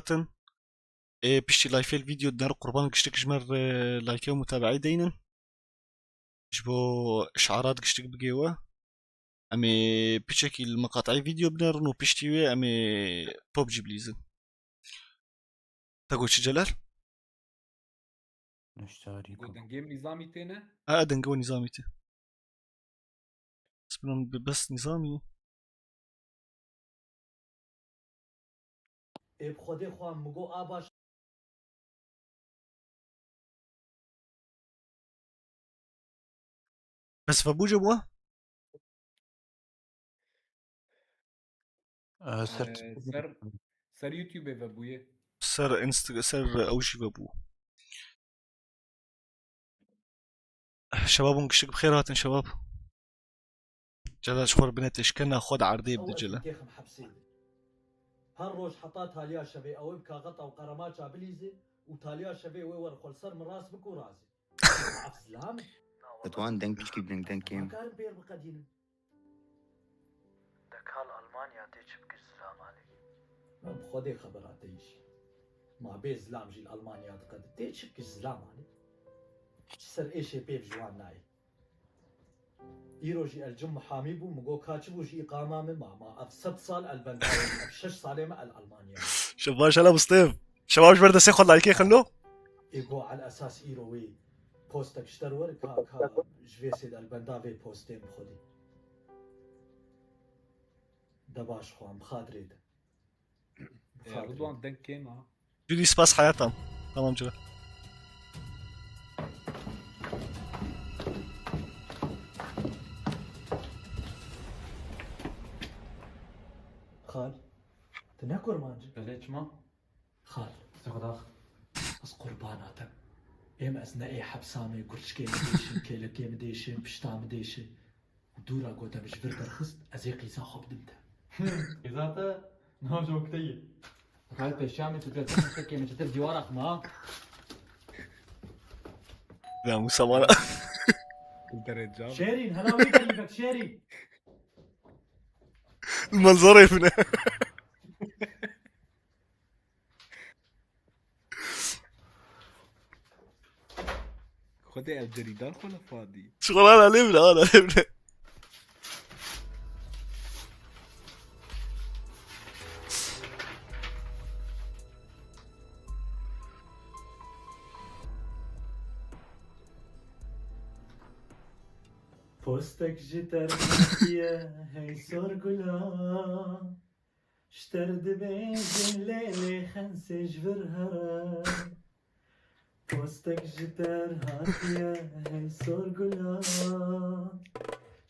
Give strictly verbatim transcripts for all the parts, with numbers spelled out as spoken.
hatin. Ê piştî layfê li vîdeo diner qurban giştik ji me re layke û mutabeî deynin. Ji bo şiarat giştik bigê we. Em ê piçekî li miqateyê vîdeo binerin û piştî wê em ê pubg bilîzin. Te got çi Celal? Neştarî Go ku. Dengê min nîzamî têne? Ha, dengê we nîzamî tê. Bismillah, bi-, bes nîzamî. Ê bi Xwedê xwe min go a baş. Bes vebû ji bo? Ee, ser Ee, ser, ser YouTube'ê vebûye. Ser Insta-, ser ew jî vebû. Şebab hûn giştik bi xêr hatin şebab. Celal ji xwe re bine teşkena xwe di erdê bide Ew Celal. Têxim hepsê de. Her roj heta taliya şevê ew ê bi kaxeta û qeremaça bilîze û taliya şevê wê wer xwe li ser min rast bik û razê. Ef zilam. Datuan deng piştî deng deng kêm. Nakarim pêr biqedînim. De ka li Almanya tê çi bikir zilam alê? Em bi Xwedê xebera te yî jî. Ma bê zilam jî li Almanya diqedin. Tê çi bikir zilam alê? Çi ser êşê pê bi ji wan nayê? Îro jî El Cim muhamî bû, min got ka çi bû ji îqama min ma, ma ev sed sal el benda ye, ev şeş salê me el Almanya. Şebaş hele Mustafa. Şebaş ber destê xwe layikê xilo. Ê go el esas îro wê postek ji te re were ka, ka ji vê sêd el benda vê postê bi Xwedê. De baş xwe em xatirê de. Ee, Ridwan, deng kêm a. Judî, spas heyatam. Tamam canım. Xal, tu ne kurmancî? Belê çima? Xal. Sixdax. Ez qurbana te. Êm ez ne ê hepsa me, gurçikê min dêşin, kêlekê min dêşin, pişta min dêşin. Dûra gote min ji vir derxist, ez ê qîza xwe bidim te. Qîza te nav ji okte ye. Xal pêşiya min tu dê te qîzekê min ji tir dîwara xwe ma. Ya Musa bana. Şêrîn, hela wî derî vek Şêrîn. Manzara evine. Xwedê ev cerîdan xwe li fadî. Şixwe lan alê bine, lan alê bine. Postek ji te re hatiye, hey sorgula. Ji te re dibêjin lê lê xensê ji vir here. Postek ji te re hatiye, hey sorgula.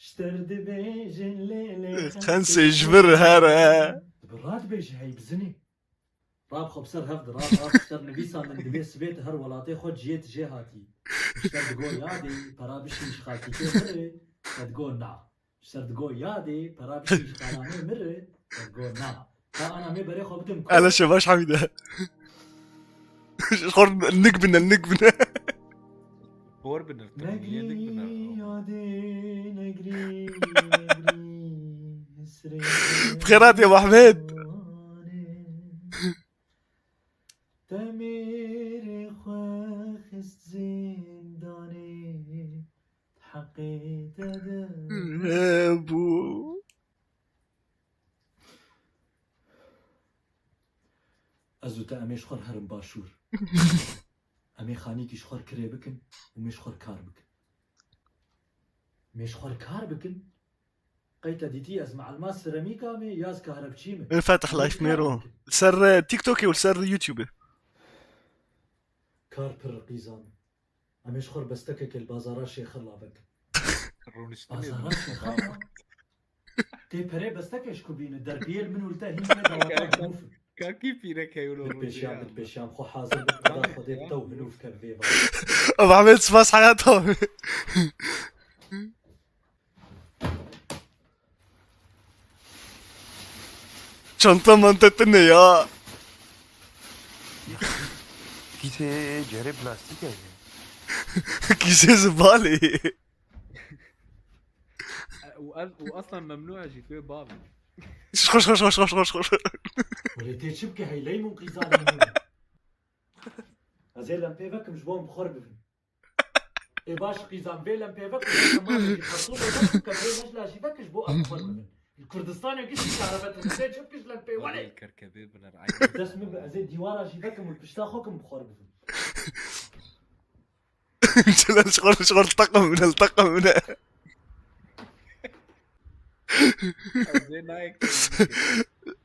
Ji te re dibêjin lê lê xensê ji vir here. Dibe radibêje hey bizinê. Rab xwe bi ser hev di, rab, rab ji te re nivîsandin, dibê sibê tu her welatê xwe ciyê tu jê hatî. Ji te re digo yadê, pera bişîn ji xaltîkê xirê, te digo na. Ji ser digo yadê, pera bişîn ji xalanê min re, ez go na. Ka ana mê berê xwe bidim ku. Ele şebaş Hamîde. Xor nik bine, nik bine. Xor bine, Negrî yadê, negrî, negrî, hisrê. Bi xêr hatiye Mehmet. Te mêrê xwe xist zîndanê, di heqê te de. Hebû. Ez û te em ê ji xwe re herin başûr. Em ê xanîkî ji xwe re kirê bikin û em ê ji xwe re kar bikin. Em ê ji xwe re kar bikin. Qey te dîtî ez mealima seramîka me ya ez kahrepçî me? Min fetih life mêro. Li ser, e, TikTokê û li ser YouTubeê. Kar pir qîzan. Em ê ji xwe re bestekeke li bazara Şêxila vekin. Rûniştinê Bazara Şêxila? Tê perê bestekê ji ku bîne, derbiyê li min û li te hîn tê dawata Kaka, hûf. Kakî pîrek heyû lo Bit pêşiyan, bit pêşiyan. Xwe hazir bit, qeda Xwedê bi te û hinûf ke bi vê va. Ev Ahmet spas heyata. Çanta manta tune ya. Kîsê cerê plastîk e. Kîsê zibalê. E, û ez, û aslan memnû e jî, tu yê bavê. Xweş, xweş, xweş, xweş, xweş, xweş. Wele tê çi bike hey leymun qîza leymun. Ez ê lempê vekim ji bo em bi xwe re bibin. Ê baş qîzan vê lempê vekim, ez malê jî xertûmê vekim, kevê mejla jî vekim ji bo em bi xwe re bibin. Li Kurdistanê giştî çarebetin, tê çi bike ji lempê wele. Kerkebê biner ay. Dest min bi, ez ê dîwara jî vekim û pişta xwe kim bi xwe re bibim. Şol şol şol takım bine, takım bine. Ez ê nayek.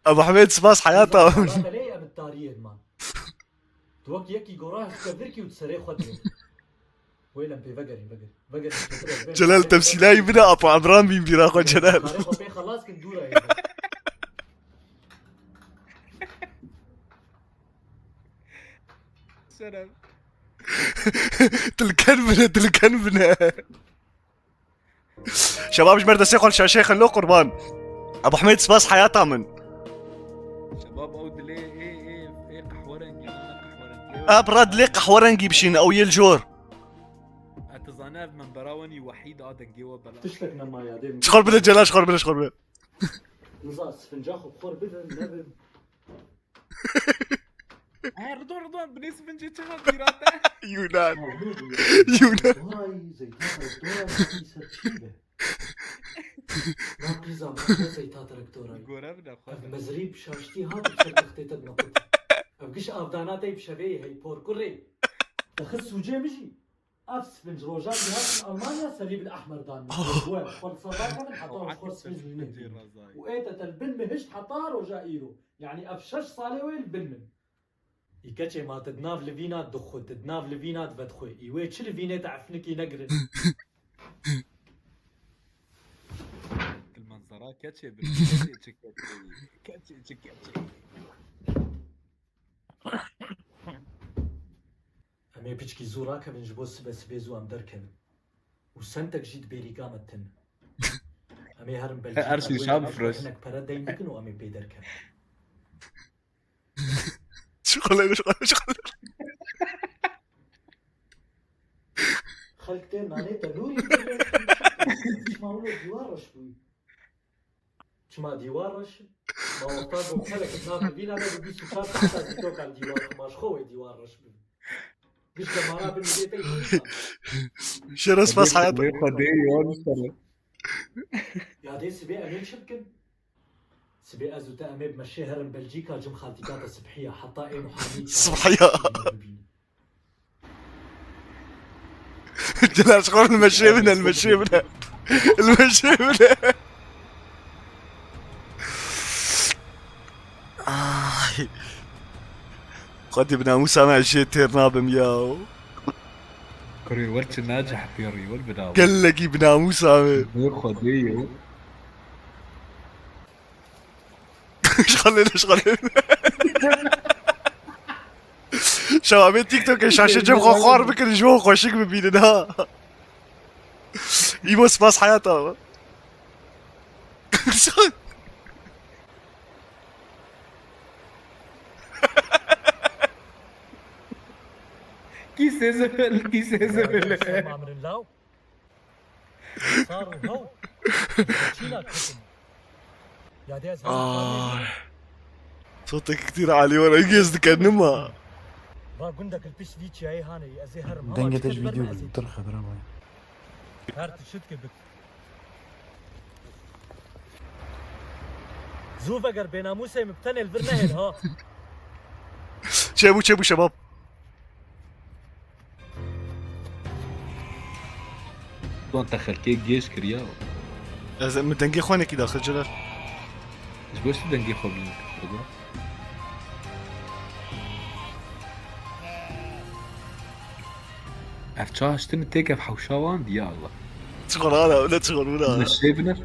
Ebu Hemêd spas heyata. Valla belê em tariyê man. Tu wek yekî gora hişte virkî û serê xwe diye. Wêlem pê vegerîn, veger. Veger. Celal temsîlayî bide, Apo Emran bîn bîra xwe Celal. Karê xwe pê xelas kin dûra ye. Şeref. Tilken bine, tilken bine. Şebab ji ber destê xwe li şaşeyê xin lo qurban. Ebu Hemêd spas heyata min. Şebab ew dilê ê, ê, ê qehwerengî, ne qehwerengî. Ê bira dilê qehwerengî bişîn, ew yê li jor. E, tu zanî ev membera wenî wehîd a dengê we bela. Tiştek nema ya, dê min. Ji xwe bide Celal, ji xwe bide, ji xwe bide. Niza, sifinca xwe bi xwe bidin, nebin. He, Ridwan, Ridwan, binê sifincê çi hat mîrate? Yunan. Ha, ne bu ya? Yunan. Vay, zeyta traktora, vay, ser çî be. Na qîza me, ne zeyta traktora. Gore bide, xwe. Ev mezrî bi şaştî hat, bi ser textê te dimeqit. Ev giş avdana te bi şevê hey por kurê. Te xist sûcê min jî. Ev sifinc rojan jî hatin Almanya Selîb el Ehmer dan min. Wê, xwe li ser dakevin heta xwe sifinc li neh bînin. Û ê te te li bin bihişt heta roja îro. Yanî ev şeş salê wê li bin min. Î keçê ma tu di nav livîna dixwit, tu di nav livîna divedixwê. Î wê çi livînê te efnikî negirin? Kil menzera keçê bir, keçê çi keçê, keçê çi keçê. Em ê piçkî zû rakevin ji bo sibe sibê zû em derkevin. Û sentek jî di bêrîka me tune. Em ê herin Belçîka, Ersin wê şah bifroş. Hinek pere deyn bikin û em ê pê derkevin. Şixulê, şixulê, şixulê. Xelk tê nanê tenûrî. Çima wilo dîwar reş bûyî? Çima dîwar reş? Ma wexta ku xelek nav bîna me bi bîst û çar saeta dîtoka dîwar xwe, ma ji xwe wê dîwar reş bibin. Giş demara bin bê pey. Şeref spas hayat. Wê xwedê wan sere. Ya dê sibê em ê çi bikin? Sibê ez û te em ê bi meşê herin Belcîka, cim xaltîka te sibhiya, heta ê muhamî. Sibhiya. Bibînin. Celal, şixwe li meşê bine, li meşê bine. Li meşê bine. Ay. Xwedî bi namûsa me ez jê têr nabim ya. Kurê, wel çi nacih pêrî, wel bi dawî. Gelekî bi namûsa me. Bi Xwedê yo. Şixulê, şixulê. Şewabê TikTokê şaşê cem xwe xwar bikin, ji bo xweşik bibînin ha. Îbo spas heyata. Kîsê zibin, kîsê zibin. Sar û hew. Çîna ketin. Ya de ez hew. Ay. Sotek ktir alî were gez dike nima. Va gundek li pişt vî çiyayê hanê, ez ê herim. Dengê te ji vîdeo bi tir xebera me. Her tişt ke bik. Zû veger bênamûsê min bi tenê li vir nehêl ha. Çêbû, çêbû şebab. Wan te xelkê gêj kiriya. Ez min dengê xwe nekî daxil Celal. Ji bo çi dengê xwe bînin? Ev çaş tini têk ev hewşa wan diya Allah. Çiqor ana, öyle çiqor buna. Meşê biner.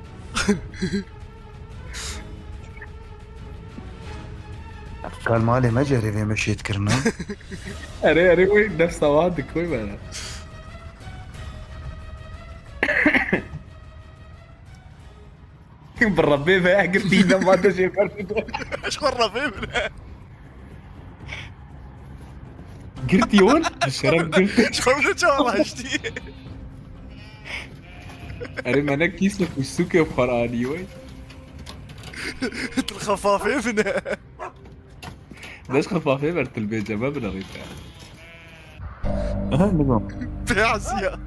Kal malê me cerê vê meşê dikirina. Erê, erê, wê nefsa wan dikoy bana. Bi Rebbê ve girtî ne ma de jê ber bide. Ji xwe Rebbê bide. Girtî wan? Bi şeref girtî. Ji xwe bide çawa raştî. Erê me ne kîs û sûkê xwe anî wey. Tu xefafê bine. Leş xefafê ver tilbê ceme binirîte. Aha, nizam. Beyaz ya.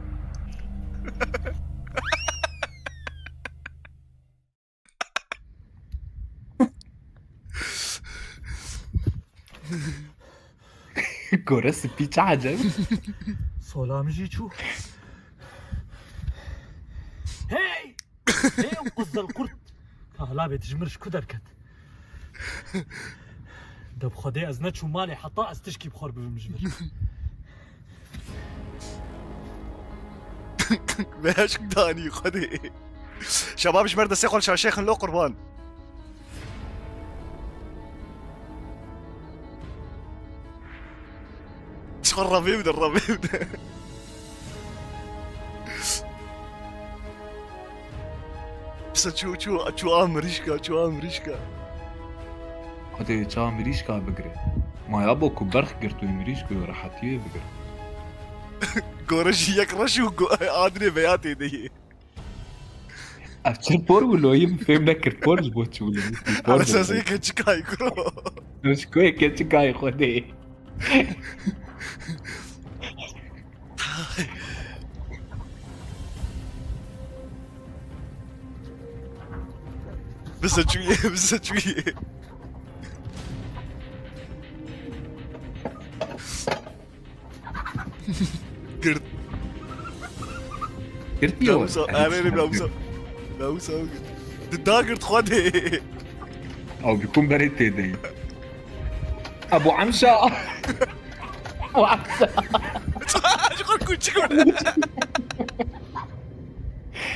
Gore spî çi eceb. Solam jî çû. Hey! Hey, ew qizil kurt! Ka hilavê dijmir ji ku derket? De bi Xwedê ez neçûm malê heta ez tişkî bi xwe bibim ji vir. Vê eşk danî Xwedê. Şebab ji ber destê xwe li şaşê xin lo qurban. Çiqar revê bide, revê bide. Pisa çû, çû, çû a mirîşka, çû a mirîşka. Xwedê çawa mirîşka bigire. Maya bo ku berx girt wê mirîşka wê rehetiyê bigire. Gore jî yek reş û go-, adrê veya tê de yê. Ev çi por bû loyî min fêm nekir por ji bo çi bû loyî. Por bû. Esasê keçikayî kuro. Ji ku yê keçikayî Xwedê. Bize çûyê, bize çûyê. Girt. Girtiye. Namusa, erê, namusa. Namusa. Di dagirt Xwedê. Ew bi kum berê tê de. Ebu Emşa. Ebu Emşa. Ji xwe kûçik were.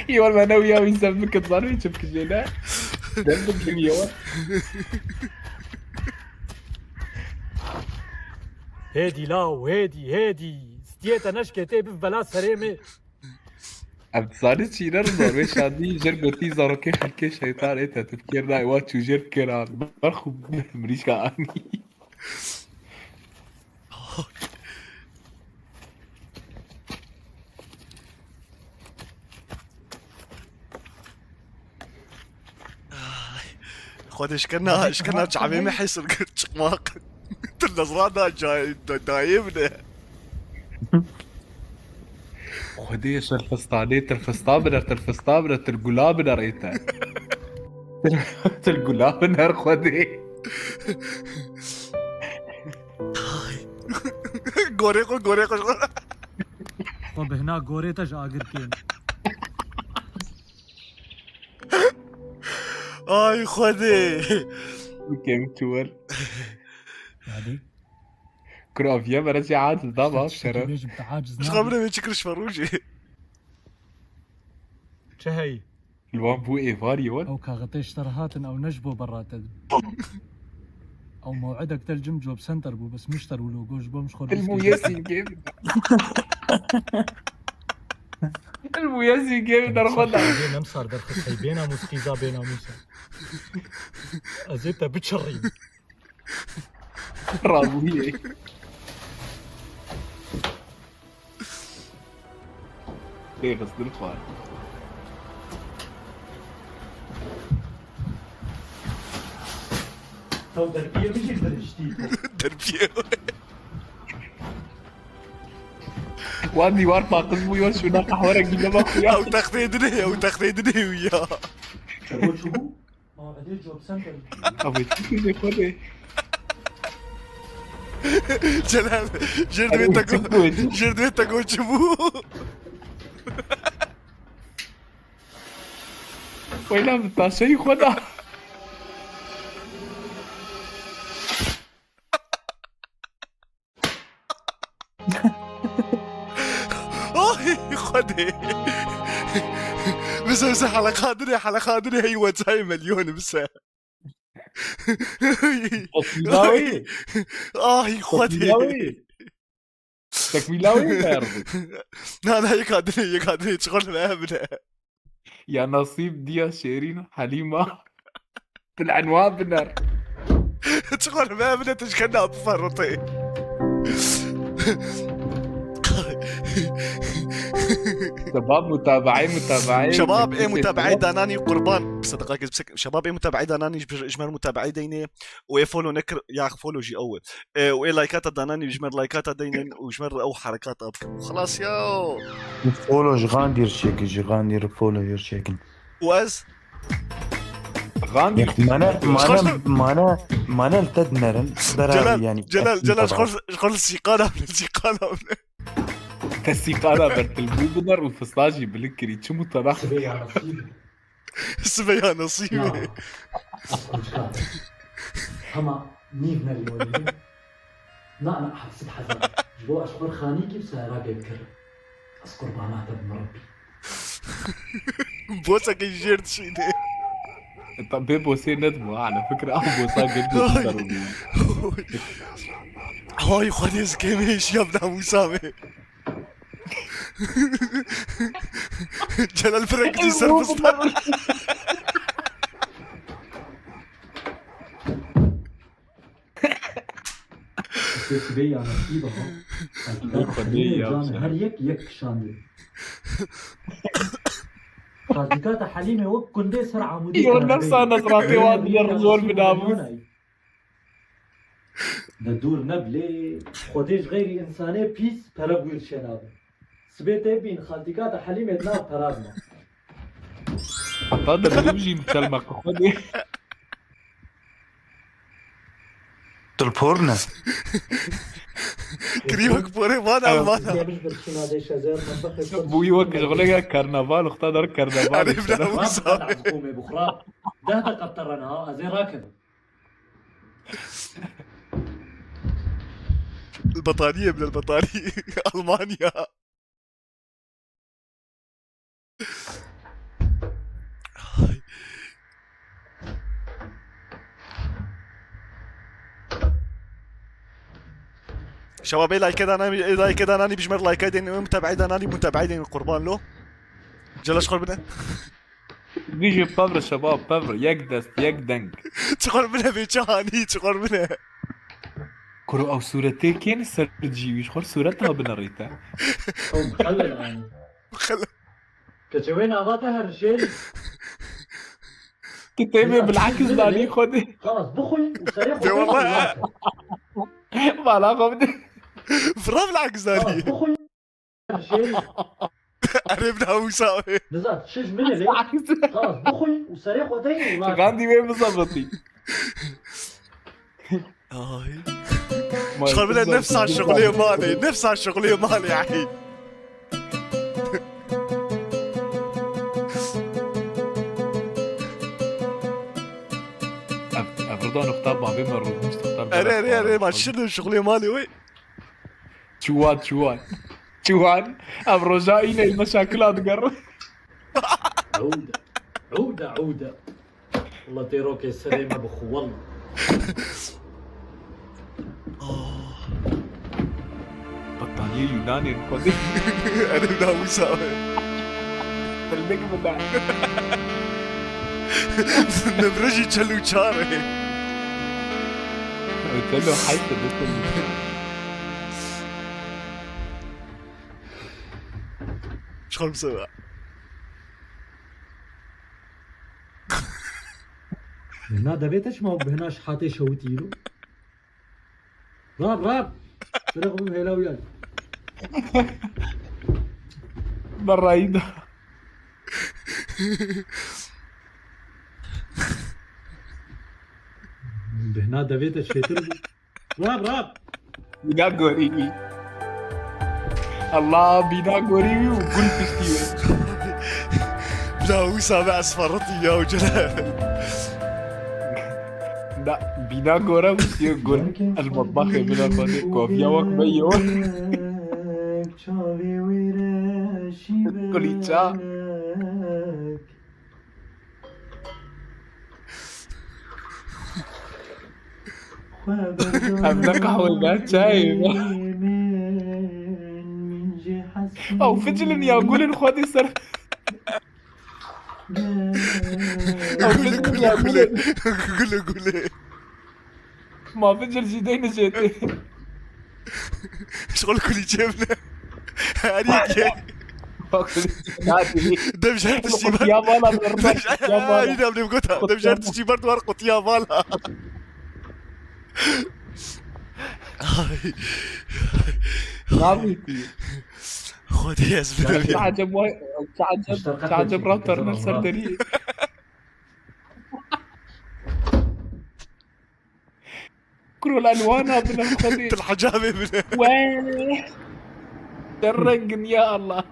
Yol me ne wiya wî sev bikit, zanî çi bikijê ne? Dem bikijê yol. Hêdî law, hêdî, hêdî. Stiyê te neşkê tê bi vela serê min. Ev dizanî çî ne rizor wê şandî jir gotî zarokê xelkê şeytan ê te tifkêr nayê wa çû jêr kira. Berxû mirîşka anî. Ay. Xwedê şikena, şikena çavê me hesir kir çiqmaq. Til nezra da cayê, da-, dayê bine. Xwedê şerfestanê, tirfesta bine, tirfesta bine, tir gula bine rê te. Tir, tir gula bine her Xwedê. Gorê xwe, gorê xwe. Xwe bihna gorê te ji agir kêm. Ay Xwedê. Kêm çi wer. Yadî. Kuraviye mere jî aciz da bak şeref. Bêjim te aciz. Ji xwe bire wê çi kiriş ferû jî. Çi heyî? Li wan bû êvarî wan. Ew kaxitê ji te re hatin, ew ne ji bo berate din. Ew mew'idek te li Gym Job Center bû, bes mişter û logo ji bo min ji xwe Il rûspî muyesî kir. Gêvin. Il muyesî gêvin derxwe da. Bê nemsar derxist hey, bê namûs qîza bê namûs e. Ez ê te biçirîm. Rabûyê. Tê xistin xwar. Ew derpiyê min jî diriştî. Derpiyê. Wan dîwar paqij bû, yo şûna qehwerek dî nema xuya. Ew textê dinê, ew textê dinê wî ya. Çebo çi bû? Aa, edê Job Center. Abi, çi kurdê xwedê? Celal, jêr divê te go, jêr divê te go çi bû? Weyna bi taşeyî xwe da. Ay, Xwedê. Bize, bize heleqa dinê, heleqa dinê hey wecayê milyonê bize. Tekmîlawî. Ay, Xwedê. Tekmîlawî. Tekmîlawî mi erdî? Na, na, yeka dinê, yeka dinê, çiqor li me bine. Ya nasîb diya şêrîn Helîma. Bil enwa biner. Çiqor li me bine, tu ji kena biferritê. Şebab mutabaî, mutabaî. Şebab ê mutabaî dananî qurban. Sedaqakê, şebab ê mutabaî dananî ji, ji mer mutabaî deynê û ê follow nekir ya follow jî ew e. E, û ê laykata dananî ji mer laykata deynin û ji mer ew herekata bikin. Xelas ya. Follow ji xandîr çêkin, ji xandîr follow jêr çêkin. Û ez Xandîr. Mane, mane, mane, mane li te dinerin. Bera Celal, yani. Celal, Celal, ji xwe, ji xwe li sîqana bine, sîqana bine. Te sîqana ber tilbû biner û fista jî bilik kirî. Çi mutebaq. Sibê ya nasîb. Sibê ya nasîbê. Kuçka. Hema nîv melyon. Na, na, heft sed hezar. Ji bo ez xwe xanîkî bi sera pê bikirim. Ez qurbana te bim Rebbî. Bosekê jêr dişîne. Tam pê bosê nedibû, ala fikir ew bosa gel dibû. Hay Xwedê zikê min êşiya bi namûsa me. Celal Firekçî serbista. Sibê ya nasîba ha. Xwedê ya. Her yek yek kişandî. Xaltîkata Helîmê wek kundê ser amûdê. Yo, nefsa Nezratê wan diye zor bi namûs. De dûr ne bilê, Xwedê ji xeyrî însanê pîs pere bûyir çênabe. Sibê tê bîn xaltîkata Helîmê di nav pera de ma. Heta de bidim jî çelme Xwedê. Dilpor ne? Kirî wek porê van Almana. Gelmiş bir çîna de şezer, mutfak Bûyî wek ji xuleke karnaval, uxta der karnaval. Erê bira wisa. Komê bixura. Deh deqa terrena ha, ez ê rakim. البطانية من البطانية. ألمانيا. شباب، اي لايكات انا، اي لايكات انا، بجمر لايكات، يعني، متابعين انا، متابعين، يعني، قربان له. جلش قربنا. Dijî pevr şebab, pevr, yek dest, yek deng. Çiqor bine bê çi hanî, çiqor bine. Kuro ew sûretê kên ser cî wî, ji xwe sûreta binerîte. Ew mixellel anî. Mixellel. Keçewê nava te her jêrî. Tu têmê bilakis danî Xwedê. Xalas bixwî û serê De wallah. Bala xwe bide. Vira bilakis danî. Xalas bixwî. Jêrî. Erê bina wisa wê. Nizam, çi ji min e lê? Xalas bixwî û serê xwe deyî û nake. Gandî wê bizebitî. Ay. Şixwe bile nefsa şixulê malê, nefsa şixulê malê ay. Ev, ev rida nokta bavê me rûnişt, nokta Erê, erê, erê, ma şirin şixulê malê wê. Çiwan, çiwan. Çiwan. Ev roja îne meşakila digerin. Ewda. Ewda, ewda. Wala tê rokê serê me bixwe wala. Bataniyê Yunanê Xwedê. Erê bina wisa wê. Dildik bide. Min birajî çel û çar e. Çel û heyt e, çel û çar. Çal mesela. Na devê te çima bihna şihatê şewitî îro? Rab, rab! Sirê xwe bim hêla wî yay. Berayî da. Bihna devê te çêtir bû. Rab, rab! Bîna gorî wî. Allah, bîna gorî wî û gul piştî wî. Bila wisa be ez ferritî ya û cele. Da, bîna gore û siyo gul. El matbaxê bila xwedê kofiya wek me yo. Kulîça. Ev ne qehwe be, çayê be. Ew ficilin ya gulin xwedî ser. Ew Gule ficilin gule ya gule. gulin. Gule gule. Ma ficil jî deyni jêtê. Şol kulîçê bile. Her yekê. Bak, ne yapayım? Demjer tiştî ber. Qutiya vala, bir Demjer, ya vala. Ay, demlim gota. Demjer tiştî ber duvar qutiya vala. Ay. Ne yapayım? Xwedê ez Ya, birim. Çi acem vay, çi acem, çi acem raptorun ser derî. Kuro, lan wana bile xwedê. Til hecabê bile. Wee. Derrengin ya Allah.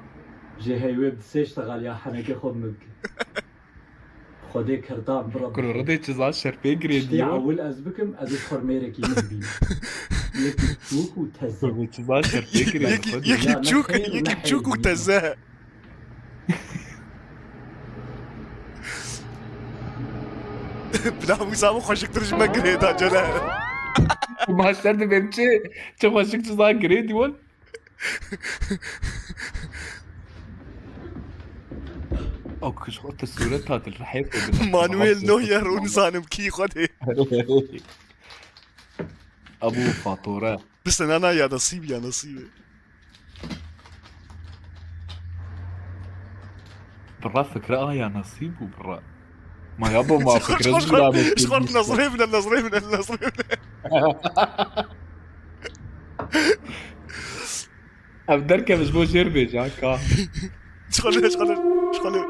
Jê heywe bi sê ştegal ya heneke xwe min bike. Xwedê kerdan bira. Kuro, ridê çiza şer pê girê diyo. Ewil ez bikim, ez ê xwe mêrekî min bînim. Yekî çûk û teze. Kuro, çiza şer pê girê. Yekî, yekî çûk, yekî çûk û teze. Bila Musa bu xweşiktir ji me girê da, Celal. Maşer dibêm çi, çi xweşik çiza girê diwan. O kuş o te sûret tatil rehê. Manuel Neuer, û nizanim kî xwedê. Abu Fatore. Bise nana ya nasîb ya nasîb. Birra fikre a ya nasîb û birra. Ma ya bo ma fikre zûra be. Ji xwe nazrê bine, nazrê bine, nazrê bine. Ev derkeve ji bo jêr bêje, ha, ka. Şxale, şxale, şxale.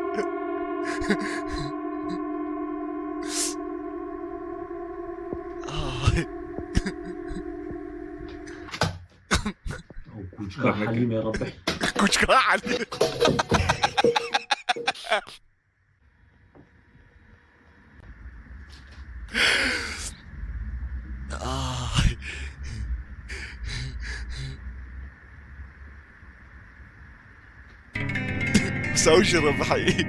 Ay. Kuçka Helîmê Rebî. Kuçka Helîm. Ay. Sawji Rebihî.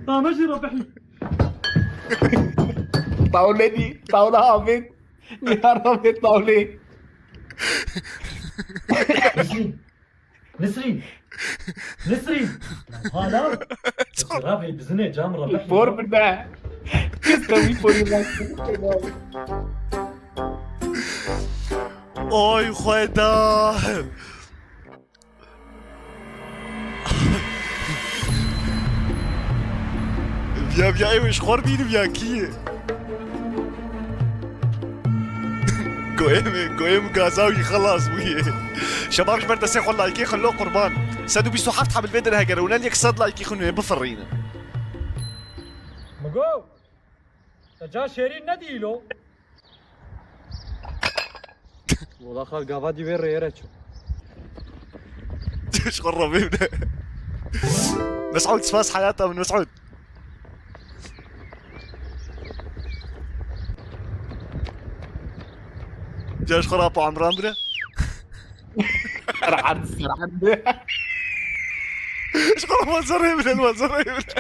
Tamam, Rebihî. Tawlê dî, tawla avêt. Ya Rebê tawlê. Nisrîn. Nisrîn. Nisrîn. Hala. Ravê bizine cam Rebihî. Por bide. Kız tabii por bide. Oy Xweda. Viya, viya, ew ji xwe re bînim ya kî ye? Goyê min, goyê min gaza wî xelas bûye. Şebab ji ber destê xwe layikê xilo qurban. Sed û bîst û heft heb li vê derê heger hûn el yek sed layikê xwe nûnê bifirînin. Migo, te ca şêrîn nedî îlo? Wela xal gava dî vê rêyê re çû. Ji xwe re bêne. Mesûd, spas heyata min, Mesûd. Ca ji xwe re Apo Emran bire. Serhend, serhend. Ji xwe re manzerê bire, manzerê bire.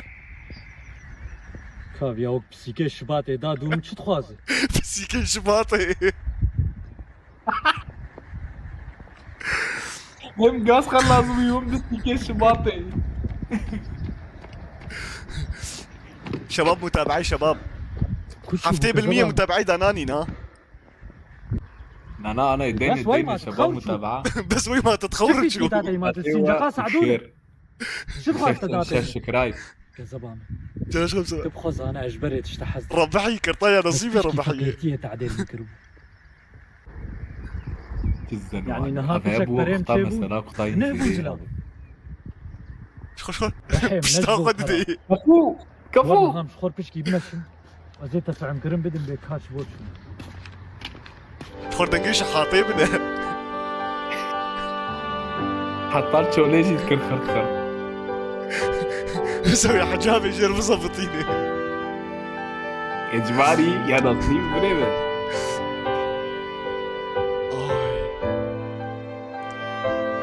Kaviya wek pisîkê Şibatê da dû min çi dixwaze? Pisîkê Şibatê. Hem gaz xwe lazim û hem pisîkê Şibatê. Şebab mutabeî şebab. Kuş Heftê bil miyê mutabeî dananîn ha. Na, na, ana, Bes dene, way dene, ma şebab txawr çû. Mutabaa. Bes way ma txawr çû. Çi fît da deyma de sincaqa Sa'dûn. Şêr. Çi dixwaste da şer şikray. Kezeba min. Canım sana. Tu bixwe zane ez ji berê tişte hez dikim. Rebihî kirtaya nasîbe Rebihî. Tiştî feqîrtiyê tadêl min kiribû. Yanî niha piçek perê min çêbû. Mesela kutayî ne bû zila. Xweş xwe. Pişta xwe didê. Kafu. Kafu. Wala ham ji xwe pişkî bimeşin. Ez ê te fehmkirin bidim bê kaç bo çûn. Xwar dengê şehatê bine. Heta çolê jî dikir xir xir. Bize wê hecabê jêr bizebitîne. Ecbarî ya nasîb birê be. Ay.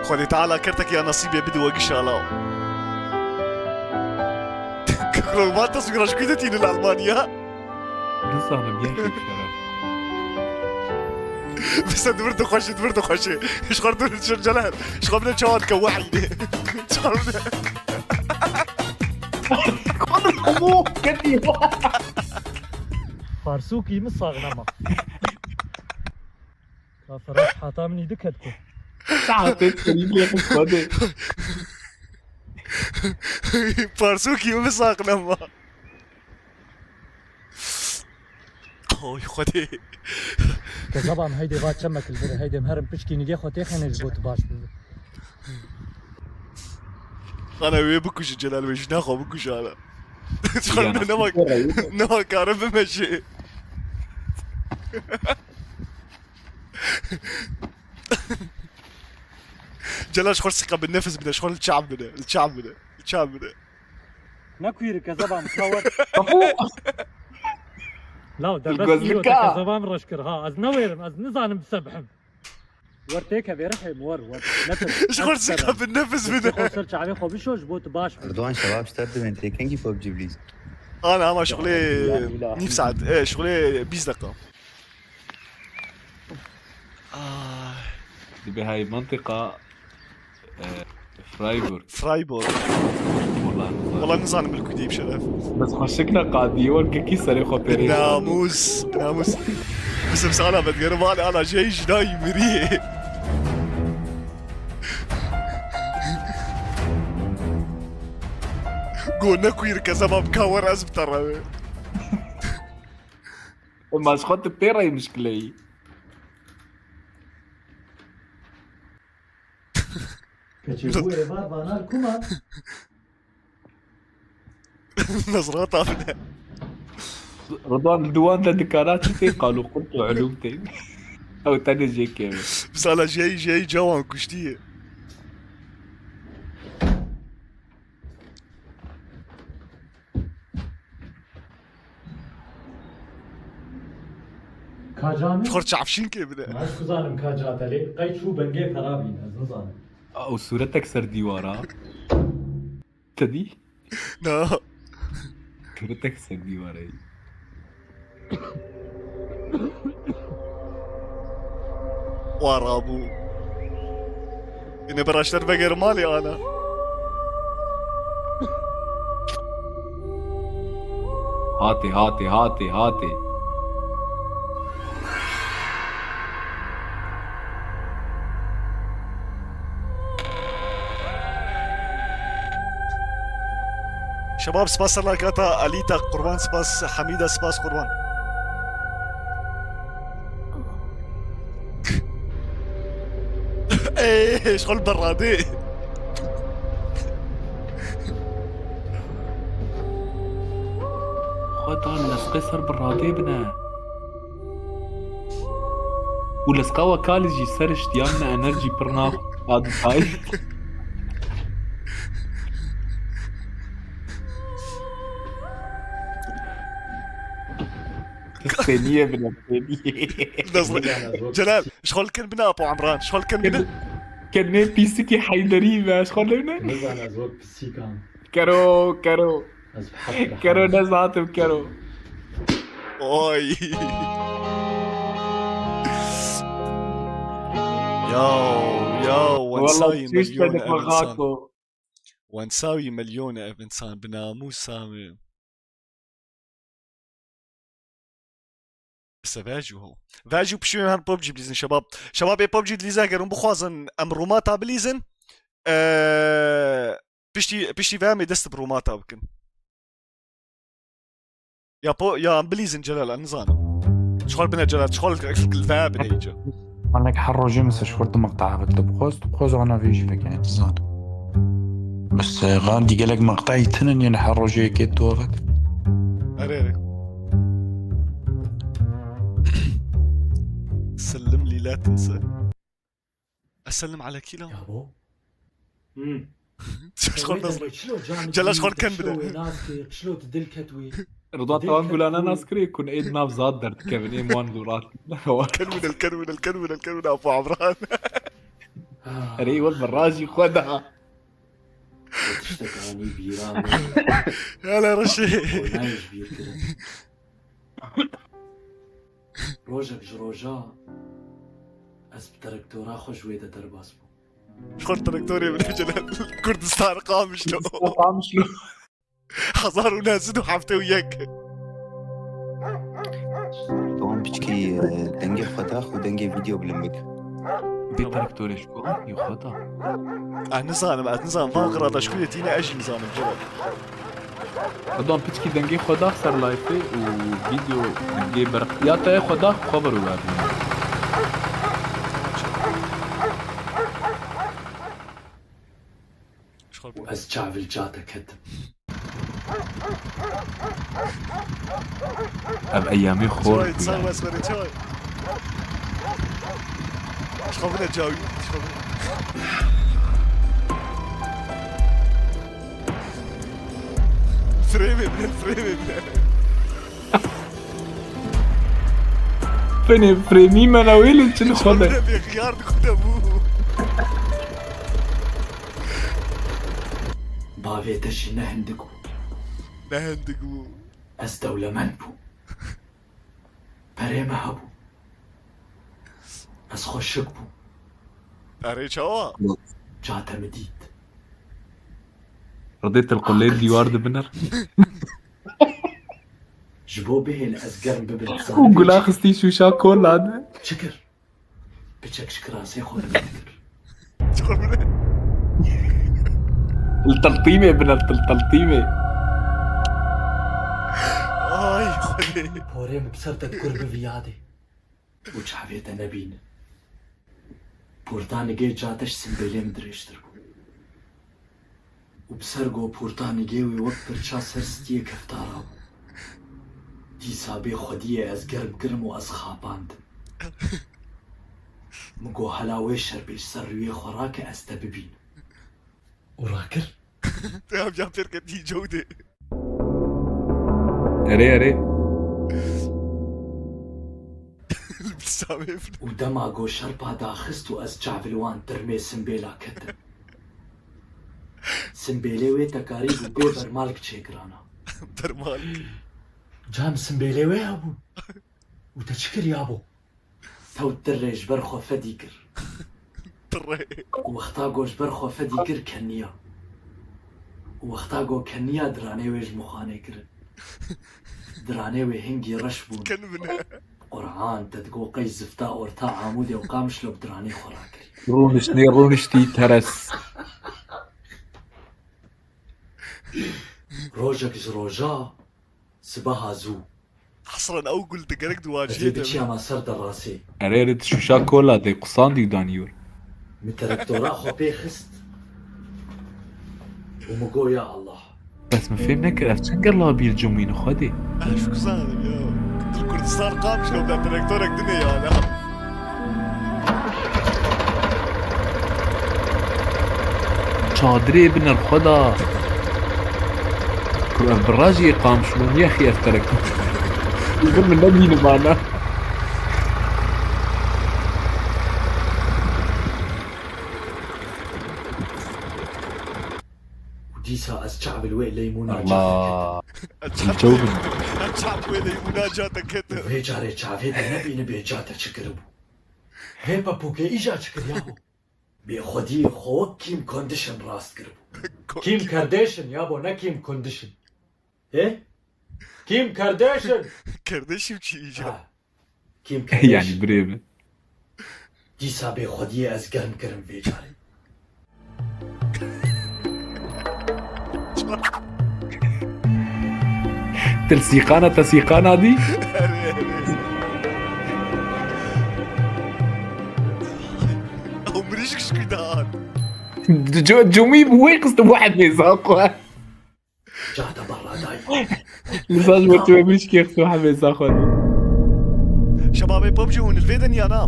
Xwedê Teala kertek ya nasîbê bide we gişala. Kikro, ma taswîra ji kû de tînin li Almanya? Nizanim, yek şer. Bise dibir dixweşi, dibir dixweşi. Ji xwe dibir çir Celal. Ji xwe bine çawa dike wehî de. Ji xwe bine. Xwedê hemû ketî. Farsûkî min sax nema. Firas hata min î diket ku. Saetê serî lê xwe de. Parsokî min saqlema. Oy Xwedê. Kezabam heydê va çemek li vir e, heydê em herin pişkî nigê xwe têxêne ji bo tu baş bibe. Ana wê bikujin Celal, wê jina xwe bikuje ana. Ya, Nema, nema karin bimeşê. Celal ji xwe siqa bi nefis bide, ji xwe li çav bide, li çav bide, li çav bide. Ne kuyr kezabam ka wer. Law derbas Gözlük îro te ha. Kezabam reş kir ha. Ez ne wêrim, ez nizanim sebhim. Wer têke vêre hem wer wer. Ne kir. Ji xwe siqa bi nefis bide. Xwe ser çavê xwe bişo ji bo tu baş bî. Erdoğan şebab şter diwên têkengî PUBG please. Ana ama şixulê nîv saet, e, şixulê bîst deqa. Ay, Dibe hey mantiqa e, Freiburg. Freiburg. Wala nizam. Wala nizanim li ku deyî bi şeref. Bes xweşik ne qadî wer kekî serê xwe pêrê. Namus, namus. Bizim sala bedgerim hala ana şey jina yimiriye. Go ne kuyr kezabam ka wer ez bi te re. Ma ji xwe tu tê rey mişkileyî. Keçê bu êvar banar kuma. Nazrata bine. Rıdvan li wan de dikara çi tê qalo qurt û elûm tê. Ew tenê jê keve. Misala jey jey cawan kuştiye. Kacanî? Xor çavşîn kê bide. Ez kuzanim kaca te lê. Qey çû bengê pera bîn, ez nizanim. Ew sûretek ser dîwara. Te dî? Na. Sûretek ser dîwara. Wara bû. Yine beraşler veger malê ana. Hatê, hatê, hatê, hatê. Şebab spas ser likeata Alî te qurban, spas Hemîda, spas qurban. Ey, şol beradê. Xweda li lezqê ser bi radê bine. Û lezqa we kalî jî ser ştiyan ne enerjî pir nax. Aditay. Pêniyê bine, pêniyê. Celal, şol kin bine Apo Emran, şol kin bine. Kenê pîsikî Heyderî be, şol ne? Nizan ez wek pisîkan. Kero, kero. Ez bi heft Kero ne zatim kero. Oy. Ya, ya, Wala wensayî çiş milyonê dedik ev insan. Xako. Wensayî milyonê ev insan bi namûsa min. Ese vejû ho. Vejû pişûyên her PUBG bilîzin şebab. Şebab ê PUBG dilîze eger hûn bixwazin em rûmata bilîzin. Eee, piştî, piştî ve em ê dest bi rûmata bikin. Ya po, ya em bilîzin Celal, em nizanim. Çixol bine Celal, çixol ve bine îca. Anek her rojê min ser ji xwe du meqta avêt. Tu bixwaz, tu bixwaz ana vê jî veke, ez nizanim. Bes, e, xan dî gelek meqtayî tinin, yên her rojê yekê tu avêt. Erê, erê. Selim lîletinse. Eselim ala kîla. Ya bo. Hmm. Şixol Wê nazre. de çilo canî Cela dî, şixol ken çilo bide. Wê nas kê, çilo tu dil ket wê. Rıdvan Dil tamam ket gulana wê. Nas kırıyor kun ed nav zat dert kevin ê muan durat. Ken bide, ken bide, ken bide, ken bide, Apo Emran. Ah, Erê wal bi rajî xwe da. Tiştek anî bîra. Hele reşê. Oynayış bir kere. Rojek ji roja ez bi direktora xwe ji wê de derbas bûm. Xort direktorê min Celal. Kurdistan qamişlo. Qamişlo. Hezar û neh sed û heftê û yek. Doğan Piçkî, e, dengê xwe dax û dengê vîdeo bilind bik. Vê traktorê ji ku an yû xwe da? Ez nizanim, ez nizanim. Van qirata ji ku yê tîne ez jî nizanim, cevap. Adam piçkî dengê xwe dax ser layfê û vîdeo dengê berq-, ya te xwe dax xwe ver û ver. Ez çavil ca te ketim. Ev eyamê xor Çay, bû sağ yani. Ol, esmere çay. Şixabine çay, şixabine. Frame bile, frame bile. Frame, frame-î me newêlin çi li xwe de. Şixabine bêxiyar dixwite bû. Bavê te jî ne hindik bû. Ne hindik bû. Ez dewlemend bûm. Perê me hebû. Ez xweşik bûm. Erê çawa? Ca te min dît. Ridê tilqulê dîwar dibinir. Ji bo bihêl ez germ bibim. Û gula xistî şûşa kola de. Çi kir? Piçek ji kirasê xwe dikir. Li tiltîmê bine, li tiltîmê. Ay Xwedê. Porê min bi ser te dikur bi viyadê. Û çavê te nebîne. Portanigê ca te ji simbêlê min dirêjtir bû. Û bi ser go portanigê wê wek pirça ser stiyê keftara bû. Dîsa bê xwediyê ez germ kirim û ez xapandim. Min got hela wê şer bê ji ser rûyê xwe rake ez te bibînim. Û rakir. Te ev ya pêr ketî cewdê. Erê, erê. Li Bisamê bine. Û dema go şerpa daxist û ez çav li wan tirmê simbêla ketim. Simbêlê wê tekarî bû pê bermalk çêkirana. Bermalk. Can simbêlê wê hebû. Û te çi kir yabo? Tew tirê ji ber xwe fedî kir. Tirê. Û wexta go ji ber xwe fedî kir keniya. Û wexta go keniya diranê wê ji mixwanê kirin. Diranê wê hingî reş bûn. Ken bine. Quran te digo qey zifta orta Amûdê û Qamişlo bi diranê xwe rakirî. Rûniştî, rûniştî teres. Rojek ji roja, sibeha zû. Hesran ew gul di gerek di waciyê de. Biçiyama ser derasê. Erê, erê, tu şûşa kola de qusandî û danî wir. Min terektora xwe pê xist. Û min got, ya Allah. Bes min fêm nekir, ev çend gela bîr cumîn Xwedê. Ez ji ku zanim ya. Di Kurdistan Qamişlo de traktorek dinê ya, ne? Çadirê biner Xweda. Ku ev bi rajiyê Qamişlo niye xî ev terek. Bi min nebînim ana. Û dîsa ez çav li wê leymûna ca te ketim. Allah. Ez çav, ez çav wê leymûna ca te ketim. Vê carê çavê te nebînibê ca te çi kiribû. Vê pepûkê îja çi kir yabo? Bê xwedî xwe wek Kim Kardashian rast kiribû. Kim Kardashian yabo, ne Kim Kardashian. He? Kim Kardashian. Kardashian çi îja? Ha. Kim Kardashian. Yani birê min. Dîsa bê xwediyê ez germ kirim vê carê. Til sîqana te sîqana dî? Ew mirîşk ji ku de hat? Cu-, cumî bi wê xistim wehd mêza xwe. Cahda barra dayî. Mesaj bo tu, mirîşkê xwe hemê saxwe. Şebabê pubjî hûn li vê din ya na?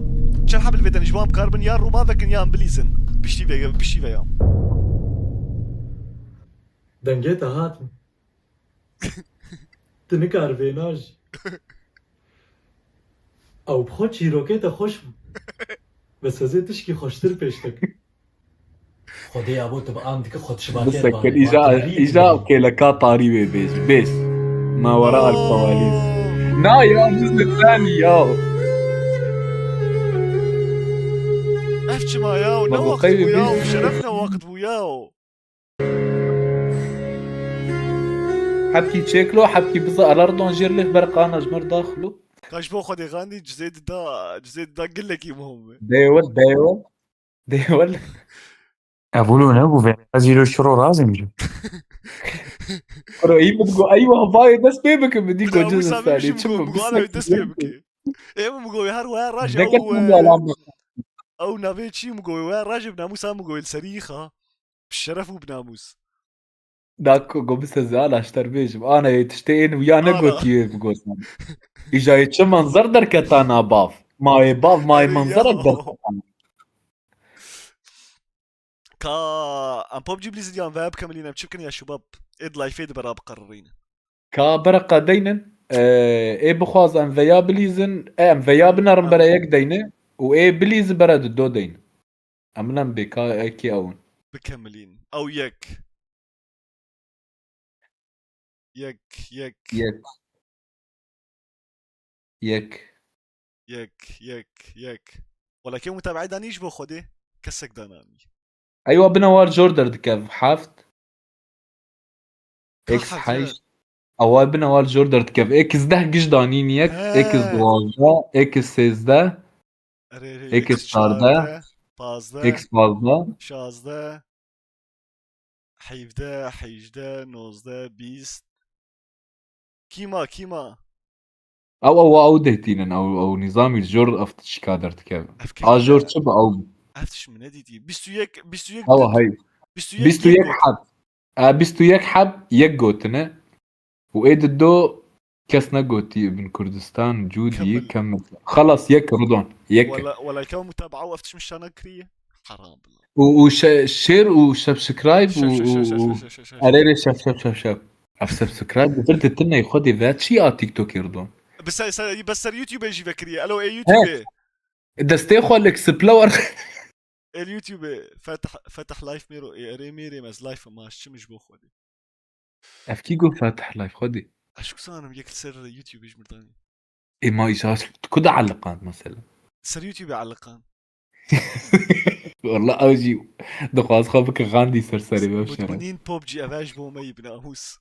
Çend heb li vê din ji wan bi kar bin ya rûma vekin ya bilîzin? Piştî vê, piştî vê ya. Dengê te hat min. Tu nikar vêna jî. Ew bi xwe çîrokê te xweş bû. Bes ez ê tişkî xweştir pêş te kim. Xwedê ya bo tu bi an dike xwe dişibatê. Bisekir, îja, îja kêleka tarî wê bêj, bêj. Ma wera al kawalî. Na ya, bizin nani ya. Ev çima ya? Ne waqt bû ya? Şeref ne waqt bû ya? Hepkî çêklo, hepkî biza alardon jêr lêx ber qana ji mer daxilo. Ka ji bo Xwedê Gandî cizê dida, cizê dida gelekî muhim e. Dêwil, dêwil. Dêwil. Evulu ne bu ve? Ez îro şiro razim ji. Kuro, iyi mi digo? Eyvah, vay, dest pê bikin, mi digo, Bira, cizê wisa sarê. bêjim Çi go, bu? mi go, ana dest pê bike. Ê, mi go, her we raje Deket ew, mi yalan bak. Ew navê çi mi go, we raje bi namûsa mi go, li serî xa. Bi şeref û bi namûs. Dako, go, bi sezê, ala, ji te re bêjim. Ana, yê tiştê ên û ya ne gotiye, bi gotin. Îja yê çi manzer derketa na bav. Mayê bav, mayê Ey, manzerek ya. Derketa. Ka em PUBG bilîzin yan veya bikemilîn, em çi bikin ya şubab? Ê di lifê di bera biqerirînin. Ka bere qedeynin, e, ê bixwaz em veya bilîzin, e, em veya binerin bere yek deyni û ê bilîzin bere di do deyni. Em bilen bê ka ekî ew in. Bikemilîn. Ew yek. Yek, yek. Yek. Yek. Yek, yek, yek. Wala kê mutabeî danî ji bo Xwedê? Kesek dananî. Eywa bine war jor derdikev heft. Ka X heft, heşt. Ewa bine war jor derdikev. X deh giş danîn yek. X duwazdeh. X sêzdeh. X çardeh. Pazdeh. X pazdeh. Şazdeh. Heyvdeh, heyjdeh, nozdeh, bîst. Kîma, kîma. Ew, ew, ew deh tînin. Ew, ew nîzamî jor ev tişka derdikevin. A jor çi bi ew? Ev tişt min nedîtî. Bîst û yek, bîst û yek. Ew hey. Bîst û yek, Bîst û yek heb. E, bîst û yek heb yek gotine. Û ê di do kes negotî Ibn Kurdistan, Cûdî, Kemil. Kemil. Xelas yek Rudon. Yek. Wala, wala ka mutabe'a ev tişt min şana kiriye. Haram bila. Û, û şe-, share û subscribe û, û, û. Erê, erê, şef, şef, şef, şef. Ev subscribe bi vir ditinê xwe dê ve çi ya TikTokê Rudon? Bi ser, ser, bi ser YouTube jî vekiriye. Elo, ê YouTube. Destê xwe li sipla war. El YouTube, Fetih, Fetih Life Mero, ê, erê mêrê mez life maş çi min ji bo Xwedê. Ev kî got Fetih Life Xwedê? Aşk zanim yek li ser YouTube ji mirdanî. Ê ma îşaş ku de eliqand mesela? Ser YouTube eliqan. Walla ew jî dixwaz xwe bike Gandî ser serê me bişêre. Mutminîn PUBG ev ji bo me yî bi namûs.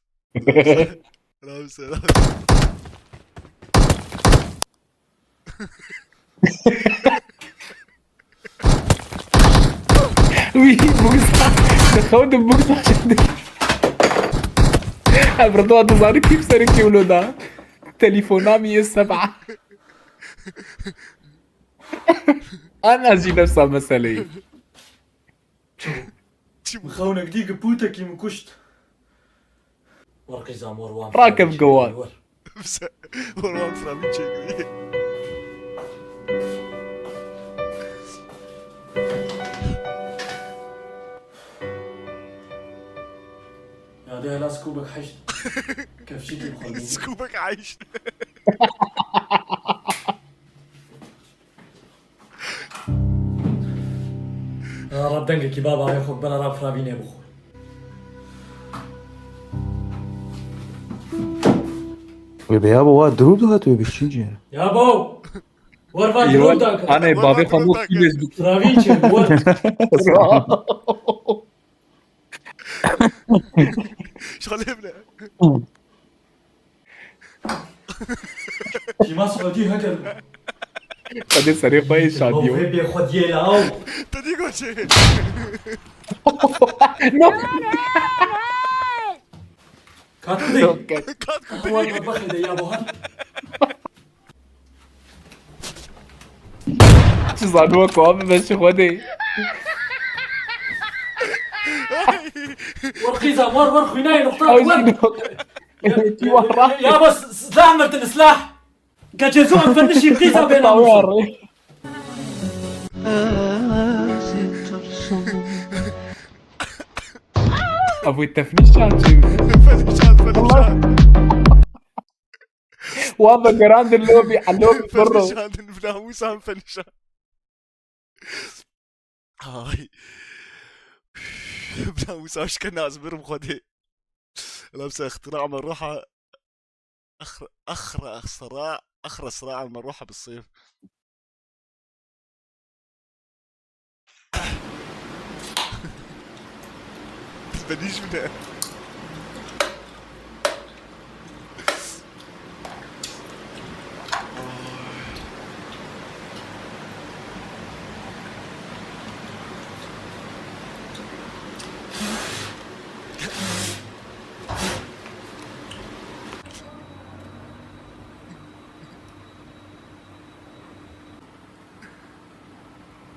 Bravo, selam. Wî bugza. Dixew de bugza. Em rida dizanî kî bi serê kê wilo da. Telefona mi yê seba. Ana jî nefsa meseleyî. Çi bû? Xewnek dî gi pûtekî min kuşt. Werqîza mor wan. Rakim gowar. Werwan framî çekirî. Ya de hela skûbek heşt. Kefşîkî xwendî. Skûbek heşt. Ya Rab dengekî baba ayê xwe bera Rab firavînê bixwe. Wê be ya bo wa dirû dihat wê bi çi cî? Ya bo! Wer va dirû daka. Anê bavê xwe mû kî bêz bikî. Firavîn çê wer. Şalê bile. Şîma Saudî heger. Xwedê serê xwe yê şadiyo. Vê bê xwediyê law. Te dî goçê. No. Kat kudê. Kat Xwar matbaxê de ya bohan. Çi zanî wek wan bibe ji Xwedê. Wer qîza, wer, wer, xwînayê nuqta, Ew wer. jî no. Ti wara. Ya bas, silah mirtin, silah. Keçê zu em fenişî qîza bê namus. Ev wê tefnîşan çê. Fenişan, fenişan. Wan vegerandin lobî, a lobî birro. Fenişan, bi namusan fenişan. Ay. Bi namus aşke nazbirim Xwedê. Lamsa ixtira me ruha. Axra, axra, axra, axra sira me ruha bi sêf. Benîş bine.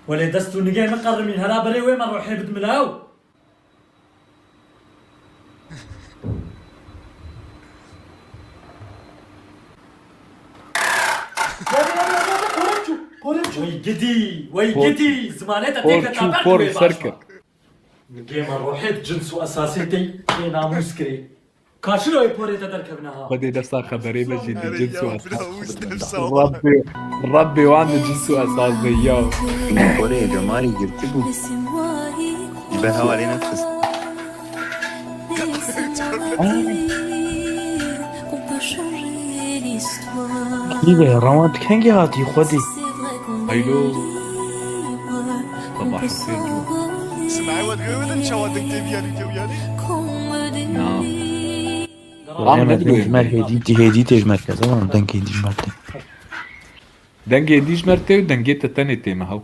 Welê dest û nigê min qerimîn, hela berê wê me ruhê bid milaw. Wey gidî, wey gidî, zimanê te têketa ber wê baş. Nigê me ruhê cins û esasê tê bênamûs kirê. Ka çilo ê porê te derkevine ha. Xwedê desta xeberê me jî di cins û esas. Rebbê, Rebbê wan di cins û esas de ya. Porê Cemalî girtî bû. Ji ber hevalê nedixist. Î be, Rewand kengî hatî Xwedê? Haylo. Sabah xêr ciwan. Simay we digirin çawa deng tê viyarî tê viyarî? Na. Ram Ram ne digo Hêdî ji mer Hêdî, Hêdî tê ji mer kez, ama dengê Hêdî ji mer tê. Dengê Hêdî ji mer tê û dengê te tenê tê me hew.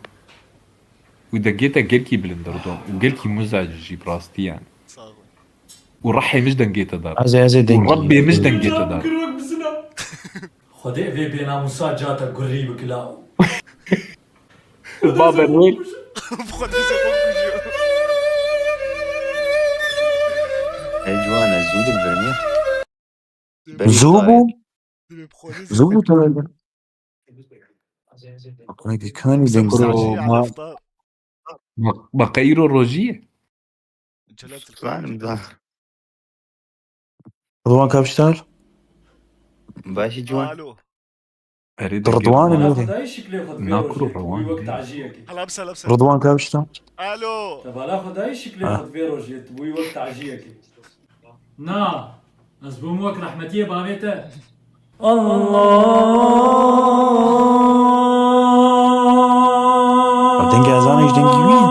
Û dengê te gelkî bilind e Rıdwan. Û gelkî muzec jî bi rastî yani. Sağ ol. Û rehê min ji dengê te dar. Ez ê, ez ê Û dengê Rebbê min ji dengê te dar. Xwedê vê bênamûsa ca te gurî bikila. Baber wê. Xwedê se xwe bikuje. Ey ciwan, ez zû dibirînim. Zû bû? Zû bû te. Kanî deng Kuro, ma, ma, ma qeyro rojî ye? Zanim da. Rıdwan Kapştal. Başî ciwan. Alo. Erê, Rıdwan dengê mi? Te bala xwe dayî şiklê xwe di vê Nakuro rojê, tu bûyî Rıdwan. Wek taciyekê. Helam selam selam. Rıdwan Kapştal. Alo. Te bala xwe dayî şiklê xwe di vê rojê, tu bûyî wek taciyekê. Na, ez bûm wek rehmetiyê bavê te. Allah! Dengê ezanê ji dengî wî ye.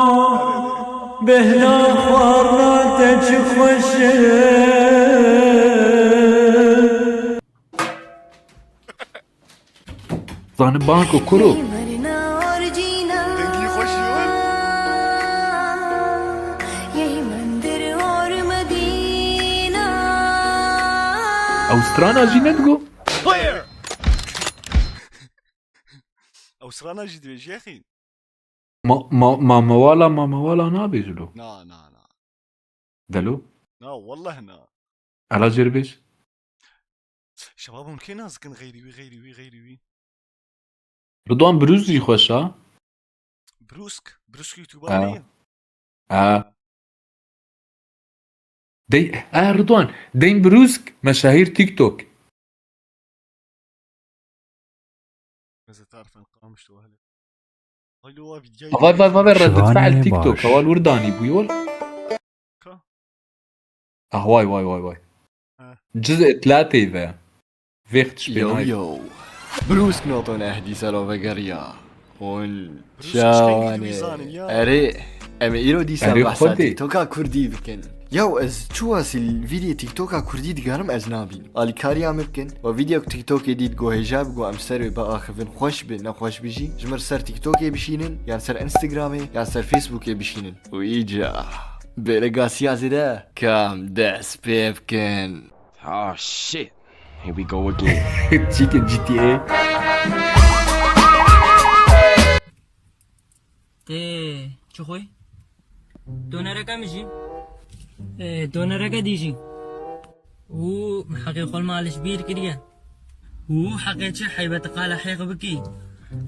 Bêhna xwarina te çi xweş e. Zanim banko kuro. Dengî xweş ji wan. Ew strana jî nedigo. Ew strana jî dibêje xî. Ma, ma, ma mewala, ma mewala nabêjilo. Na, na, na. Delo? Na, wallah na. Ela jêr bêj. Şebab hûn kê nazikin xeyrî wî, xeyrî wî, xeyrî wî? Rıdwan Bruz jî xweş a. Brûsk? Brûsk YouTube Ha. Neyê? Ha. Dey, ha, Rıdwan, Deyn Brûsk, meşahîr TikTok. Meze tarifen kalmıştı o hele. Alo, abi, Vay, vay, vay, vay, Şivanê reddet fe'l TikTok. Baş. Hawal wirdanî bû yol. Ka? Ah, vay, vay, vay, vay. Ha. Cüz etlatê ve. Vêxt şpênayê. Yo, yo. Brûsk noton ehdî sero vegeriya. Hûn Brûsk şawanê. Erê, em ê îro dîsa Erê behsa xwedê. TikToka Kurdî bikin. Yaw ez çuwa sî vîdyo TikToka Kurdî digerim ez nabînim. Alîkariya min bikin. We vîdyo TikTokê dît go hêja bi go em ser wê biaxivin xweş bi, nexweş bi jî. Ji mir ser TikTokê bişînin, yan ser Instagramê, yan ser Facebookê bişînin. Û îca bêrega siya zêde kam dest pê bikin. Oh shit. Here we go again. Çîkê G T A. Tê çi xwî? Donereke min jî. Ê, donereke dî jî. Û heqê xwe li malê ji bîr kiriye. Û heqê çi heybe tu qala hêq bikî?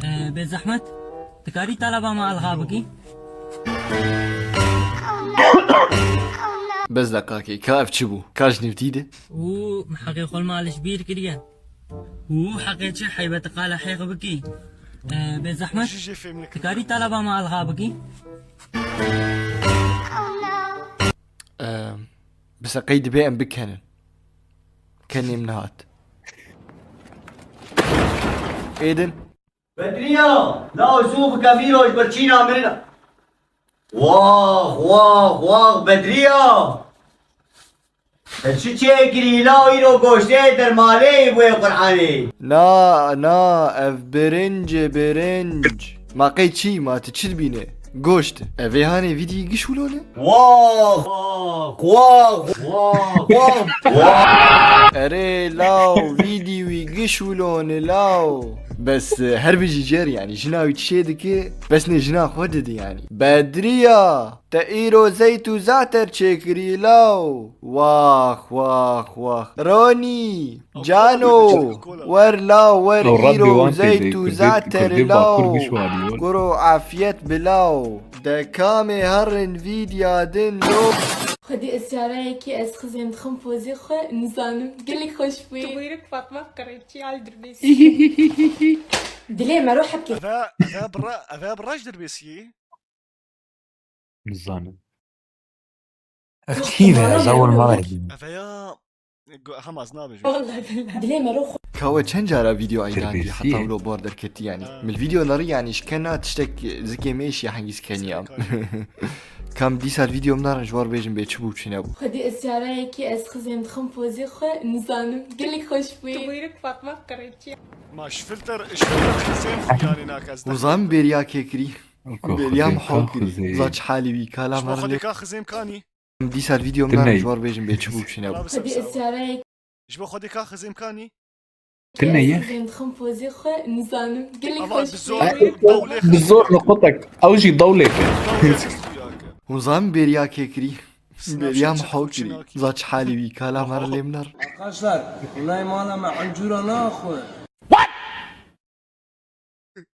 Ê, bê zehmet, tu karî taleba me alxa bikî? Bes deqakê, ka ev çi bû? Ka ji nêvtî de? Û heqê xwe li malê ji bîr kiriye. Û heqê çi heybe tu qala hêq bikî? Ê, bê zehmet, tu karî taleba me alxa bikî? Em, bi seqey dibê em bikenin. Kenê min hat. Êdin. Bedriya, la zû bike vîro ji birçîna mirina. Wax, wax, wax, Bedriya! Te çi çêkirî, la îro goştê dermalê bûye Qur'anê. Na, na, ev birinc e, birinc. Ma qey çi, ma tu çi dibîne? Goşt. Ev ê hanê vîdî giş wilo ne? Wax! Wax! Wax! Wax! Erê law, vîdî wî giş wilo ne law. Bes, e, her bijî cêr, yanî jina wî çi çê dike, bes nê jina xwe didi yanî. Bedriya, te îro zeyt û zater çêkirî law. Wax, wax, wax. Ronî, Cano, wer law, wer Ew Rabbê îro wan tê zeyt dê, û Kurdê, zater Kurdê Bakur law. Gişwarî, wele. Kuro afiyet bi law. De kamê herin vîdya din lo. Xwedî ez carayekî ez xizêm dixim pozê xwe, nizanim. Gelek xweş bûye. Tu bûyî Fatma Qirêçî al dirbêsî. Dilê me ro hepkê. Eve, eve bira, eve bira ji dirbêsiyê. Nizanim. Ev kî ve? Ez ewil me re dînim. Eve ya, go-, hema ez nabêjim. Dilê me ro xwe. Ka we çend cara vîdeo eynandî Dirbêsiyê. Heta wilo bar derketî yanî? Ha. Min vîdeo nerî yanî ji kena tiştek zikê mêşî hengî zikeniya. Zikeniya. Kam dîsa vîdeo min narin ji war bêjim bê çi bû çi nebû. Xwedî ez carayekî ez xizêm dixim pozê xwe nizanim. Gelek xweş bûye. Tu bûyî Fatma Qirêçî. Ma ji filter, ji filter xizêm xwe yanî nake ez. Hûzan bêriya kê kirî. Bêriya min hew kirî. Za çi halî wî kala. Ji bo Xwedê ka xizêm kanî. Dîsa vîdeo min narin ji war bêjim bê çi bû çi nebû. Xwedî ez carayekî Ji bo Xwedê ka xizêm kanî. Tine ye. Xizêm dixim pozê xwe nizanim. Gelek xweş bûye. Bi zor niqotek. Ew jî dewlêk e. Hûzan bêriya kê kirî. Bêriya min hew kirî. Za çi halî wî kala me re lê min ner. Arkadaşlar, nayê mala me encûra naxwe.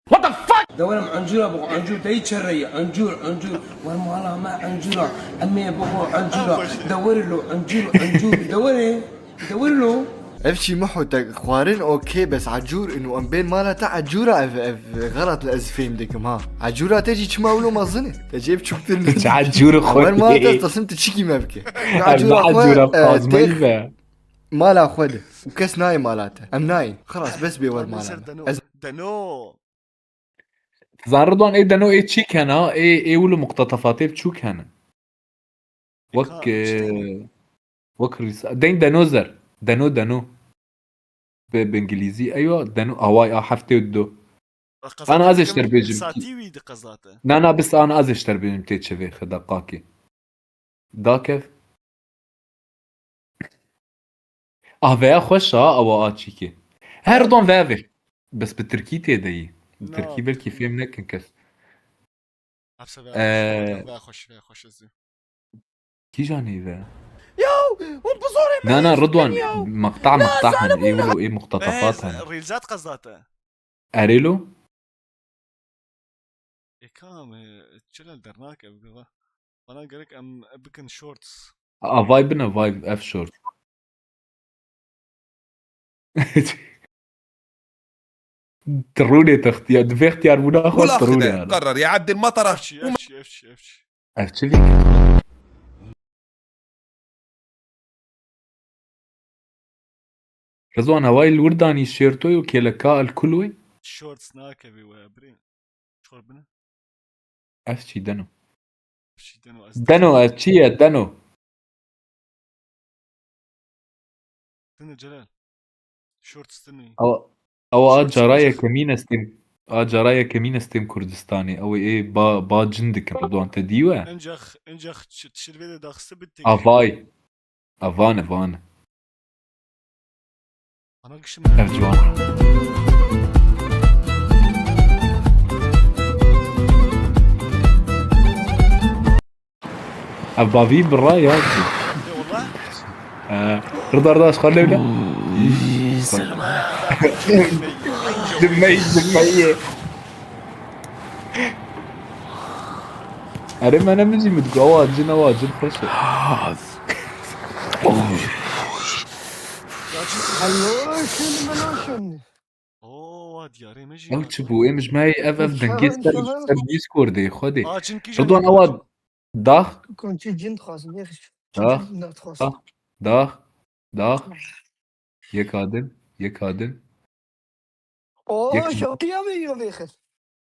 What the fuck? De werim encûra bixwe, encûr deyî çereyî, encûr, encûr. Wer mala me encûra, em ê bixwe encûra. De werê lo encûr, encûr, de werê, de werê lo. Ev çî Miho te xwarin okê bes ecûr û em bên mala te ecûra ev, ev xelat ez fêm dikim ha. Ecûra te jî çima wilo mezin e? Te jê biçûktir ne. Çi ecûr xwe. Wer mala te tasim tu çikî me bike. Ev ecûra xwe, ecûra e, qazmayî têx- be. Mala xwe de. Û kes nayê mala te. Em nayên. Xilas, bes bê wer mala me. Ez Deno. Zan Ridwan ê Deno ê çîk hene, ê, ê wilo muqtetefatê biçûk hene. Wek, e, wek rîs-, deng Deno zer. Deno, Deno. Bi, bi îngilîzî eyo, Deno, away a heftê û du. Ana ez ê ji te re bêjim. Satî wî di qezate. Na, na, bis ana ez ê ji te re bêjim tê çi vê xwe deqakê. Dakev. Ah, veya xweş a, ewa a çîkê. Her don veya vê. Bes bi tirkî tê de yî. Bi tirkî belkî fêm nekin kes. Hepse veya xweş, veya xweş, veya xweş ez ê. Kîjan hîve? Ya, hûn bi zorê me. Na, na, Ridwan, meqta, meqta hene, ê wilo, ê muqtetefat hene. Rîlzat qezate. Erêlo? Ê kam, e, çi lal dernake bi va. Bana gerek em bikin shorts. A, vay bine, vay, ev short. Tirûnê te ixtiya-, di vê ixtiyarbûna xwe tirûnê hene. قرر يعدل مطره. Ev çi, ev çi, ev çi, ev çi. Ev çi vî? Rizwan, hewayî li wir danî şêrtoy û kêleka alkul wê? Shorts nakevî we, birê. Çor bine. Ev çî Deno? Ev çî Deno, ez Deno, ev çi ye, Deno? Dene Celal. Shorts dinê. Ew, ew a cara yekemîn ez têm, a cara yekemîn ez têm Kurdistanê. Ew ê ba, ba cin dikim, Ridwan te dî we? Encax, encax ç-, tişir vê de daxiste bit tek. A vay. A van e, van e. Ana gişim. Ev ciwan. Ev bavî bira ya. Eyvallah. Ee, Rida, Rida, xwe lewle. Dimey, dimey. Erê me ne min jî min digo, awa cin, awa cin xweş e. Hello, şimdi ben olsun. Oo, wa diyarê me jî. Ew çi bû? Êm ji me ev, ev dengê ser, ser Discordê, Xwedê. Ridwan, ewa dax. Konçî cin dixwazim, yek dax, cin dixwazim. Dax, dax, dax. Yeka din, yeka din. Oo, şewqiya me yî vêxist.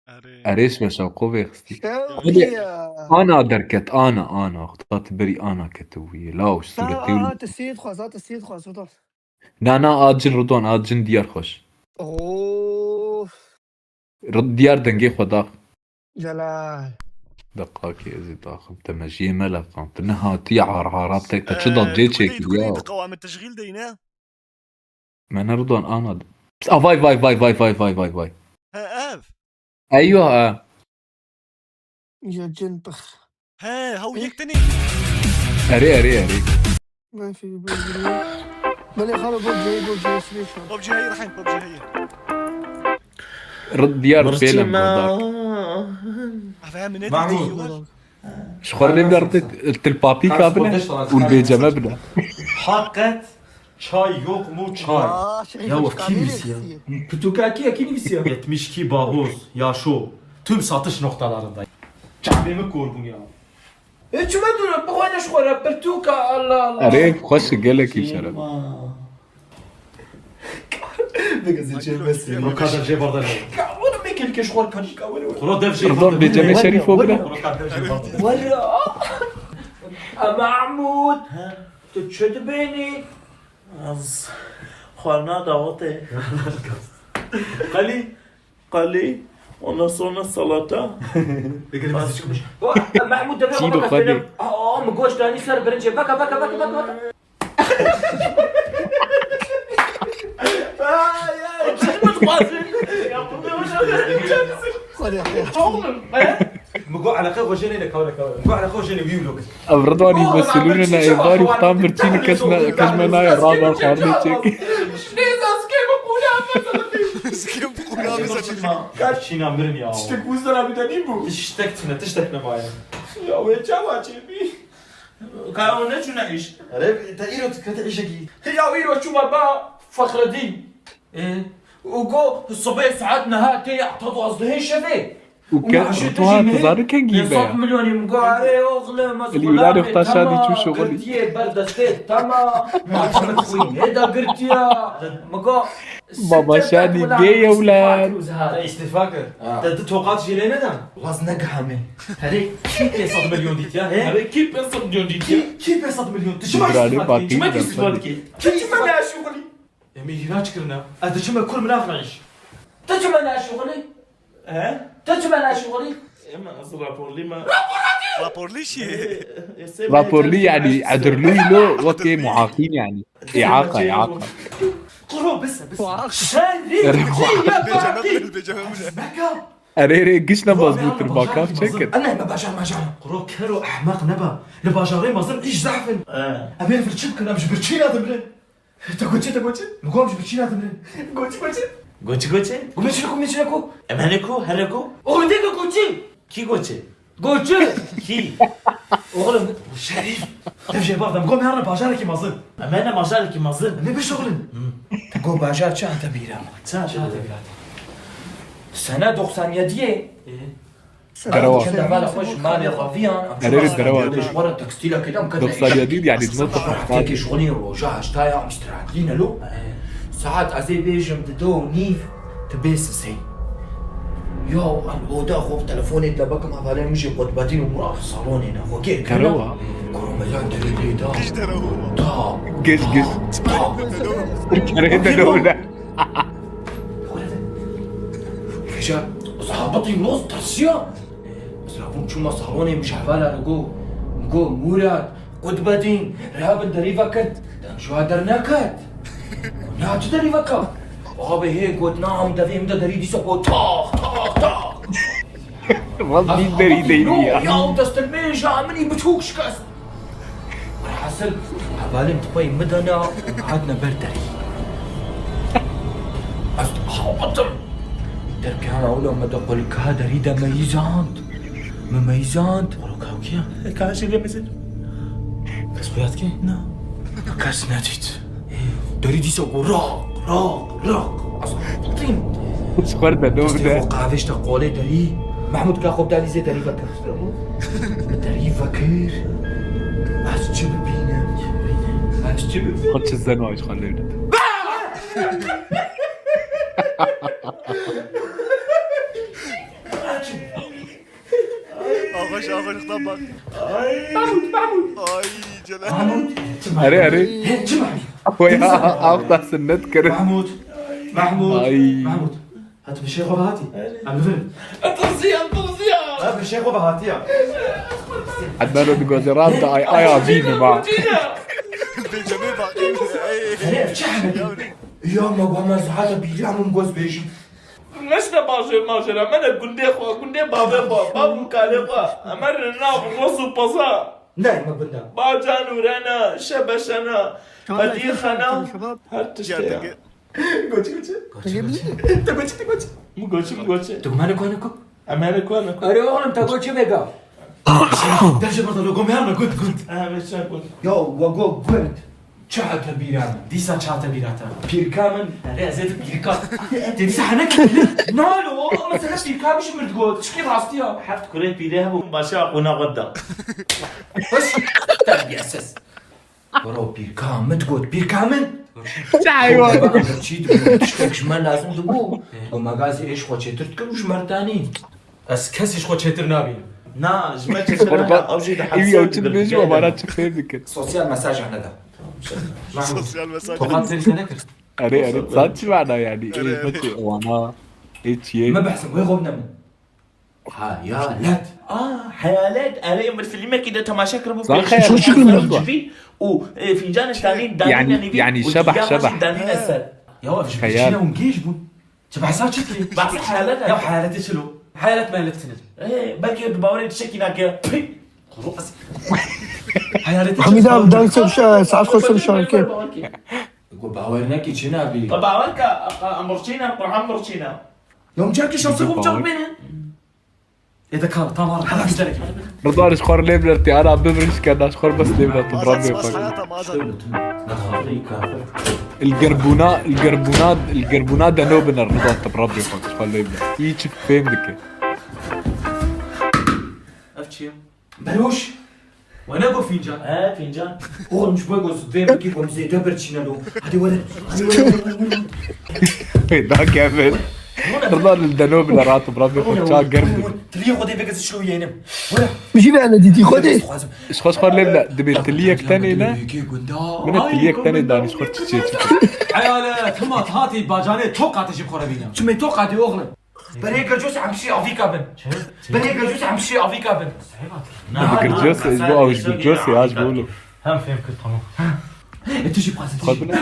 Erê. Erê, şeşa xwe vêxistî. Şewqiya. Ana derket, ana, ana. Xweda tu berî ana ketibûyê. Law, sûretê wî. Aa, tu sê dixwaz, aa, tu sê dixwaz, Ridwan. Na, na, a cin Ridwan, a cin diyar xweş. Oo. Rid-, diyar dengê xwe dax. Celal. Deqakê ez ê daxim. Te mejiyê me leqand. Tu nehatî har hara te, te çi da cê çêkiriya? Qewame teşgîl deyne. Me ne Ridwan ana. Ah, vay, vay, vay, vay, vay, vay, vay, vay. He, ev. Eywa, ha. Ya cin pix. He, hew yek tenê. Erê, erê, erê. Ben şey bu. Belê xalo bu cey bu cey sürüyor şu an. PUBG heyir, hein, PUBG heyir. Rıd diyar Mirçî pêlem me. Ev hem ne Mahmut. Diyor. Ji xwe rê bide rtê til papîka bine û li bêceme bide. Hakikat çay yok mu çay? Aa, şey, ya, wek kî nivîsiye? Pirtûka kî ye, kî nivîsiye? Yetmiş iki Bahuz, yaşo. Tüm satış noktalarında. Çavê min kor bûn ya. E, çima dûre? Bixwe ne ji xwe re pirtûka, Allah Allah. Erê, xweş e, gelekî şeref. Bigezî çê mesî. O kadar jê barda ne? Ka were me kelke ji xwe kanî ka were. Xuro dev jê. Pardon, bêceme Şerîf o bira. Xuro ka dev jê barda. Were. A Mahmud. He? Tu çi dibênî? Ez xwarina dawetê. Qelî. Qelî. Ondan sonra salata. Peki, ne bizi çıkmış? Mahmud, deve. Çî bixwe dê. Aa, min goş danî ser birincê. Veke, veke, veke, veke, veke. Ay, ay. Oğlum, he? Min got eleqe xwe jênê ne, kawre, kawre. Min got eleqe xwe jênê wî vlog. Ev Ridwanî mesulûne ne êvarî xwe tam birçî ne kes ne, kes me nayê rabar xwarinê çêk. Nêzas ke bi qûna me. Kar çîna mirin ya. Tiştek bû zira bi denî bû. Tiştek tine, tiştek nemaye. Ya wê çawa çêbî? Ka ew neçûne îş? Erê, te îro dikete îşekî. Ya îro çûma ba Fexredîn. Ê? Û go, sibê saet neha tê ya heta duwazdehê şevê. Û ke, tu ha, tu zanî kengî be ya. Pênc sed milyonî min go, erê oxlim, ez Elî, wila nexta şadî çû şoxilî. Girtiye ber destê, tamam. Ma çi min xwînê de girtiya. Min go, Baba Şadî bê ye wlan. Te îstîfa kir. Ha. Te du toqat jî lê nedan. Waz negihame. Herê kî pênc sed milyon dîtiya, he? Herê kî pênc sed milyon dîtiya? Kî, kî pênc sed milyon? Tu çima îstîfa dikî? Çima tu îstîfa dikî? Tu çima naşuxulî? Em ê hîra çi kirine? Ez diçime kur min naxne îş. Tu çima naşuxulî? He? Tu çima naşuxulî? Em ez raporlî me. Raporlî çi? Raporlî yanî edurlûyî lo wekê muhaqîn yanî. Îaqa, îaqa. Quro bise, bise. Şerî. Bêceme bile, bêceme bile. Meka. Erê, erê, giş ne mezbûtir, bakav çekir. Ene me bajar majar. Quro kero ehmeq nebe. Li bajarê mezin îş zehf in. Em ê li vir çi bikin? Em ji birçî ne dimirin. Te got çi, te got çi? Min got em ji birçî ne dimirin. Got çi, got çi? Got çi, got çi? Got me çi ku, me çi ku? Em hene ku, here ku? Oxlum, dê ke got çi? Kî got çi? Got çi? Kî? Oxlum. Şerîf. Dev jê bav de. Min got em herin bajarekî mezin. Em hene bajarekî mezin. Em ê bişuxulin. Hı. Te got bajar çi, hate bîra min. Çi hate bîra te? Sene doksan yediyê. Ê. Derewa. Çend hevala xwe ji malê raviyan, em Erê, çûna derewa. Ji xwe re tekstîlekê de em ketine Doksan yedi, yanî, not of Saeteke şixulî roja heşta ya em îstirahat dîne lo. Saet ez ê bêjim di do û nîv, tu bê sisê. Ya em oda xwe bi telefonê de bekim hevalên min jî Qutbedîn û Murat salonê ne xwe kê kirine. Derewa. Kuro me yan derê lê da. Giş derewa. Ta. Giş, giş. Ta. Kerê de dewle. Vêca, ez habitî noz tirsiya. Ez rabûm çûma salonê min ji hevala re got, min got, Mûrad, Qutbedîn, rabin derî vekin. Dem ji wa derneket. Na çi derî veka? Abi hê got, na em devê min de derî dîsa got, tax, tax, tax. Rast bî derî deyî ya. Ya, û destilmêja min î biçûk şikest. Welhasil, hevalên di pey min de ne, hatine ber derî. Ez dihawatim. Derkeha ewla me de qulika derî de meyîzand. Me meyîzand. Qulika kî ya? Ka şirê mezin. Kes xuya dike? Na. Kes nedît. Derî dîsa got, raq, raq, raq. Ez hatîm. Ji xwe re de dor de. Destê xwe qavêj te qolê derî. Mehmûd ka xwe bidalî zê derî vekir. Bi derî vekir. Ez çi bibînim? Ez çi bibînim? Xwe çi zeno ji xwe lê dide. Ağaç, ağaç, bak. Ay. Mahmut, Mahmut. Ay, Celal. Mahmut. Erê, erê. He, çi Mahmut? Oya, av da sünnet kirin. Mahmut. Mahmut. Ay. Mahmut. Hat bi şey xwe hatî. Em li vir. Tirsiya, tirsiya. Ha, bi şey xwe hatî ya. Ednan o digoze ram da ay, ay, abî mi ma? Bêcemê bak. Herê, ev çi hemedî? Ya me ba me zihata bîra min goz bêjim. Neşte bajêr majêr, em ene gundê xwe, gundê bavê xwe, bav û kalê xwe. Em ene nav, roz û peza. Ney me gunda. Bacan û rena, şebeşena, qedîxena, her tiştê ya. Goçi, goçi. Goçi, goçi. Te goçi, te goçi. Min goçi, min goçi. Tu gumane kone ku? Em ene kone ku? Erê oğlum, te goçi vega. Derje burada logo me ama gund, gund. Ha, ve çar gund. Ya, we go gund. Çi hate bîra min? Dîsa çi hate bîra te? Pîrka min. Erê, ez ê tu pîrka. Te dîsa henek mi? Na lo, ama sana pîrka min ji mir digot. Çikî rastî ya. Heft kurê pîrê hebû, başa qûna xwe da. Baş, terbiyesiz. Bro, pîrka min digot, pîrka min. Çi heywan? Çi digot, tiştek ji me lazim dibû. Got, me gazî êş xwe çêtir dikir û ji me re danîn. Ez kesî ji xwe çêtir nabînim. Na, ji me çêtir Qurban, nabînim. Ew jî di hepsê ew çi dibêjim, bana çi fêm dikir. Sosyal mesaj neda. Mahmut. Sosyal mesaj. Tokat sêr te nekir. Erê, erê, sen çi mana yani? Erê, erê. Ê, wana, ê, çiyê? Me behsim, wê xwe bine min. Hayalet. Aa, hayalet. Erê, min filmekî de temaşe kiribû. Sen pêşî hayalet. Çi filmekî? Civîn û, e, fincanê danîn, danîne nîvî û şebeh, şebeh. Danîne ser. Ya, ev ji xeyal. Çi ne hûn gêj bûn? Çi behsa çi dikî? Behsa hayalet e. Ya hayaletê çilo? Hayalet meyalet tine. Ee, belkî tu bawerê tiştekî nake. Pî! Kuru ez. Hayaletê çilo? Hamîda, danse bir şey, saat koşsa bir şey. Bawer ke. Go bawer nekî çi nabî? Bawer ke, em birçîne, Qur'an birçîne. Ya, min çar kişan sibû çar bêne. Ê de kal, tamam, hela güzel. Rıdvan, ji xwe lê bilir, tiyara bibir, ji kenda ji xwe bes lê bilir, tu Rabbi xwe. Li gerbûna, li gerbûna, li gerbûna de no biner, Rıdvan, tu Rabbi xwe, ji xwe lê bilir. Î çi fêm dike. Ev çi ye? Beroş. We ne got fincan? He, fincan. Oğlum, ji bo ku vê bikî ku em zêde birçîne lo. Hadi were. Hadi were, were, were, were. Da kevin. Rıdvan, li deno bile rahat bira, vê xwe ça germ bû. Tiliyê xwe dê veke zî çilo yênim. Were. Bijî ve ne dîtî xwe dê. Ji xwe, ji xwe lê bile dibê tiliyek tenê ne? Min tiliyek tenê danî ji xwe çiçê çiçê. Hayalet, hima hatî bacanê toqatê jî xwe re bîne. Çimê toqatê oğlum. Berê Gercosê em şî avîka bin. Çi? Çi? Berê Gercosê em şî avîka bin. Sehêbat. Na, Gercosê, ji bo aw ji Gercosê, ya ji bo wilo. Hem fêm kir, tamam. E, tu jî bixwazî, tu jî. Xwe bile.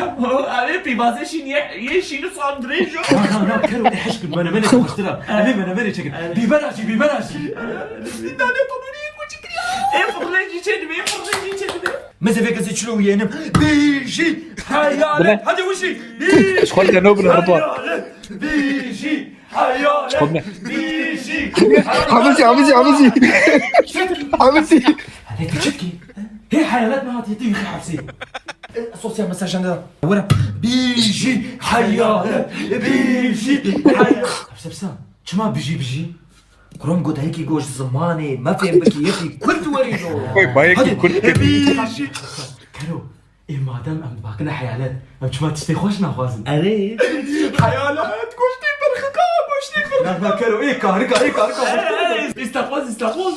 Erê, pîvazê şîn yê, yê şîn û san dirêj o. Na, na, na, kero, ê heş kir, menemenê xweştir e. Erê, menemenê çekin. Erê. Bîbera jî, bîbera jî. Erê, dane tonûrî yê koçî kiriya. Ê firlê jî çêdibe, ê firlê jî çêdibe. Mezevê gezê çilo û yenim. Bijî, hayalet. Bile. Hadi wişî. Bijî. Ji xwe de no bile, Rıdvan. Hayalet. Bijî. Hayalet. Xwe bile. Bijî. Hafizî, hafizî, hafizî. Hafizî. Hadi tu çitkî. Hê hayalet mi hatiye tu yixî hepsî. Sosyal mesajında. Were. Bijî. Hayalet. Bijî. Hayalet. Hepse pisa. Çima bijî bijî? Kurom go dayikî go ji zimanê me fêm bikî, yekî Kurd werî lo. Oy, bayekî Kurd kir. Kero, ê madem em dibakine heyalet, em çima tiştê xweş naxwazin? Erê. Heyalet, goştê birxika, goştê birxika. Na, na, kero, ê karika, ê karika, goştê birxika. Ey, istakoz, istakoz.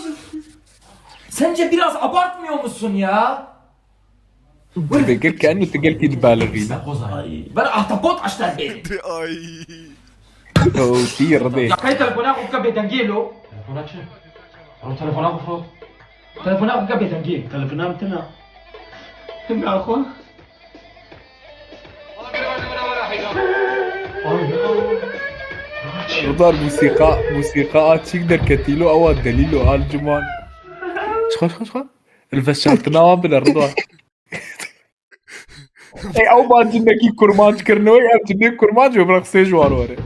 Sence biraz abartmıyor musun ya? Dibê gel kenî tu gelkî dibalixîne. Ay. Ben ahtapot aştan bêrim. Ay. O tî ridê. Ya kay telefona xwe bike bêdengiyê lo. Telefona çi? Oğlum telefona xwe fo. Telefona xwe bike bêdengiyê. Telefona min tune. Hinga xwe. Rıdvan, musîqa, musîqa a çîk derketî lo, ewa delî lo, al ciman. Çixa, çixa, çixa. Li veşartina wan bile, Rıdvan. Ey, ew ba cinekî kurmanc kirine, ew cinê kurmanc û bira qisê ji wan were.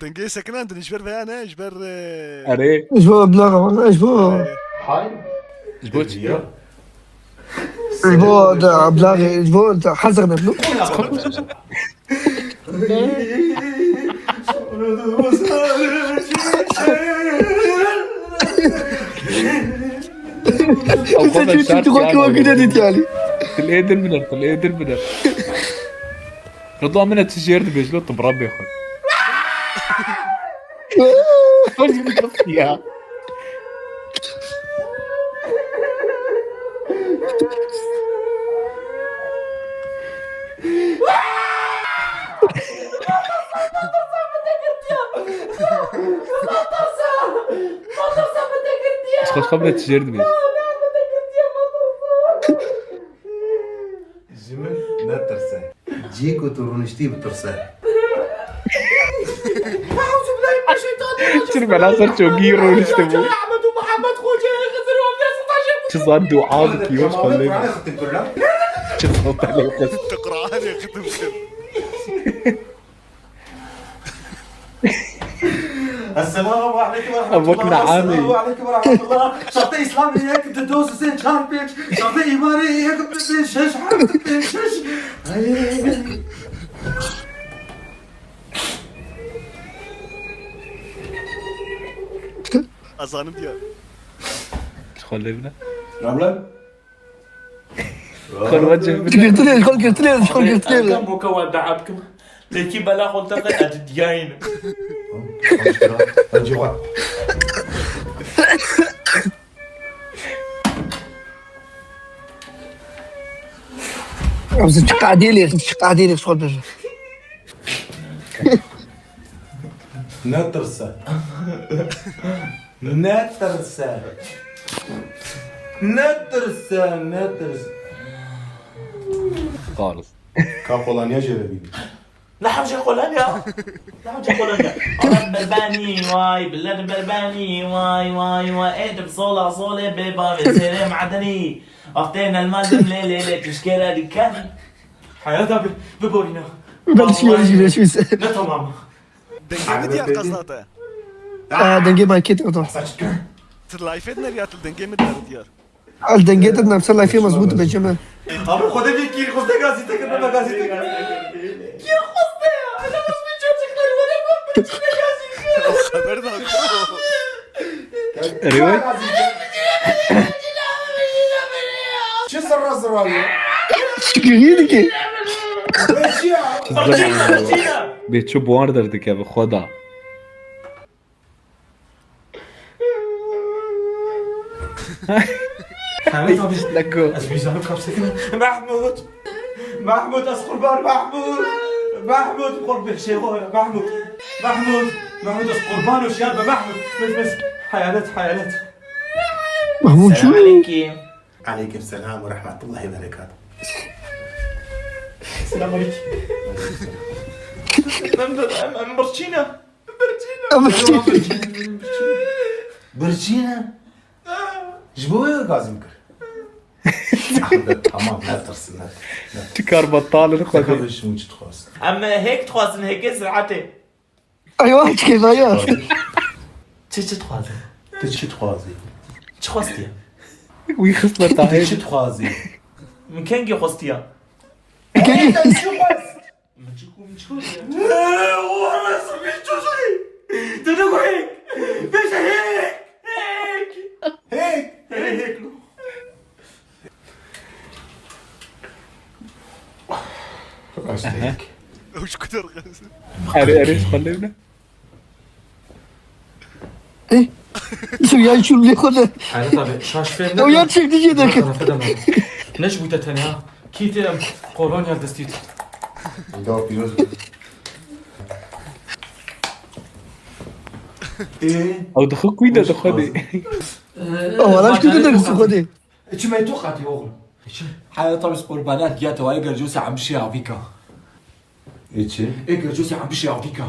Dengê sekinandin ji ber veya ne, ji ber, e, Erê. Ji bo blaxa, ji bo. Hay. Ji bo çi? Ji bo da blaxê, ji bo da hezir nebno. Ew xwe Sen çi veşart tu xwe yani. Kime gide dit yani? Til êdir biner, til êdir biner. Rıdvan, min e çi jêr dibêjilo, tu bi Rabbê xwe. Ya. Xweş xwe bire tu jêr dibêj. Ji min Ku tu rûniştî bitirse. Çir bela ser çokî rûniştibû. Çi zan dua bikî, weş xwe lê. Çi zan te lê xist. Tu Qur'anê xitim kir. Esselamu aleykum ve rahmetullah. Ebûk Neamî. Esselamu aleykum ve rahmetullah. Şertê Îslamê yek, du, du, sê, çar, pênc. Şertê îmanê yek, du, pênc, şeş, heft, pênc, şeş. Ay. Azanim diye. Xwe lê bine. Rabla. Xwe li we cih bide. Girtine, xwe girtine, xwe girtine. Kan boka we dua bikim. Lê kî bela xwe teqe ez diyayînim. Em çi qadê lê, çi qadê lê xwe bir. Netirse. Netirse. Netirse, netirse. Xalis. Ka Polanya jê re bî. Ne hewce Polanya. Ne hewce Polanya. Ala berbenî, vay, bilet berbenî, vay, vay, vay. Ê, dib zola zolê bê bavê sêrê medenî. Aftê nelmazim lê, lê, lê, tişkêre diken. Heyata bi, biborîne. Ben şu yarışı geçmiş. Ne tamam. Dengê min diyar qezda te. Aa, dengê marketê oto. Saçma. Tu layfê dineriya tu dengê min diyar diyar. Al dengê de nefse layfê mezbût be ceme. Abi xwedê bir kir xweste gazî te kir, bebe gazî te kir. Kir xweste ya. Ana az bir çocuklar var ama bir çocuk gazî. Xeber de. Erê we? Çi zirra zirra ya? Çi giriyor ki? Beşi ya. Çi zirra zirra. Bê çi buhar derdikeve xweda. Hemî tabii. Leko. Ez bir zanım kapsakın. Mahmut. Mahmut, ez qurban, Mahmut. Mahmut, qurb bir şey var, Mahmut. Mahmut, Mahmut, ez qurban, hoşyar be, Mahmut. Mes, mes. Hayalet, hayalet. Mahmut. Selam aleyküm. Aleyküm selam ve rahmetullahi ve berekatuhu. Selam aleyküm. Em, em, em birçîne. Birçîne. Birçîne. Ji bo wê gazî min kir. Tamam, netirsin, netirsin. Çi kar betal in xwedê. Teka şûn çi dixwazin. Em hêk dixwazin, hêkê sirhatê. Eywa, çi kêfa ya. Çi, çi dixwazin? Tu çi dixwazî? Çi xwestiye? Wî xismeta heyv. Tu çi dixwazî? Min kengî xwestiya. Kengî? Ey, te çi xwest? Min çi ku, min çi ku ya? Ne, wala sibî çocuğu. Tu ne ku hêk? Beşe hêk. Hêk. Hêk. Hêk, hêk lo. Ew ji ku derxist. Erê, erê, xwe lê bine. Eh, tu ya çû lê xwe de. Hele tabi, şaş fêr ne. Ew ya çek dijî de. Ne ji bû te tenê ha. Kî tê em Polonya destî. Ew dixwe kuy de dixwe dê. Ew hala ji ku de dixwe dê. Çi me tu qatî oğlum? Çi? Haya tabi spor bana diya te vay gercû se amşi avika. Ê çi? Ê gercû se amşi avika.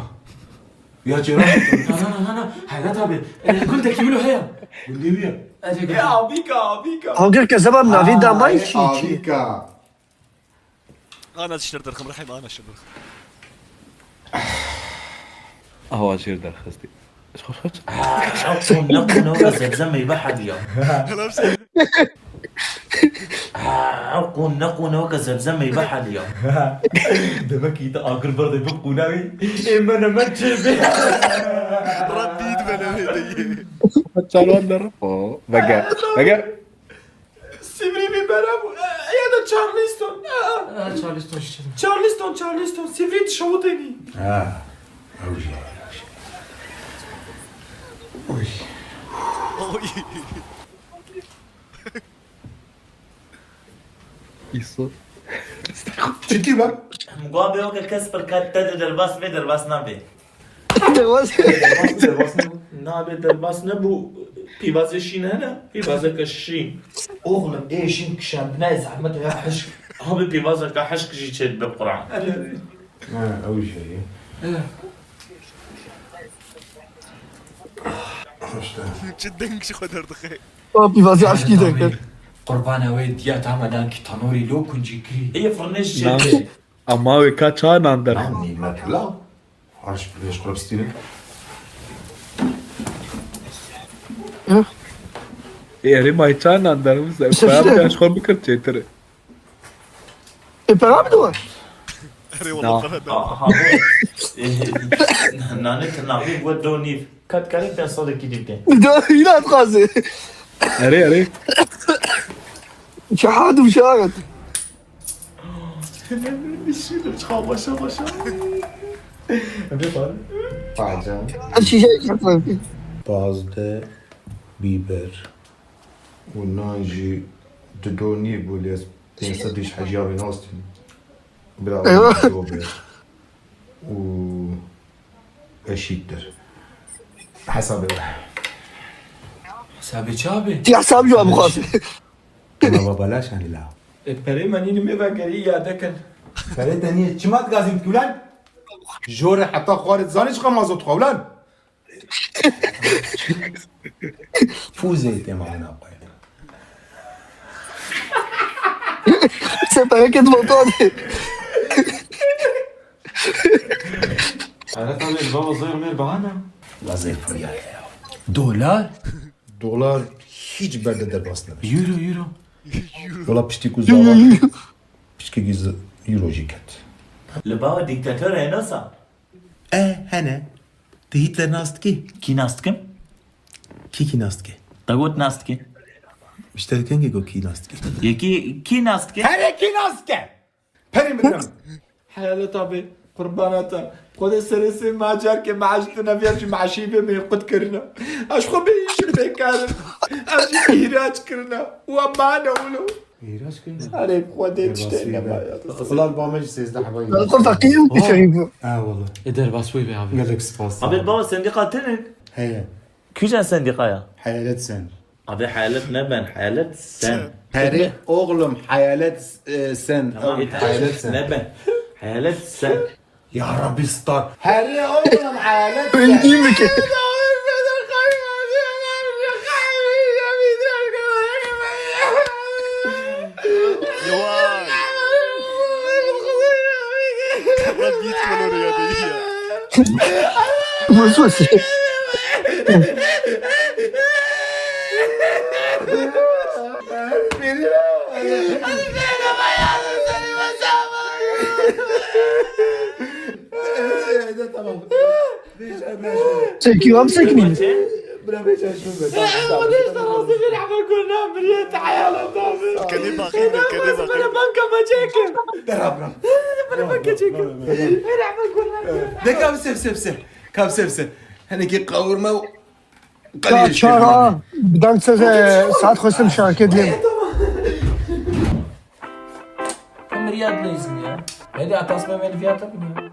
Ya çi? Na, na, na, na, na. Haya tabi. Ê, gundekî wilo heye. Gundî wî ye. Ê, gundî. Ê, avika, avika. Hawgir ke zeba navî damay çi, çi? Avika. Ana şir derxim, Rehîm, ana şir derxim. Awa jêr derxistî. Ji xwe xwe çi? Aa, qûn ne qûn ew zebze meyve hediya. Aa, qûn ne qûn ew ke zebze meyve hediya. Demek ki te agir berdê bi qûna wî. Ê, me ne me çê bê. Rebbî dibe ne wê de yê. Çaran derim. O, veger. Veger. Sivrî bî bera bû. E, ya da Charleston. E, Charleston şişirim. Charleston, Charleston. Sivrî dişewitênî. Ha. Ew jî. Uy. Oy. Îso. Çi tî be? Mugabe weke kes pir ket te de derbas be, derbas nabe. Derbas. Derbas, derbas ne? Nabe derbas ne bu pîvazê şîn hene? Pîvazeke şîn. Oğlum, ê şîn kişandine zahmet ya hişk. Abi pîvazeke hişk jî çêdibe Quran. Ha, ew jî heye. Hoşta. Çi deng ji xwe derdixê. Aa, pîvazî eşkî derket. Qurbana wê diya tamadan ki tanûrî lo kuncî kirî. Ê firnê jî çêdibe. Ama wê ka çanan der. Lan nîmet la. Arş bir eşkol bistîne. Ê, erê may çanan der. Peyam ka ji xwe bikir çêtir. E, pera bide we. Erê wala para da. Nanê tirnaxî bû do nîv. Ka dikarî pênc sedekî dî bidê. Hîna dixwaze. Erê, erê. Şehad û şaret. Şîlim çiqa başa başa. Pacan. Her şişe çekmek. Pazdeh bîber û nan jî di do nîv bû lê ez pênc sed diş heciya wê nastin. Bira Eyvah. Dobe û eşittir. Hesabê we. Hesabê çi abi? Ti hesab jî bixwaze. Kena babalaş hani la. E, perê me nînî mêve gerî yade kin. Perê te niye? Çima digazî dikî lan? Jore heta xwarit zanî çiqa mazot xwe lan. Fûzê tê ma wina xwe. Sen pereket motor. Ara tabii baba zor mer bahane. Wazê furiyaya ya. Dolar. Dolar hiç berde derbas nebe. Euro, euro. Wala piştî ku zava piçkekî z- euro jî ket. Li bava dîktator e nasa. E hene. Te Hitler nas dikî? Kî nas dikim? Kî kî nas dikî? Te got nas dikî. Ji te kengê got kî nas dikî? Yekî kî nas dikî? Herê kî nas dike? Perê min dem. Heyalet abi, qurbana te. Xwedê serê sê ma carkê me eştine viya jî me eşî bê me qut kirine. Ez xwe bê îşin bêkarim. Ez jî îhraç kirine. Û em mane wilo. Îhraç kirine. Erê Xwedê tiştê nema ya. Xulal ba me jî sêzdeh heba yî. Xwe feqîr û şerîf bû. Ha wala. E derbas wê be abi. Gelek spas. Abi baba sendîqa tinin. Heye. Kîjan sendîqa ya? Heyalet sen. Abi hayalet neben, hayalet sen. Herê oğlum hayalet e, sen. Tamam, Hayalet sen. neben. Hayalet sen. Ya Rabbi star. Herê oğlum hayalet sen. Engin mi ki? Vay. Lan git lan oraya değil ya. Nasıl? Tamam. Çekiyor mu çekmiyor? Bira beş yaşım ben. Kedi bakayım, kedi bakayım. Bira bira. De kav sev sev sev. Kav sev sev. Hani ki kavurma. Ya çara, bir dank size saat koştum şarkı diye. Emir ya dileyizin ya. Hadi atasma beni fiyata bin ya.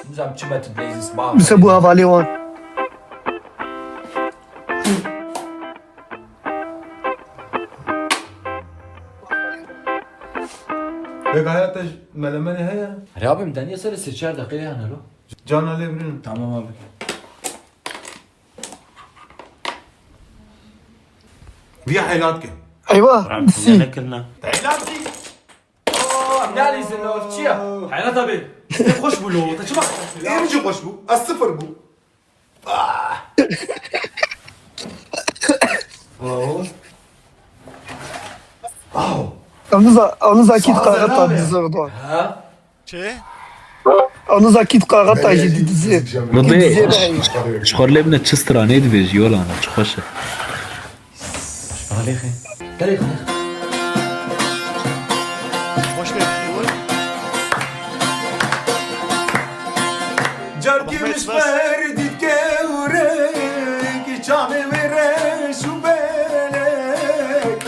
Nizam çi me tu dileyizin sbah. Mesela bu havale var. Pek hayata melemenê heye. Erê abi, min deniye serê sê çar deqê hene lo. Cana lê birîn. Tamam abi. Viya helat ke. Eyvah. Rabbi ne kirna. Helat ki. Ne lîzin lo, ev çi ya? Hayrat abi. Te xweş bû lo. Te çima? Êmci xweş bû. Ez sıfır bû. Onu za, onu za kit karat abi zor do. Ha? Çi? Onu za kit karat abi dizi. Rıdê, Dizi be. ji xwe lê bine çi stranê dibêjî, yola me, çi xweş e. Alêxê. Gelê xwe. Hoş geldin. Carkê min ji xwe dît gewrek, çavê wê reş û belek.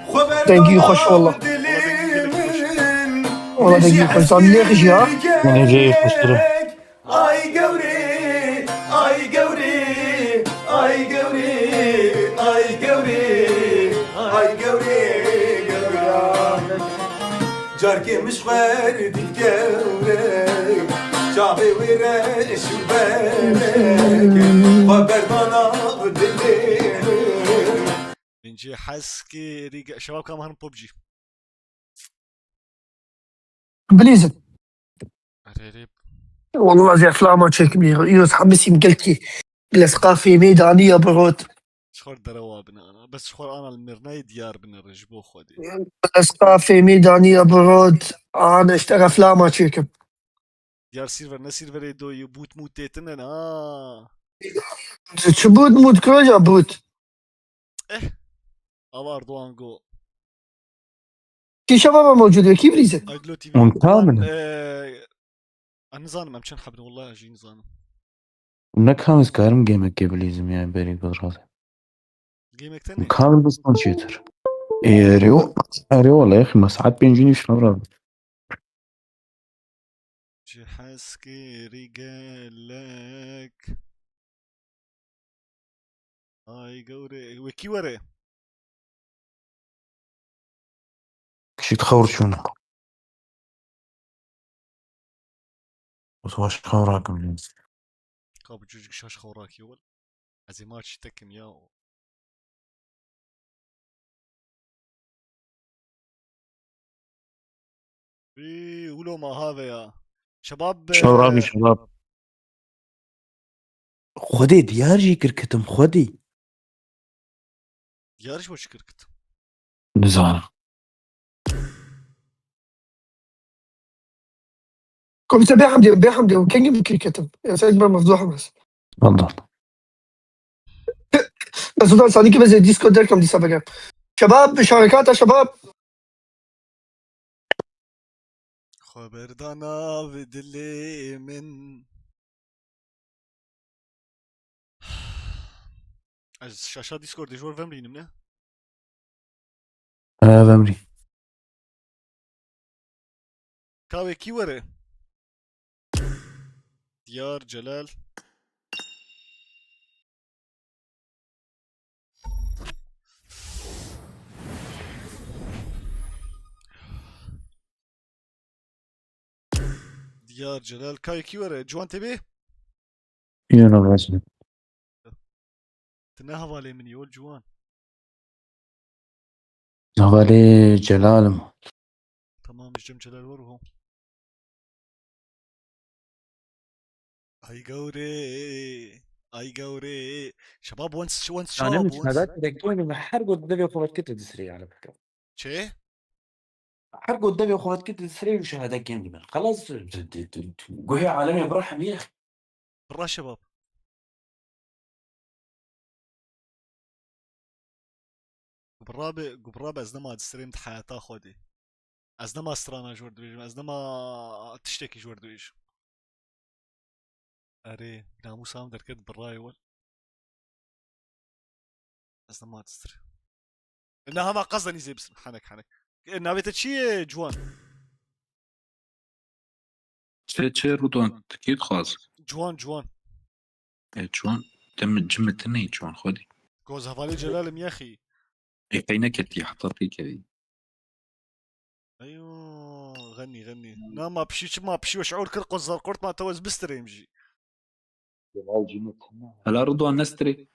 Xwe Dengî xweş, berda wallah. dilê min, Wallah dengî xweş. Tam lêxij ya. Gelek. Geleceği xweştir e. Ay gewrê, ay Carkê min ji xwe dît gewre, çavê wê reş û berek, xwe berdana bi dilê. Min jî hez kir, şebab ka em herin PUBG. Bilîzin. Erê, erê. Wallah ez eflama çêkim ya. Îro ez hemisîm gelkî. Bi lesqa fêmê daniya birot. Ji xwe derewa bine ana. Bes ji xwe ana li mirnayê diyar binere ji bo Xwedê. Bi lesqa fêmê daniya birot. Ana işte eflama çêkim. Diyar sîrver ne sîrverê doyî, bût mût têtine ne ha. Çi bût mût kroja bût? Eh. Ava Erdoğan go. Kî şeva me mewcud be, kî bilîze? Aydlo T V. Hûn kam in? Eee, ez nizanim em çend heb in, wallahî ez jî nizanim. Ne kam ez karim gemekê bilîzim yani berî gazrazê. Gemekte ne? Kam biz çêtir. Erê o, erê wala yaxî me saet pêncî nîv şina bira. Ji hezkirî gelek. Ay gewre, wekî were. Kişî xewr çûne. Wisa xewr rakim. Ka bi çocuk şaş xewr rakî wel. Ez ê maç tekim ya. Wî, wilo ma have ya. Şebab, Şew rabî e, şebab. Xwedê diyar jî kir kitim, Xwedê. Diyar ji bo çi kir kitim? Nizanim. Komîse bê hemdê, bê hemdê û kengî min kir ketim. Ya sen ben mevzu hemes. Allah. Ez odan sanî ki bezê Discord derkem dîsa vegem. Şebab, şarekata şebab. Xwe berdana bi dilê min. Ez şaşa Discordê ji we vemrînim ne? He, vemrî. Ka wekî were. Diyar, Celal. Diyar, Celal, ka wekî were. Ciwan tê bê? Yine lazım. Tu ne hevalê min î, ol ciwan. Hevalê Celal im. Tamam, ji cem Celal wer ho. Ay gawrê, ay gawrê. Şebab, once, once Yani şab, once. Müsaade direkt oyunu ve her gol devê xwe vetkete disrê yani. Çê? Her gol devê xwe vetkete disrê û şehadek yên dibin. Xelas, guhê alemê bira hemî. Bira şebab. Ku birabe, ku birabe ez nema distirêm di heyata xwe de. Ez nema strana ji we dibêjim, ez nema tiştekî ji we dibêjim. Erê, namûsa min derket birayê we. Ez nema distir. Ne hema qasden îzê bisin. Henek, henek. E, navê te çi ye, ciwan? Çi, çi Rûdwan, tu kî dixwaz? Ciwan, ciwan. E, ciwan, te min, ci min tine ye ciwan, xwedî. Goz hevalê Celal im yexî. E, qey neketî, heta tê kevî. Eyo, xenî, xenî. Na ma pişî çi ma pişî we şiûr kir, qo zerqurt ma te wez bistirêm jî. Hela Rûdwan nestirê.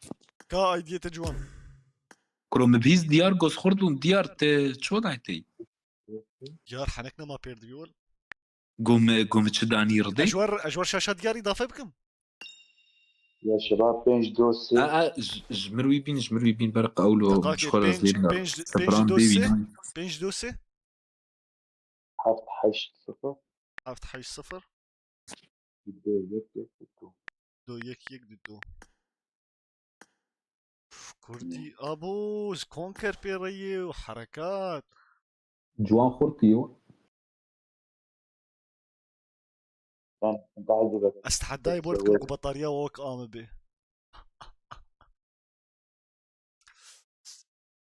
Ka aydiyê te ciwan. Kuro min bihîst diyar goz xurt bûn, diyar te ço daytey? Diyar henek nema pêr dibî wel. Gom, gom çi danî ridê? Ez ji wer, ez ji wer şaşa diyar îdafe bikim. Ya şebab pênc do sê. A, a, ji, ji mir wî bîn, ji mir wî bîn ber qewlo. Deqakê, ji xwe re pênc, zêde pênc, pênc sifran do bê sê, wî nayê. Pênc do sê. Heft heşt sifir. Heft heşt sifir. Du yek yek du. Du yek yek du. Uf, Kurdî, abo, ji Konker pê re ye û herekat. Ciwan xurtî yo. Ez tehedayê bo dikim ku betariya we wek a min bê.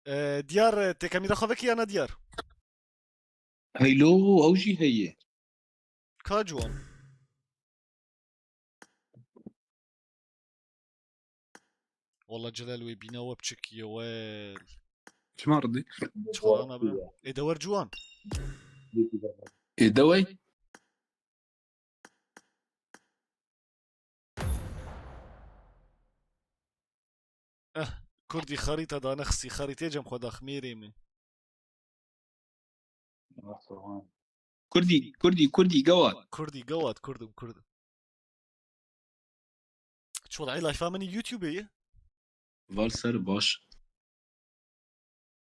E, diyar, e, tê kamîra xwe vekî ya ne diyar? Heylo, ew jî heye. Ka ciwan. Walla Celal wê bîna we biçik ye wel. Çima ridî? Çiqalana be. Ê de wer ciwan. Ê dewey? Eh, Kurdî xerîta danexistî, xerîtê cem xwe daxmêrê min. Kurdî, Kurdî, Kurdî, gewat. Kurdî, gewat, Kurdim, Kurdim. Çi wada layfa min YouTube'ê ye? Val ser baş.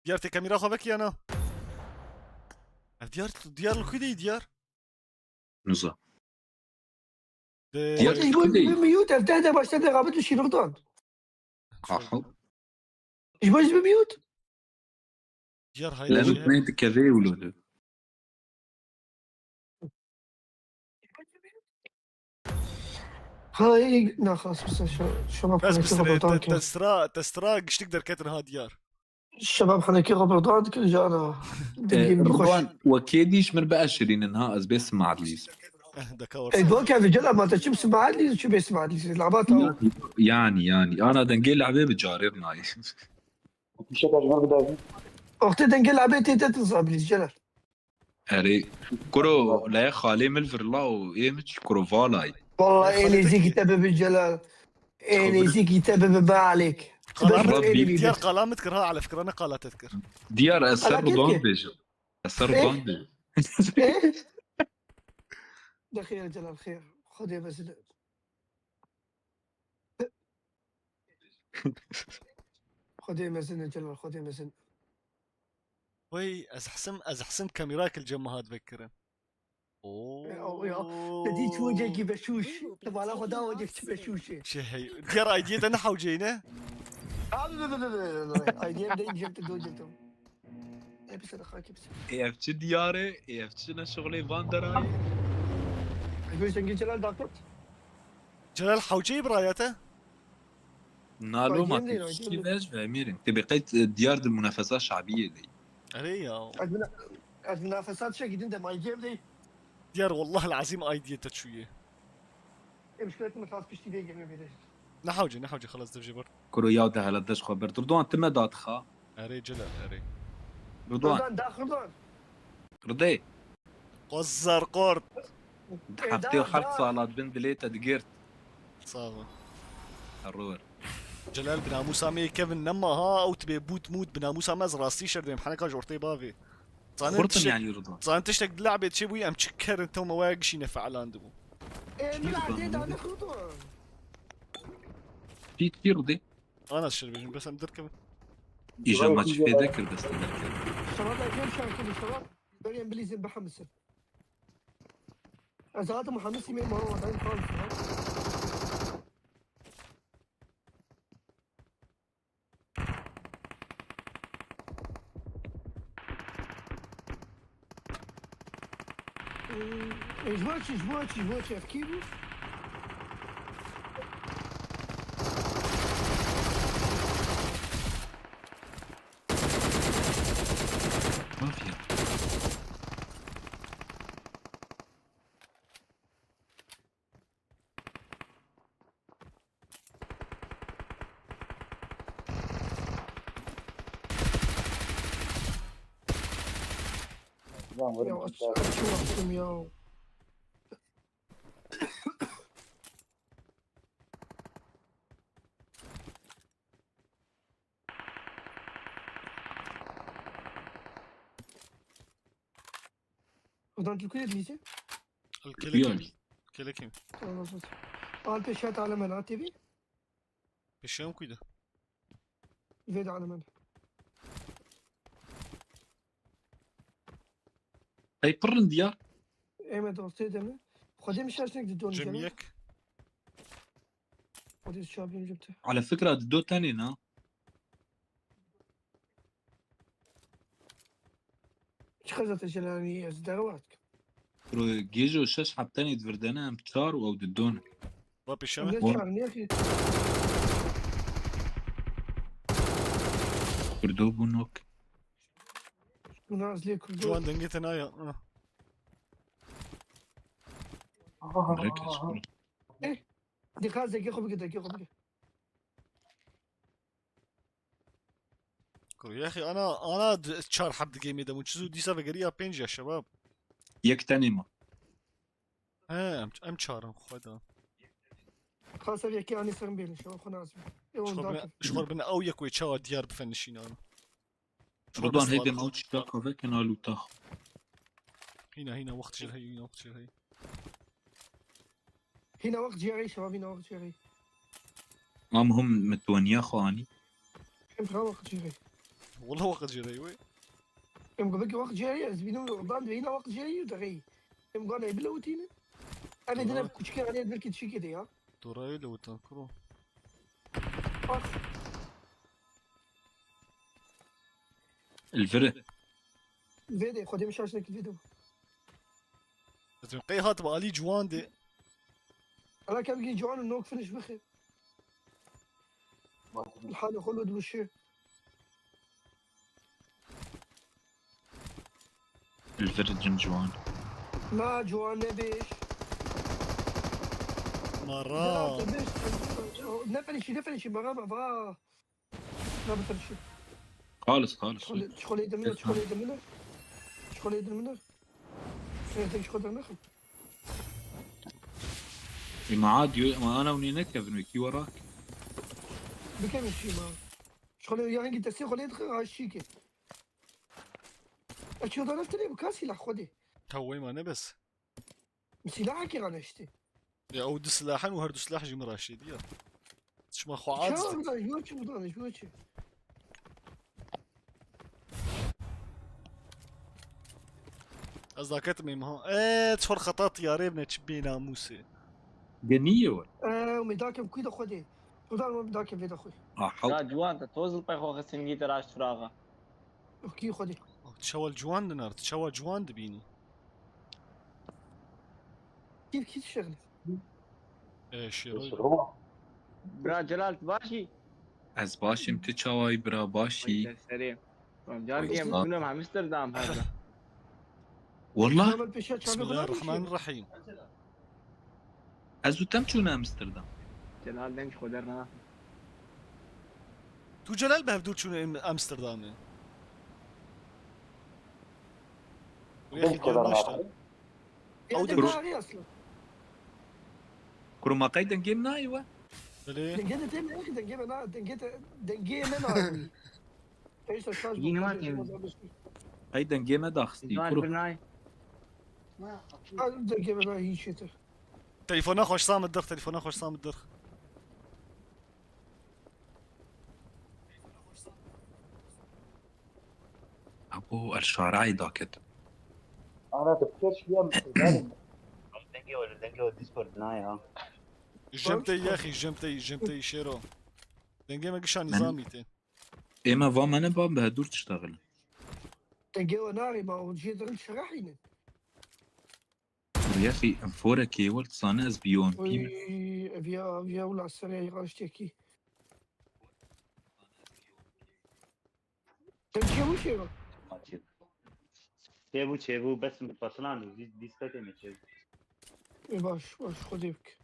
Diyar tê kamera xwe vekî ya na? Ev diyar, diyar li ku de yî diyar? Nuza. Diyar Diyar li ku de yî? Mute, ev te de başta de rabit û şîrov dan. Aha. Ji bo ji bi mute? Diyar hayır. Levik ne dikeve û lo de. Hay, naxas, mesela şu, şebab Bes xaneki bistirê, xeberdan te, ki. Testra, testra giştik derketin ha diyar. Şebab xaneki xeberdan ki, cana. E, Dediğim gibi hoş. Ridwan, wekê dîş mir bi eşirînin ha, ez bê simadlîz. Eh, deka E, warsa. Do ke vijela ma te çim simadlîz, çim bê simadlîz. Labat o. Yani, yani. Ana dengê lehbê bi carêr nayê. Oxte dengê labê tê te tu zabilîz, Celal. Erê, kuro, leye xalê mil vir la û ê mi çi kuro valay. Vallahi Leye en xalê êzîkî te bibi Celal. En êzîkî te bibi be alêk. Qala Bes min ê diyar dibî. Qala min dikir ha, ala fikra ne qala te dikir. Diyar ez ser Qala rudan kê? Bêjim. Ez ser rudan bêjim. De xêr Celal, xêr. Xwedê bezile. Xwedê mezin e Celal, Xwedê mezin. Wey, ez hsim, ez hsim kamerayek li cem min hat vekirin. Oo. Ya, ya. Te dît wecekî beşûş. Te bala xwe da wecek çi beşûşê. Çi hey. Diyar I D'yê te ne hewceyî ne? Abi, be, be, be, be, be, be. I D'yê deyim cem te do cem te. E, bir sene, haki bir sene. Ê ev çi diyar e? Ê ev çi ne şixulê van derayê? Ay, böyle zengin Celal Dakot. Celal hewceyî biraya te? Nalo ma Aydiyem değil, tepiştî aydiyem değil. Vej ve emirim. Tê bê qeyt, e, diyar di munafesa şabiyê de. Erê ya. Ez muna-, ez munafesat şey gidin de ma aydiyem değil. Diyar, wallah lazim aydiyê te çûye. E, muşkilet mi faz piştî vê gemê bêre. Ne hewce, ne hewce, xelas dev jê bir. Kuro ya de hele deş xwe bir. Dur, Doğan, time dadixa. Erê Celal, erê. Rıdwan. Rıdwan, dax Rıdwan. Rıdê. Qozzar qort. Di heftê û heft sala di bin dilê te digirt. Sağ ol. Herû wer. Celal, bi namûsa me yê kevin nema ha, ew tibê bût mût, bi namûsa me ez rastî şer dibêm, heneka ji ortê bavê. Zanin Xurtin tiştek, yani Rıdwan. Zanin tiştek di le'bê çêbûyî, em çi kerin, tewma waya gişîne fe'lan dibû. Ê, min erdê dane Rıdwan. Çi, çi Rıdê? Ana şer bêjim, bes em derkevin. Îja maç fêde kir, destê derkevin. Şebab, ez êm şarkı bu şebab. Bölgen bilizin bi hemisin. Ez zaten hemisin mi maro wadayım kalsın. Ê, ji bo çi, ji bo çi, ji bo çi, ev kî bû? Mafya. Lan Ya vurun. Aç, açı baktım ya. Buradan Türkiye diyeceğim. Al kelek. Yok. Kelek. Tamam, olsun. Al peşat alem el A T V. Peşam kuydu. Vê de alem el. Ey pir rind ya. Ême dostê de min. Xwedê min şaş nek di don Cem kene. Yek. Xwedê çabim cim te. Ala fikra di do tenê na. Çiqas zaten jelanî ez derewa dikim. Bro, gêjo şeş heb tenê divirdene em çar û ew di don. Va pêşe me. Ne çar, niye ki? Kurdo bû nok. Buna ez lê kurdo. Ciwan dengê te naya. Ah. Bırak, hiç bırak. Eh, dikkat, zeki xwe bike, zeki xwe bike. Kuro, yaxî, ana, ana d-, çar heb di gemê de bûn. Çi zû dîsa vegeriya pênc ya şebab. Yek tenê ma. He, em, em çar in, xweda. Xasa yekê anî serin bêlin, şewa xwe nazim. Ê, Ji on xwe bin, dakin. ji xwe bin ew yek wê çawa diyar bife nişînan. Ji xwe Rıdwan bin heyde sewar ma çîka kave ken a lûta xwe. Hîna, hîna, wext jê heyî, hîna, wext jê heyî. Hîna wext ciyarî, şewa bîna wext ciyarî. Am hum mitwaniya xwe anî. Em xwe wext ciyarî. Wala wext jê heyî wê. Em gobek wext ciyarî, ez bînim, ben de hîna wext ciyarî û dereyî. Em gane bile witîne. Em ê dine Tamam. Kuçikê anê belkî çîkê de ya. Dorayê li witan kuro. Bak. Elvire. Vê de, xwedê min şaş nekir vê de. Ez min qey hat bi alî ciwan de. Ala kem ki ciwan û nok finish bixê. Hale xwe lûd bişê. Elvire cin ciwan. Na ciwan nebêj. Mara. Ne fenişî, ne fenişî, bana bak, va. Na bitirişî. Xalis, xalis. Çikolê, çikolê de min, çikolê de min. Çikolê de min. Çikolê de min. Îma diyor, ama ana û nêne kevin wekî wara. Bikem şî ma. Çikolê ya hengî destê xwe lê dixin, ha şî ke. E, çiyo da nefte lê bi ka sîlah xwedê. Tawê ma ne bes. Sîlahekê raneştê. Ya ew du silahan û her du silah jî min raştê diya. Şima xwe Çawa aciz. bidan, ji bo çi bidan, ji bo çi? Ez daketim ê miha. Eee, çor xeta tiyarê bine çi bênamûsê. Genî ye we. Ew me dakem kuy de xwedê. Xudan me dakem vê de xwe. Ah, haw. Ya ciwan te toz li pey xwe xistin gî te raşt firaxa. Kî xwedê. Tu çawa ciwan dinar, tu çawa ciwan dibînî. Kî kî şexlî. Eee, şêroy. Bira Celal tu başî? Ez başim, tu çawayî bira, başî? Serê. Can diye Estağfurullah. Bilmem Amsterdam herde. Wallah, Hemen peşe çabuk Bismillahirrahmanirrahim. ez û tem çûne Amsterdam. Celal deng xwe derna. Tu Celal bi hevdûr çûne Am- Amsterdamê. Deng xwe derna. Ya Ew de de- tarih aslında. Kuruma qey dengê min nayê we? Belê. Dengê de têm ne ki dengê me na, dengê te, dengê me na. Neyse şarj. Yine var bakıyor, yani. Biraz daha bir şey. Qey dengê me daxistî, Ciwan kuro. birnay. Ha, dengê me na hiç yeter. Telefona xweş samit dix, telefona xweş samit dix. Abo, el şarayê daket. Ana tu keş yem. Dengê we li dengê we Discord nayê ha. Jem te yaxî, jem te, jem te şêro. Dengê me gişa nîzamî tê. Ême va me ne ba bi hedûr tiştexilin. Dengê we narê ma, o jê dirin çirahînin. Yaxî, forekê welt sane ez biyon Oy, pîm. ev ya, ev ya, ula serê raştekî. Sen çewu çewu? Çêbû, çêbû, bes min pasilan dîsketê me çêbû. E, baş, baş, xwedê bik.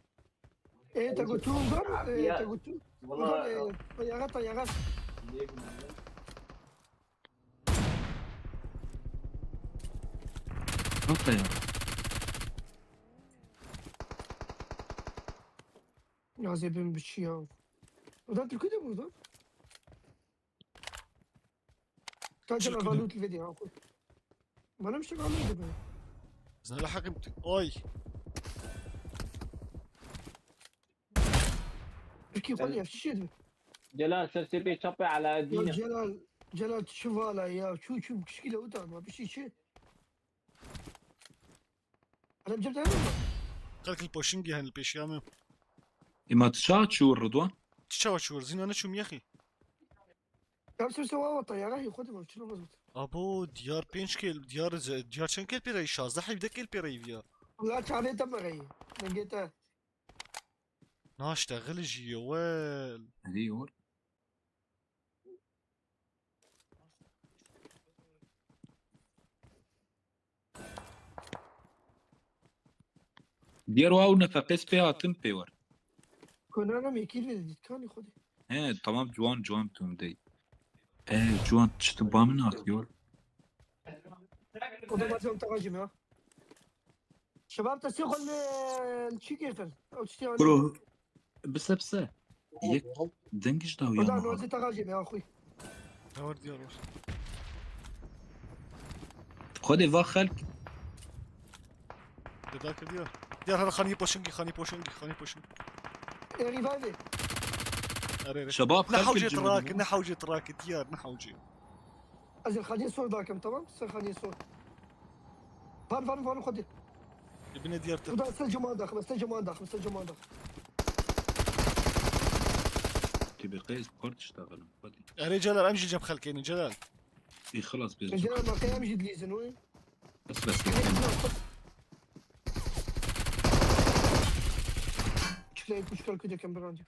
E, te gotu, ulan, e, Ya, te gotu. Valla Ulan, e, tayara, tayara. Nasıl ya? Ya zebim biçi ya. Ulan Türkü de burada. Kaç Türkü yıl de. valut vedi ya. Bana bir şey kalmadı be. Zehra hakim. Oy. Türkiye falan ya, şişe de. Celal ser sepê çapê Ya Alaaddin'e. Celal, Celal şu valla ya. Şu, şu kişiyle utanma. Bir şey, şey. Adam cebde mi? Xelk li poşingî hene li pêşiya me. Îma tu çawa çû Ridwan? Çi çawa çû zîna neçûm yexî. Ya sen sen valla tayara, ya xwedê bak, şuna bak. Abo diyar pênc kêl, diyar ze-, diyar çend kêl pêrayî, şazdeh hevdeh kêl pêrayî viya. La çavê te mereyî. Dengê te. Naştexil jî yewel. Hadi yor. Diğer o ew nefeqê spê hatin pê war. Konana mekîr ve ditkanî xwedê. He, tamam, ciwan, ciwan tûm dey. E, ciwan, çi tu ba min atî yor? O da bazen tagacım ya. Şebab te sê xwe li çi kêfir? Ew tiştê Kuro, bise bise. Yek deng ji dawiya Oda me nozî te xajê me axuy. Tewar diyar var. Xwedê va xelk. Deda kir diyar. Diyar hara xanî poşingî, xanî poşingî, xanî poşingî. Ê revive. Erê erê. Şebab Ne xelk hewcê cim trak, dibû. Ne hewcê trak, diyar ne hewcê. Ez ê xaniyê sor dakim, tamam? Ser xaniyê sor. Van, van, van, xwedê. Dibine diyar te. Oda ser ceman daxim, ser ceman daxim, ser ceman daxim. Tu bi qêz kort iştaxilin. Xwedê. Erê Celal, em jî cem xelkênin Celal. Ê xilas bê. Ecel ma kayam jî dilîzin oy. Bes bes. Çikleyê kuçkar kudekem birancı.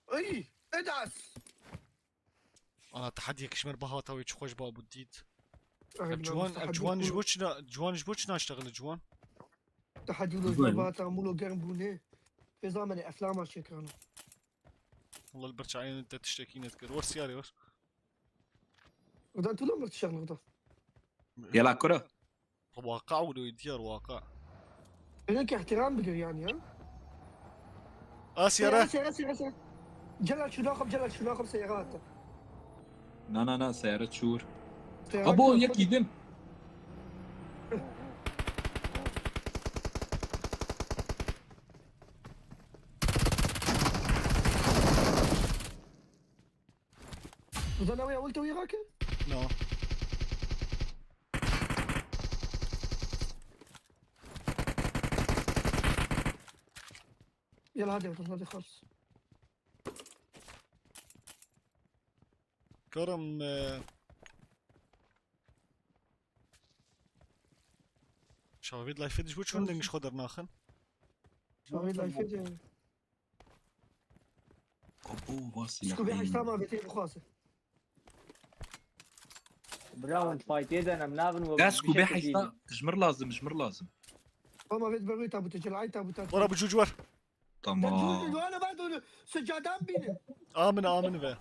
Ay, Edas. Ana, tehediyek ji me re bihata wê çi xweş ba bû dît. Ay, Ev ciwan, ev tehedî ciwan ji ku- bo çi na, ciwan ji bo çi naştexile ciwan? Tehedî Zor. lo bata mulo germ bûne. Fêza me ne eflama çêkirana. Wala li ber çayên te tiştekî nedikir. Wer siyarê wer. Odan tu lo mir tişek nixda. Yela kura. Waka wilo diyar waka. Öyle ki ihtiram bilir yani ya. A siyara. Seyara, seyara, seyara. Celal şuna xab, Celal şuna xab seyara hatta. Na na na seyara çûr. Seyara Abo çûr. yek yedim. Odan ew ya ulti wî rakir? No. Yala hadi, hadi, hadi, xalis. Karim, e, Şavê lifê diş bu çun deng ji xwe dernaxin. Şavê lifê de. Abo va silah. Şku bê heşta ma vêtê bixwase. Bira hûn faytê de nem navin we Des ku bê heşta ji mir lazim, ji mir lazim. Ama vêt berwê tabute, celay tabute. Wara bi cûc wer. Tamam. Tamam. Wana ben de onu sıcadan binin. Amin amin ve.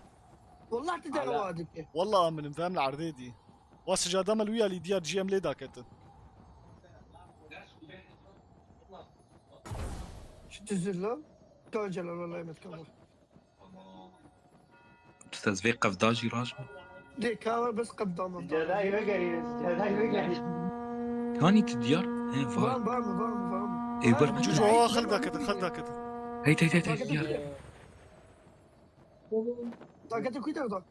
Wallah te Ala. dera wadike. Wallah aminim ve em li erdê dî. Wa sicada me li wî alî diyar cî em lê daketin. Şu tizir lan. Tamam Celal, vallahi Mehmet kalma. Tu te ez vê qevda jî raj. De kawa bes qevda mı? Cedayî vegerî, cedayî vegerî. Kanî tu diyar? He var. Var mı, var mı, var mı? Ê, Var bir mı? Cûc wa xil daketin, xil daketin. Hey hey hey hey diyar. Takatı kuy da.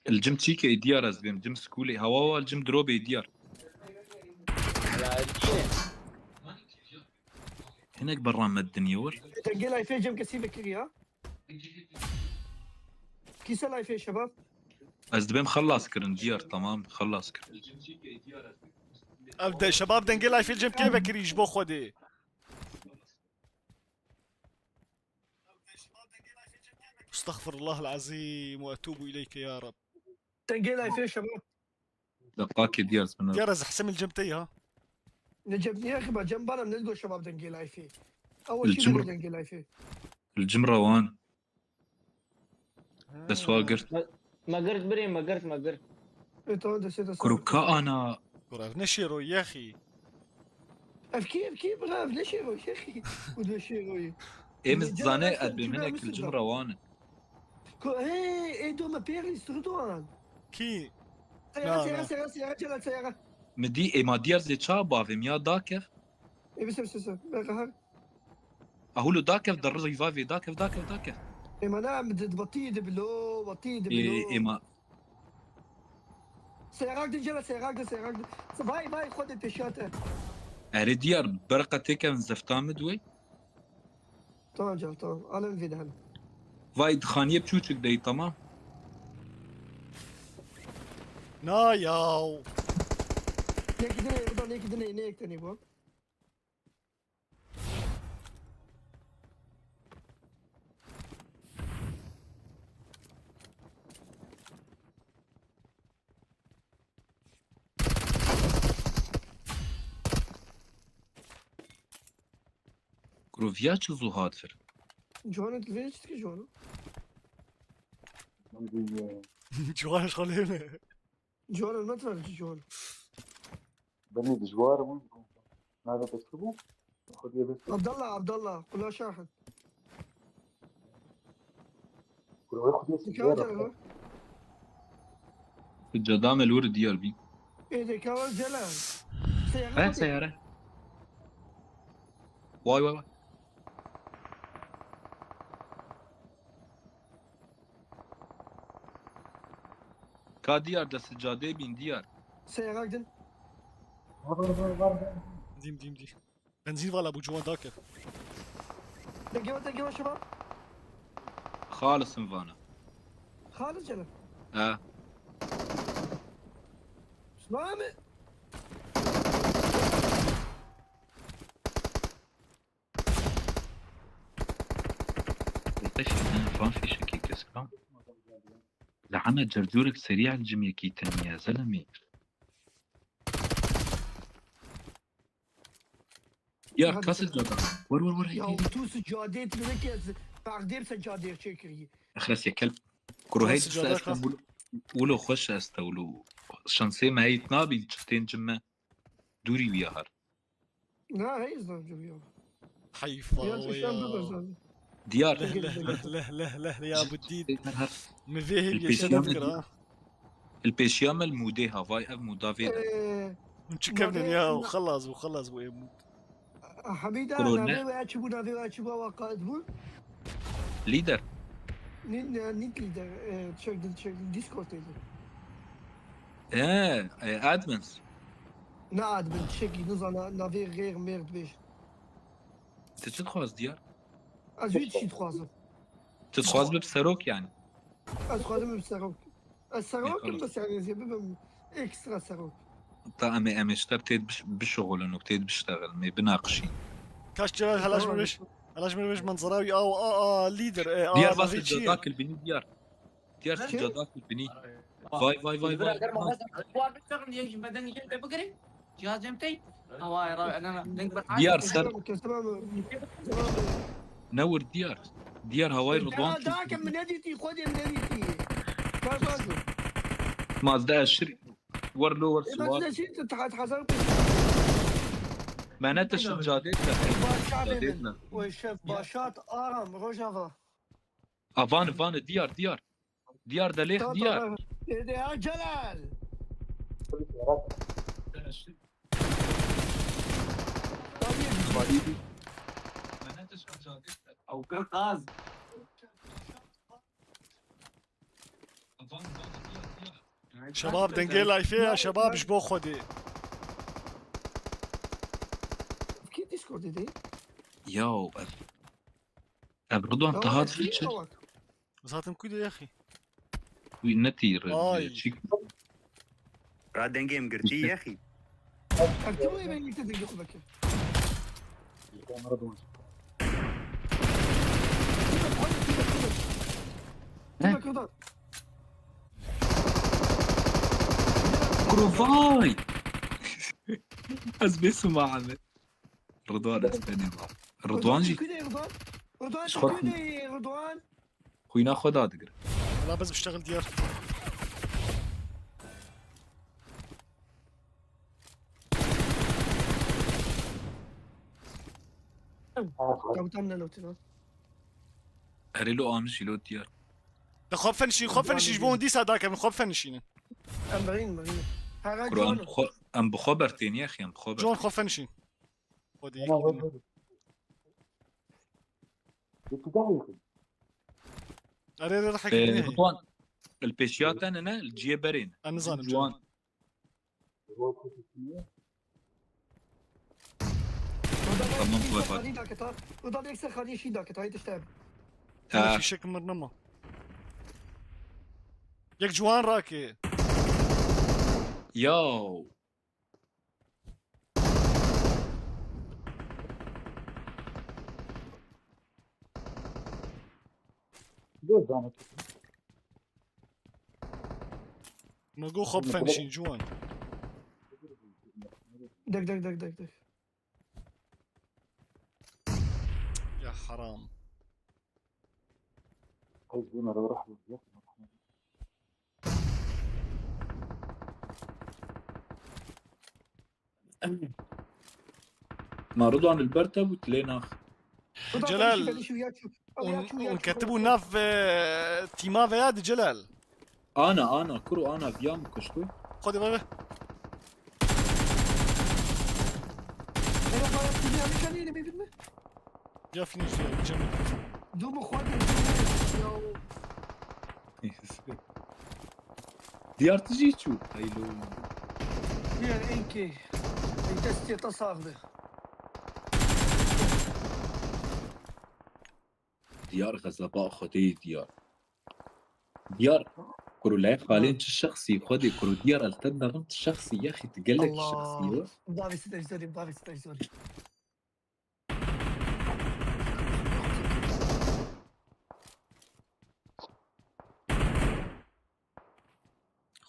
El cim çîke diyar ez bêm. Cim skulê. Hawa wa el cim drobê diyar. Ya, çi? Hinek berran me dinî wir. Denge lifê cem kesî vekir ya. Kîse lifê şebab? Ez dibêm xelas kirin diyar, tamam, xelas kirin. Ev de şebab dengê lifê cem kê vekirî ji bo Xwedê. Estağfirullah el-azîm ve etûbû ileyke ya Rab. Denge lifê şebab. Deqakê diyar ez bina. Diyar ez hesem il cem te ya. Necep niye ki bacım bana ne diyor şebab denge lifê? Awa El çi cimr- diyor denge lifê? El cimra wan. Dest wa girt. Me girt birê, me girt, me girt. E tamam dese dese. Kuru ka ana. Kur ev ne şêro yexî. Ev kî, ev kî bira, ev ne şêro yexî. Bu ne şêro yi. Êm Cimra zane nasıl, ez bêm cimra hinek nasıl el da? Cimra wan. Ko hey, e do me pêrî sirdoğan. Kî? Seyara, Na, seyara, na. Seyara, seyara, Celal, seyara. Mi dî êma diyar zê ça bavê miya dakev. E bir sor, sor, sor. Ben kahar. Ahulu dakev der rivavê dakev dakev dakev. E mana batî de bilo, batî de Ê, bilo. Êma. Seyrak din Celal, seyrak din, seyrak din. Vay, vay, xwedê pêşiya te. Erê diyar berqa têkevin zefta min di wê. Tamam Celal, tamam. Alem vê de hene. Vay di xaniyê biçûçik dey tamam. Na yaw. Neki dinê, bu da neki dinê, ne ektenî bu? Kuro viya çi zû hat vir. Jono, tu vê çi dikî Jono? Ciwan ji xwe lê me. Ciwan, ne tane ci ciwan. Benî dijwar bû. Nade te çi bû? Xwediyê bes. Abdallah, Abdallah, Kula Şahin. Kula Xwediyê Dikkat et. Ceda me li wir diyar bî. Ê de kawan Celal. Seyara. He, seyara. Vay, vay, vay. Ka diyar de sicadê bîn diyar. Seyara gidin. Dîm, dîm, dîm. Benzîn vala bû ciwan dakir. Dengê we, dengê we şeba. Xalis in vana. Xalis canım. He. Şima mi? Te şî, fan fîşekî kes kam. Lehane cercûrek serî el cimyekî teniye, zelemî. Ya, hadi kas sen. Cada. Vur, vur, vur, hey, ya, hey, hey. Tu si cadê tu ne ki ez perdê se cadê çekirî. Exres yekel. Kuro hey, tu se cada estembul. Ulo xweş este, ulo. Şansê me heyt nabîn, çi tên cime. Dûrî wî ya har. Na, hey, zan cim ya. Heyfa. Ya, ya. Diyar. Leh, leh, leh, leh, leh, leh, ya bu dît. Mi vê hêviyê şeref kir, ha. Li pêşiya me li mûdê ha, vay ev mûda vê de. Ee, çi kevnin ya, xelas bû, xelas bû ê mûd. Hemîda, navê we çi bû, navê we çi bû, wa qait bû? Leader. Nî, nî, nît leader, e, çek din, çek din, Discord tê. E, e, admins. Ne admin, çekî, nizana, navê rêr mêr dibêj. Tu çi dixwaz diyar? Ez wî çi dixwazim? Tu dixwaz bib serok yani? Ez dixwazim bib serok. Ez serok im, bes yani ez bibim ekstra serok. Ta em ê, em ê ji te têd biş-, bişuxulin û têd biştexil, mê binaqişîn. Kaş Celal helaş mirmiş. Helaş mirmiş manzara wî a, a, a, leader, e, a, diyar vas navê çi ye? Cadakil binî diyar. Diyar cadakil binî. Vay, vay, vay, vay. Eger ma xwestin war biştexilin, yek ji me dengê cem te bigirin. Cihaz cem tey. Hawayê ra, ne, ne, deng bir diyar ser. Tamam, kes, tamam. Ne wir diyar. Diyar hawayê Ridwan. Daha, daha ke min nedîtî, xwedê min nedîtî. Kar bazı. Mazda eşir. Wer lo wer suwar. Bas neşî tu tahat hazar pê. Me ne tişt cadê te. Başat cadê te. O şef Başat Aram, Rojava. A van, van, diyar, diyar. Diyar delêx, diyar. Êdê ha Celal. Ew kir qaz. Şebab dengê layfê ya, şebab ji bo Xwedê. Kî Discordê de? Yaw, ev, ev Ridwan, ya, tiha ev dixî çi? Zaten ku de yaxî. Wî netî re-, ay. Çîk. Ra dengê em girtî yexî. Ev tim ê ben yekte dengê xwe veke. He? Kuro vay! Ez bê sima Ahmet. Ridwan ez tenê ma. Ridwan jî. Ridwan, Ridwan, Ridwan. Xwîna xwe dadigire. Wela bez biştexil diyar. Komutan ne notî lan? Erê lo amijî lo diyar. De xwe fenişîn, xwe fenişîn, ji bo hûn dîsa dakevin, xwe fenişînin. Em birîn, birîn. Hera Kuro, em John. Bi xwe, em bi xwe bertêniye xi, em bi xwe bertêniye. John, xwe fenişîn. Xwedî. Erê, erê, rehekî. Ee, Ridwan, li pêşiya te ne, ne, li ciyê berê ne. Ez nizanim. Ciwan. Tamam, kolay. Xalî daketa. Ridwan ekstra xalî şî daketa, haydi işte. Ha. Fîşek mir nema. Yek ciwan rakê. Yaw. Göz zahmet. Me got xwe bifenişîn ciwan. Dek, dek, dek, dek, dek. Ya haram. Qeyz bû me re rehmet. Ma Ridwan li ber te bû, tu lê nax. Celal, hûn, hûn ketibû nav, e, tîma veya di Celal. Ana, ana, kuro ana, viya min kuştu. Xwedê veve. Ya finish ya, cem. Dumu xwedê, ya. Diyar tu jî çû. Heylo. Diyar enkê. Destê te sax be. Diyar xezeba Xwedê diyar. Diyar kuro lay xalên çi şexsî Xwedê kuro diyar el te nerin çi şexsî yexî tu gelek şexsî ye. Bavê sitej zorî, bavê sitej zorî.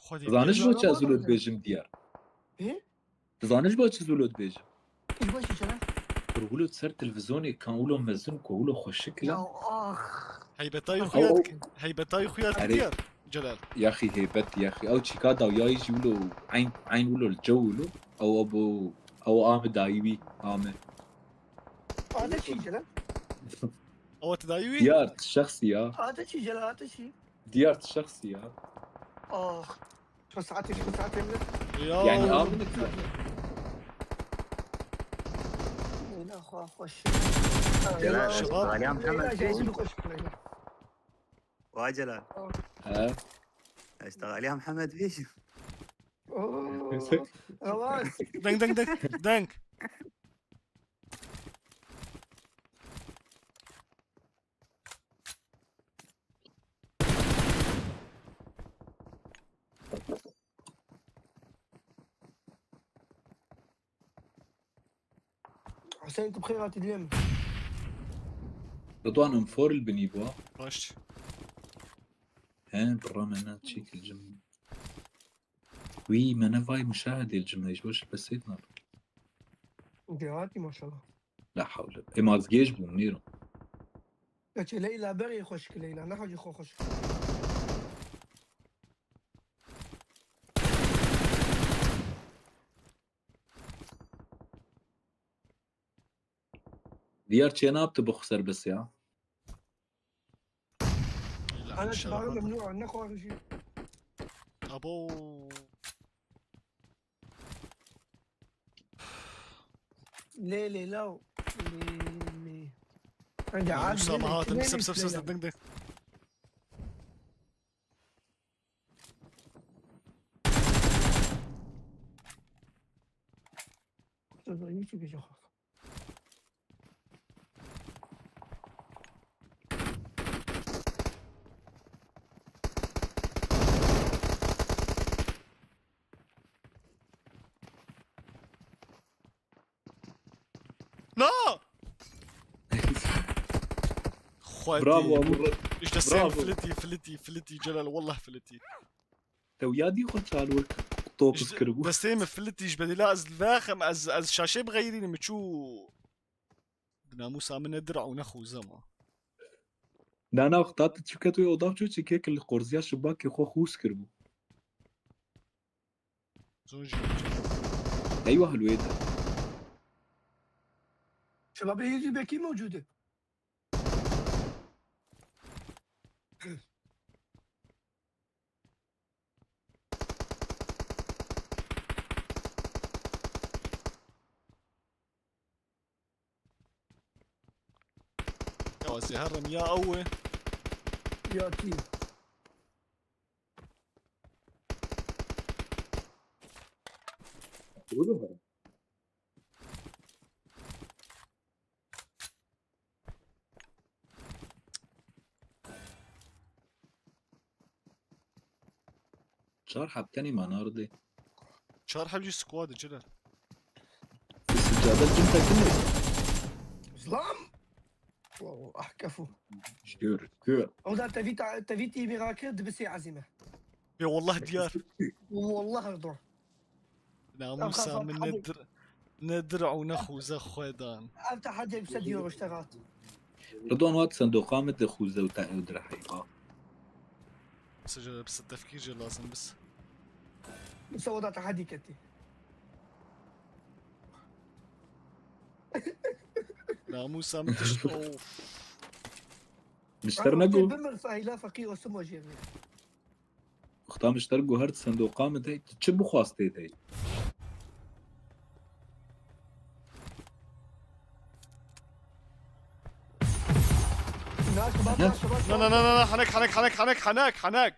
Xwedî Zanî ji bo çi ez wilo dibêjim diyar? Hê? Tu zanî ji bo çi ez wilo dibêjim? Ji bo çi Celal? Kur wilo ser televîzyonê kan wilo mezin ku wilo xweşik la. Ya ax. Heybetayî xuya dikin. Heybetayî xuya dikin diyar. Celal. Yaxî heybet yaxî. Ew çîka dawyayî jî wilo eyn, eyn wilo li cew wilo. Ew abo, ew ame dayî wî, ame. Ate çi Celal? Ew ate dayî wî? Diyar, tu şexsî ya. Ate çi Celal, ate çi? Diyar, tu şexsî ya. Ax. Ço saetê, ço saetê min. Ya. Yani abi ne kadar? Leyla xwe xweş. Celal, Şebap. Galî Amhemed Leyla, bêjim. Xweş Leyla. Vay Celal. He. Eştegalî Amhemed bêjim. Oo. Deng, deng, deng, deng. Hussein, tu bi xêr hatî dilê min. Ridwan, em for li binî bû. Baş. He, birra me ne çêkir cim. Wî me ne vay muşahedê li cim, ji bo ji pesê dinar. Dê hatî maşallah. La hawle. Ê ma ez gêj bûm, nêro. Keçê Leyla berê xweşik Leyla, ne hacî xwe xweşik. Diyar çênab tu bixu serbest ya. Ana inşallah. Çibarê memnû, ne xwe jî. Abo. Lê, lê, law. Lê, lê. Bence abi, Musa lê, ma hatin, lê, sip, sip, sip, lê. Sip, ding, ding. Dur, dur, iyi çıkacak. No! Xwedî. Bravo, Amur. İşte sen Bravo. Flitî, Flitî, Flitî, Celal, wallah Flitî. Te wiyadî xwe çal wek topis kiribû. Destê min Flitî ji bedîla ez li vexim, ez, ez şaşê bixeyrînim, çû. Bi namûsa min ne dir'a û ne xûze ma. Na, na, wexta tu çûke tu oda çû çîkek li qorziya şibakê xwe xûz kiribû. Zon jî. Eywa hilwê de. Şebabê yê jî bekî mewcûd e. Ya ez ê herim ya ew e. Ya kî? Çar heb tenê ma nardê. Çar heb jî squad e, Celal. Sicade cim tekin mi? Zlam! Wow, ah, kefû. Şükür, şükür. Ew da tevî ta-, tevî tî vî rakir dibisê ezîme. Bê wallah diyar. Wallah Erdoğan. Namusa min ne dir-, ne dir'a û ne xûze xwe dan. Ev tehediyek bi sed euro ji te hat. Ridwan, wat sendoqa min de xûze û te ew direheyî ba. Bi se, bi se tefkîr jê lazim bis. Bi se oda tehedî ketî. Namusa min tişt. Of. Mişter ne got? Bimir fehîla feqî osimo jêrê. Uxta mişter got her sendoqa min de tu çi bixwastê de? Na na na na, henek henek henek henek henek henek.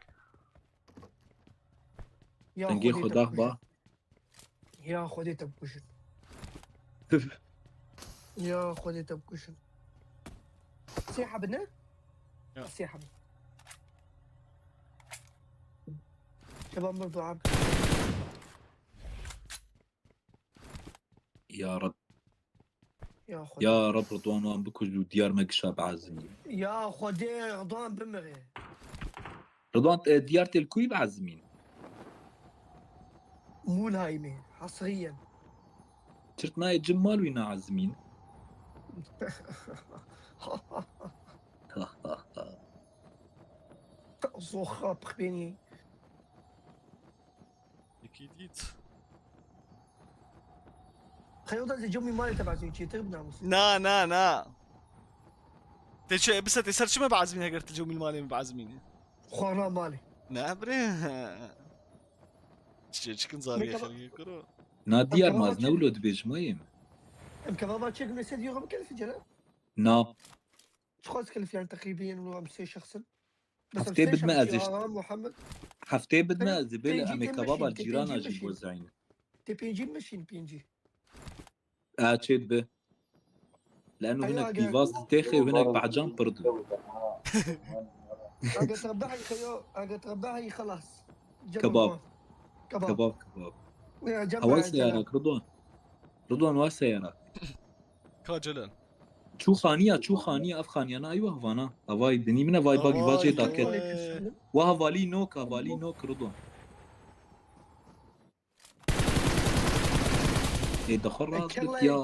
Dengê xwe dax ba. Ya Xwedê te bikujin. Ya Xwedê te bikujin. Sê hebe ne? Ya. Sê hebe. Şeba mir dua Ya Reb. Ya Xwedê. Ya Reb Ridwan wan bikuj û diyar me gişa biezimî. Ya Xwedê Ridwan bimire. Ridwan e, diyar têl kuyî biezimîn. Mûlhayîmê, hesriyen. Çirt nayê cim mal wî naezimîn. Zoxa pixbênî. Yekî dît. Xeyo da zê cemî malê te bazî çêtir bi namus. Na na na. Te çi, bisa te ser çi me bazimîn heger te cemî malê me bazimîn. Xwana malê. Ne bre. Çiçe çıkın zarıya xelgê kuro. Na diyar maz ne wilo dibêjim wayê min. Em kebaba çek mesed yok mu kelfi Celal? Na. Çiqas kelfi yani teqrîbiyen û em sê şexsin. Heftê bidme ez işte. Muhammed. Heftê bidme ez bêle em ê kebaba cîrana jî bozayne. Tê pêncî meşîn pêncî. A çê dibe. Leno hinek pîvaz di têxê û hinek behcan pir dibe. Eger te behî xeyo, eger te behî xelas. Kebab. Kebab, kebab. Haway seyarak Ridwan. Ridwan wa seyarak. Ka Celal. Çû xaniya, çû xaniya, ev xaniya na, eywa vana. Avay dinî min e, vay bagî vacê daket. Wa hevalî nok, hevalî nok Ridwan. Ê dixwe rast bit ya.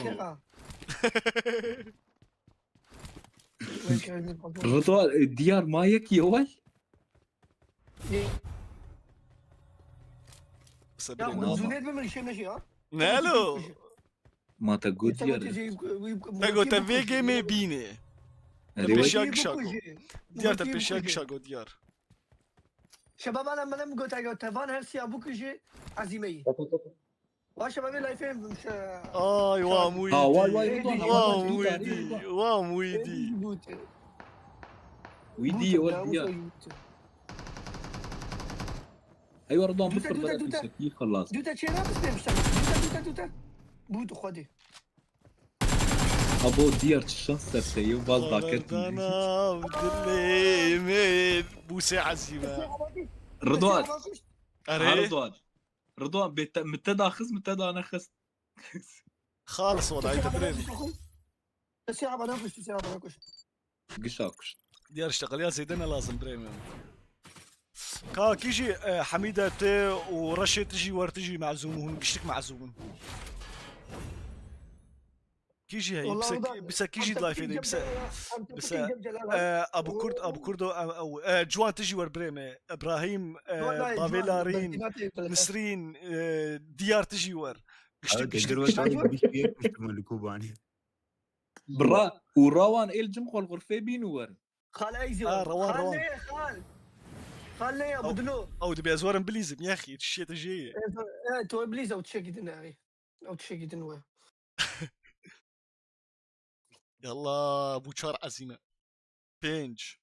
Ridwan, e, diyar ma yekî ewel. Sebrê nama. Ne lo? Ma te got diyar. Te got te vê gemê bîne. Te pêşiya gişa got. Diyar te pêşiya gişa got diyar. Şebab ala mele min got eger te van her siya bikujî ezî me yî. Wa şebabê layfê min şe. Ay wa Muhîdî. Ha, way, way, Ridwan, Wa Muhîdî. Wa Muhîdî. Wî dî ye wek diyar. Eywa Ridwan bifir bere pîşekî xelas. Dute çêna bistê bişe. Dute dute dute. Bû tu xwedî. Abo diyar çi şans serteyî û baz daket. Xanerdana dilê min bûsê ezîme. Ridwan. Ha, Ridwan. Ridwan bê te, min te daxist, min te danexist. Xalis wala ê te birê. Te sê heba nekuşt, te sê heba nekuşt. Gişa kuşt. Diyar işte qaliya zêde ne lazim birê min. Ka kî jî, e, Hemîde tu û Reşê tu jî wer tu jî mezûm hûn giştik mezûm in. Kî jî heye, bisa kî jî di layfê de, bisa, bisa, e, Abu Kurd, Abu Kurdo, e, e, Ciwan tu jî wer birê me, Ibrahîm, e, Bavê Larîn, Nisrîn, e, Diyar tu jî wer. Giştik, giştik, giştik. Bira, û rawan êl cim xol xurfê bîn û werin. Xal Eyzî wer. Rewan, rewan. Xal neye, xal. Xal neye, Abdullo. Ew dibe ez werim bilîzim, yaxî, tu şiyê te jê ye. E, tu bilîz ew tişekî din e. Ew tişekî din we. Yallah, bu çar ezîme. Pênc.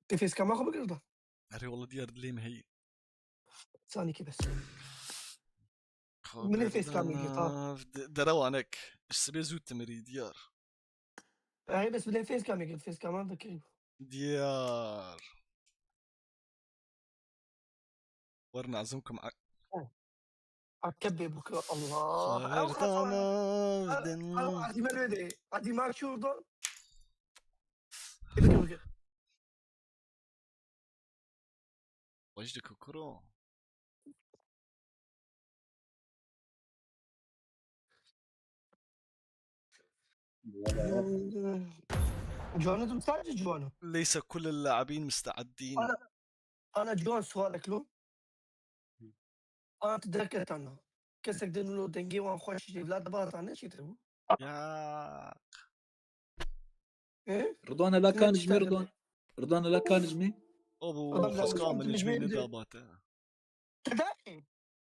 Te fêskama xwe bigir da. Erê wala diyar dilê min heyî. Sanî ki bes. Min ê fêskamê girt ha. Derewanek. Ji sibê zû timirî diyar. Erê bes bilê fêskamê girt, fêskama dikirî. Diyar. Wer nazim kim a- Akebê bû ki Allah. Xwerdana din. Adî me lê de. Adî ma çû da. Tebrik ederim. Wajdi kukuro. Ciwano tu sadece ciwano. Leysa kul el-laibin musteaddin. Ana, ana ciwan sualek lo. Ana tu derketana. kesek din wilo dengê wan xweş jî, vila diba ta neçîtir bû. Ya. Ridwan, hela kan ji me, Ridwan. Ridwan, hela kan ji me. O bu Adam xweskan lazım min ji bizim me evde. Nedabate. Tedayê.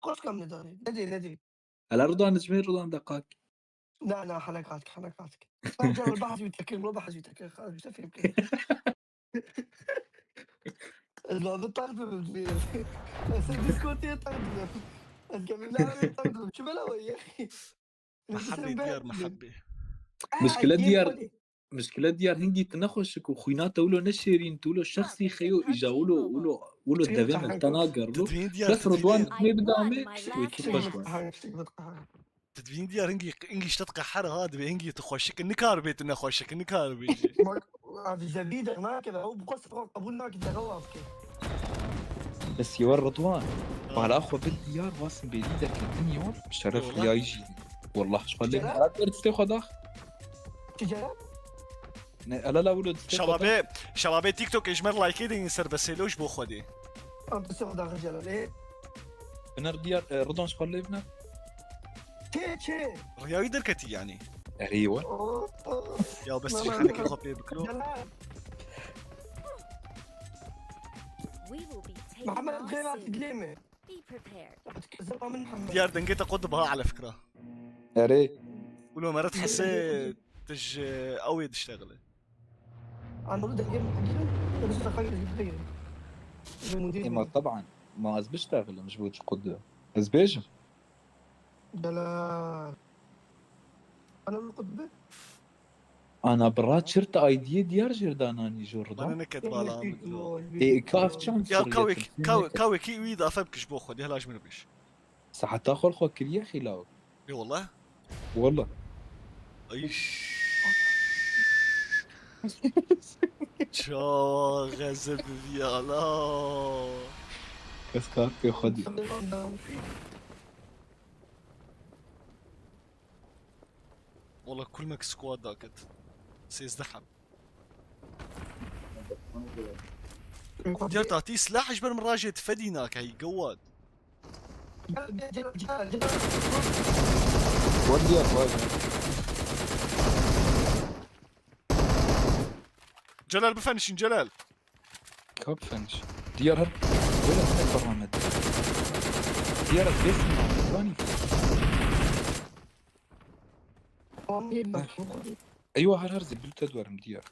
Koskam nedayê. Nedê, nedê. Hela Ridwan ji me, Ridwan deqak. Na, na, hela katik, hela katik. Sen canım bahs bir takım, lo bahs bir takım. Hadi işte film kırın. Lazım tarif edin. Sen Discord'da tarif edin. Sen Gemil'e tarif edin. Şu bela var ya. Mehebê diyar mehebê. Aa, Mişkile yeni diyar. hadi. Mişkile diyar hingî tu nexweşik û xwîna te wilo neşêrîn, tu wilo şexsî xeyo îja wilo, wilo, wilo devê me te nager wilo. Bes Ridwan dibê bida me, wê tu xweş be. Aha, işte, bak, aha. Tu dibîn diyar hingî, hingî işte qeher ha, dibê hingî tu xweşik nikar bê, tu nexweşik nikar bê jî. Bak, abi, zebi de nake, o bu kadar qebul nake, de o afke. Bes yewe Ridwan. Bala xwe bin diyar, wasin bêdî derketin yo. Şeref riyayî jî. Wallah, ji xwe lê. Hela der distê xwe dax. Ticaret? Ne, ela la wilo distê xwe dax. Şebabê, şebabê TikTok ê ji me re like dêyin ser besêlo ji bo Xwedê. Abi, sen daha Celal, e? Biner diyar, e, Ridwan ji xwe lê biner. Çe, çe? Riyayî derketî yanî. Erê we. O, o. Ya bes Lan, jî lan, xelekê lan. Xwe pê bikiro. Celal. We will be taking Muhammed, off xeyr soon. artık dileme. Be prepared. Zaman Muhammed. Diyar dengê te qut dibe ha, ala fikra. Erê. Wilo mere dihese tu ji ew ê diştexile. Anadolu dengê Muhammed. Öbür sefer gidelim. Ve mudir Ema bey. Taban. Ma ez biştexlim ji bo çi qut dibe. Ez bêjim. Celal. Anadolu kutbu. Ana bira çir te aydiyê diyar jêr dananî jor da. Bana neket bala min. Ê, kaf çand Ya sirrê kawek, te, kaw, neket. Kawekî wî da fem kiş bo xwe, dê hela ji min biş. Saeta xwe xwe kiriye xîlaw. Ê wallah. Wallah. Ay. Çawa xezeb viyala. Ez kar pê xwe dî. Wala kulmek squad daket. Sêzdeh heb. Diyar tatî silah ji ber min rajê tifedî nake, hey gewad. Gel, gel, gel, gel, gel. What diyar vay. Celal bifinişin Celal. Kap finish. Diyar her. Böyle ne parlament. Diyar besin lan. Lan. Tamam, iyi bak. Eywa her her zibül te dwerim diyar.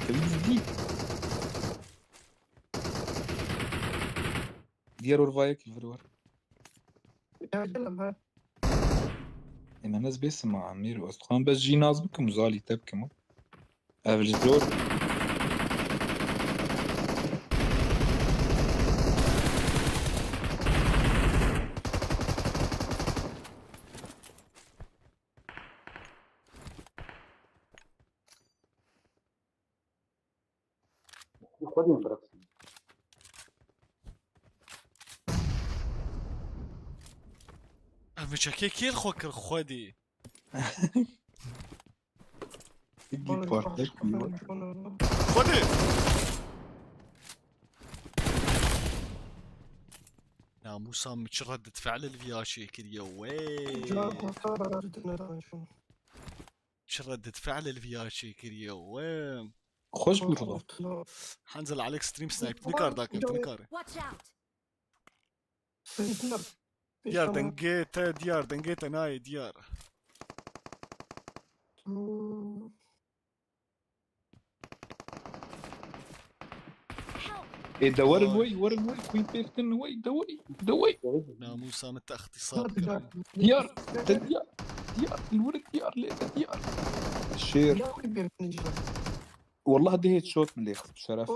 Evi dî. Diyar orvayek vir war. Ya, gel lan, ha. Ê, me nez bê sima Amîr, ez dixwazim bes jî nas bikim û zalî te bikim. Ev li jor. Xwedî min birasin. Ev miçekê kê li xwe kir xwedî? Hingî partek bî. Xwedî! Namûsa min çi reddet fe'l li viya çêkiriye wê? Çi reddet fe'l li viya çêkiriye wê? Xweş bû Ridwan. Hanzel Alex stream snipe. Nikar dakin, nikar. Watch out! Diyar dengê te, diyar dengê te nayê, diyar. Help! Ê, de werin wey, werin wey, xwîn pêxtin wey, de wey, de wey. Namûsa min te ixtisar kirin. Diyar, de diyar, diyar, li wir diyar, lê de diyar. Şêr. Wallah de headshot min lê xist, şeref.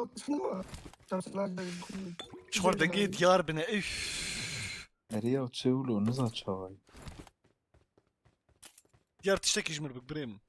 Ji xwe dengê diyar bine, üf. Erê ya çewlo, niza çawayî. Diyar tiştekî ji min bik birê min.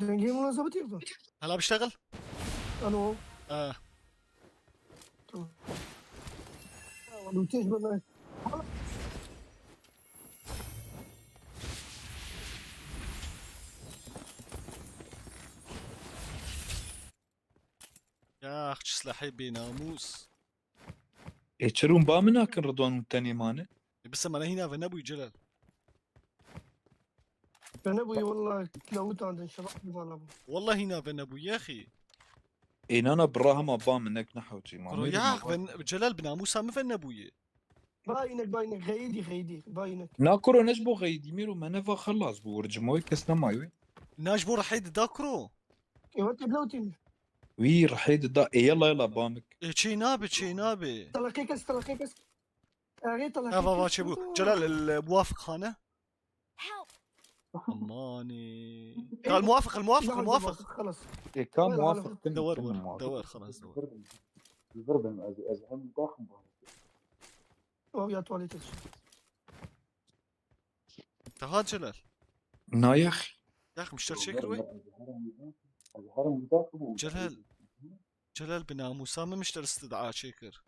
Dengê min zebitî xwe. هلا بشتغل؟ Alo. آه. Tamam. Ya, wala têj bana. يا اخ، شو سلاحي بناموس. Ê çirûn ba min nakin Ridwan û tenê mane. بس ما هنا في نبوي جلال. Ben ne bu yollar lavutandın şabak bu valla bu. والله هنا في نبوي يا اخي. Ê nana bira hema ba min nek nehewcî ma. Kuro ya اخ، في جلال بناموسا من في نبوي. Ba inek ba inek xeydi xeydi ba inek. Na kuro ne ji bo xeydî mîro me neva xelas bû wir cimoyê kes nemaye wê. ناش بو رحيد داكرو. E wate lavutî mi? Wî rihê dida ê yela yela ba min. اي شي نابي شي نابي. Talakê kes talakê kes. Erê talakê ها فا kes. شي بو جلال الموافق خانه. Help! اماني. قال الموافق الموافق الموافق. Xelas. Ê ka Wala muwafiq tim دور tim ور muwafiq. دور خلاص دور. Zirdim ez ez hem daxim bana. O ya tuvalete. تعال جلال. Nayex. يا اخي مشتر شكر وين؟ Ez herim daxim. جلال. جلال بناموسا من مشتر استدعاء شكر.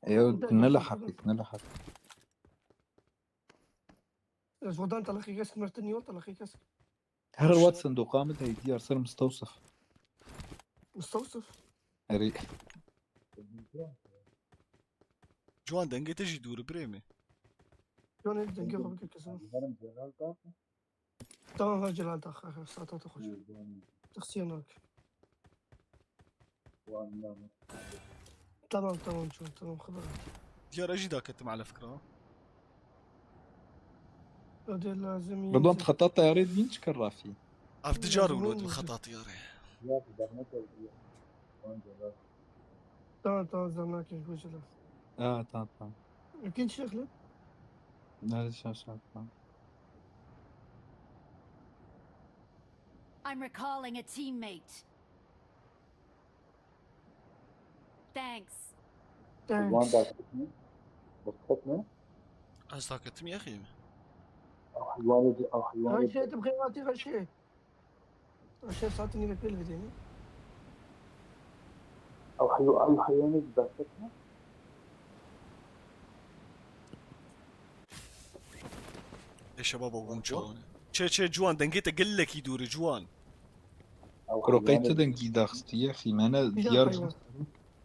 Ew ne li heqîk ne li heqîk. Jodan talakê kes mertin yol talakê kes. Her wat sindoqa min de diyar ser mistewsif. Mistewsif. Erê. جوان دنگي تجي دور بريمي. Yone dengê xwe bikir kesin. Herim Celal daxim. Tamam ha Celal da ha ha saata da xweş. Teqsiye nak. Tamam tamam ço tamam xeber. ديار اجي داكتم على فكره. Öde lazım. Ridwan xeta teyarê dîn çi kir rafî? اف دجار ولود بخطا طياري. Ya zahmet oldu ya. Wan Celal. Tamam tamam zaman ki bu Celal. Ha tamam tamam. Kin şekli? Nerede şaşırtma? I'm recalling a teammate. Thanks. Wan Thanks. daxim. Bıkıt mı? از داكتم يا اخي. Ew heywanê di, ew heywanê Her şey tüm xeyvati her şey. Her şey saatini ve pil videni. Ew heywa-, ew heywanê di berfet ne? ايش شباب ابو مشاونه. شي شي جوان دنقيته قل لك يدور جوان. Ew Kuro qey heywanê tu dengî daxistî yexî me ne Bir diyar dakika.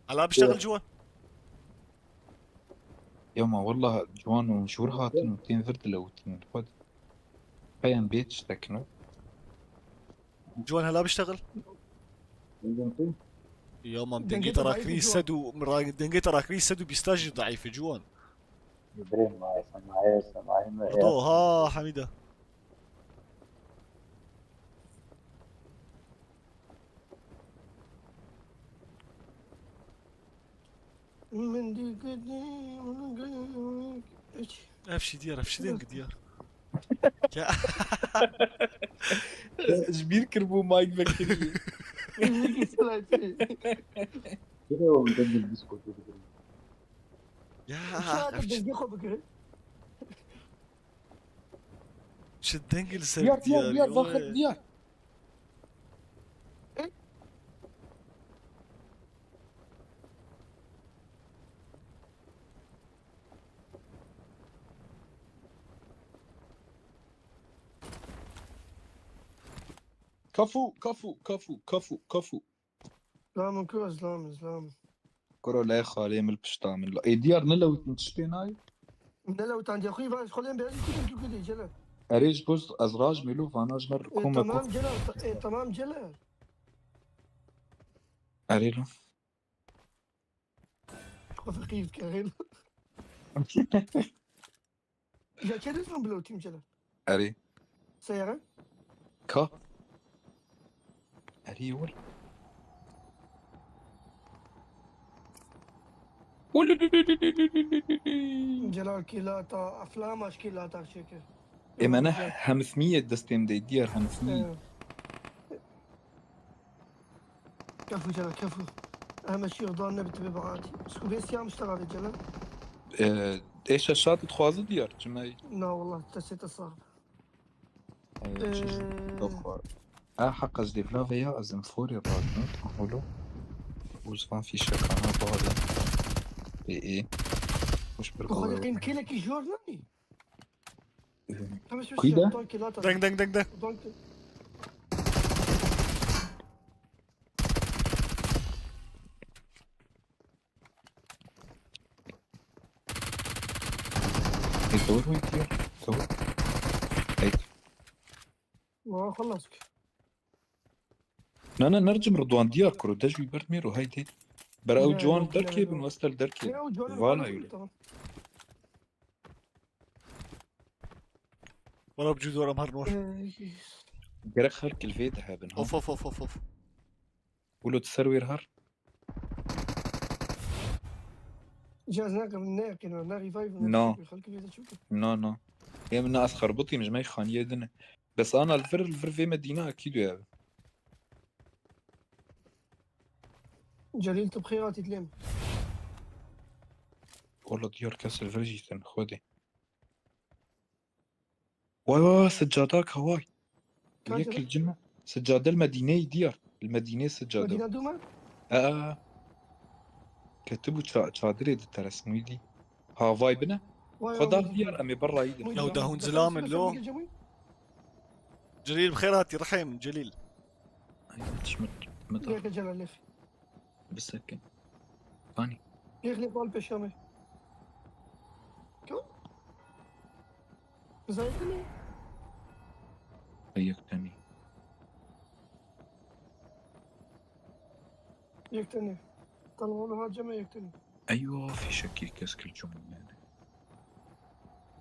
هلا بشتغل جوان. Ya ma wallah ciwan û ji wir hatin û tên vir dilewitînin xwe. Peyên bê tiştekin o. جوان هلا بشتغل. Bildim tu. يا مام دنقيته دنقيته ضعيفة راكري جوان. سدو را- دنقيته راكري سدو بيستاجي ضعيفه جوان. Birê ma semaye semaye me. برضو ها حميده. Min dî gidî, min gidî. افشي ديار افشي دنق ديار. يا Ji bîr kiribû mayk vekirî. Min dî gidî. Birê o dengê biskotê bigirin. يا Saate افشي. dengê xwe bigirin. شو الدنق اللي Diyar diyar diyar daxil diyar. Kafu kafu kafu kafu kafu. Lamin ku ez lamin ez lamin. Kuro lê xalê min pişta min. Ê diyar ne lewtin tiştê nayê? Ne lewtandiya xwe va xolên beyazî kudin tu kudê Celal. Erê ji bo ez raj mîlo vana ji me E, kome tamam ku. Celal, ta- e, tamam Celal. Erê lo. Xwe feqîr dike. Ya çe dizman bilewtîm Celal. Erê. Seyara. Ka. Erê wir. Celal kîlata, eflama şkîlata şekir. Ê me ne hemismiyê destêm de diyar hemismiyê. Kefu Celal kefu. Heme şey odan ne bitti bir baati. Şu bes ya müştera ve Celal. Ê şeşat dixwazi diyar çimey. Na wallah tesete sağ. Ê çi Ee. doxwar. A heq ez dêvla veya ez em forê radin holo. Û zivan fîşekana bavê. Ê, ê. Hoş bir Xwedê qewê. Qîm kêlekî jor nabî. Ee, Tam şu Kuy şey, de? Udan ki lata. Deng, deng, deng, deng. Udan ki. Ê, tewir wî diye. Tewir. Ey. Ma xelas ki. Na, na, nercim Ridwan diyar kuro. Dej wî berd mêro, haydi. Bera ew Ne, ciwan yok, derkê ne, bin, yok. Westel derkê. Ne, o ciwan Vala bana yürü. Tamam. Wala bi cû dor em her nor. Ee, Gerek her kilvê de hebin, ha? Of, of, of, of, of. Wilo tu ser wêr her? Cihaz ne, ne yakın, ne revive, ne No. Çukur, halkı bir de çukur. No, no. Ê min ne ez xerbitîm ji me xaniyê din e. Bes ana li vir, li vir vê Medîna ekî duya bi. Celîl, tu bi xêr hatî dilêm. Wala diyar kes li vir jî tin, Xwedê. Vay, vay, vay, siccadak ha, vay. Kaç Yek lira? Li cime. Siccade li Medîneyê diyar. Li Medîneyê siccade. Medîna dû me? Aa. Ketibû ça-, çadirê diteres, Muîdî. Ha, vay bine. Vay, Xwe vay, da vay. Diyar, em ê berrayî din. Muîdî, Ew dahûn vay. Zilam in lo. Celîl, bi xêr hatî, Rihêm, Celîl. Ay, çi mit, mit. Lêxe Celal, lêxe. Bisekin. Fanî. Yek lê bal peşa me. Ko? Zayıf mi? Yek tenî. Yek tenî. Telefonu ha cem yek tenî. Eywa, fîşekî kes kir çû min yani.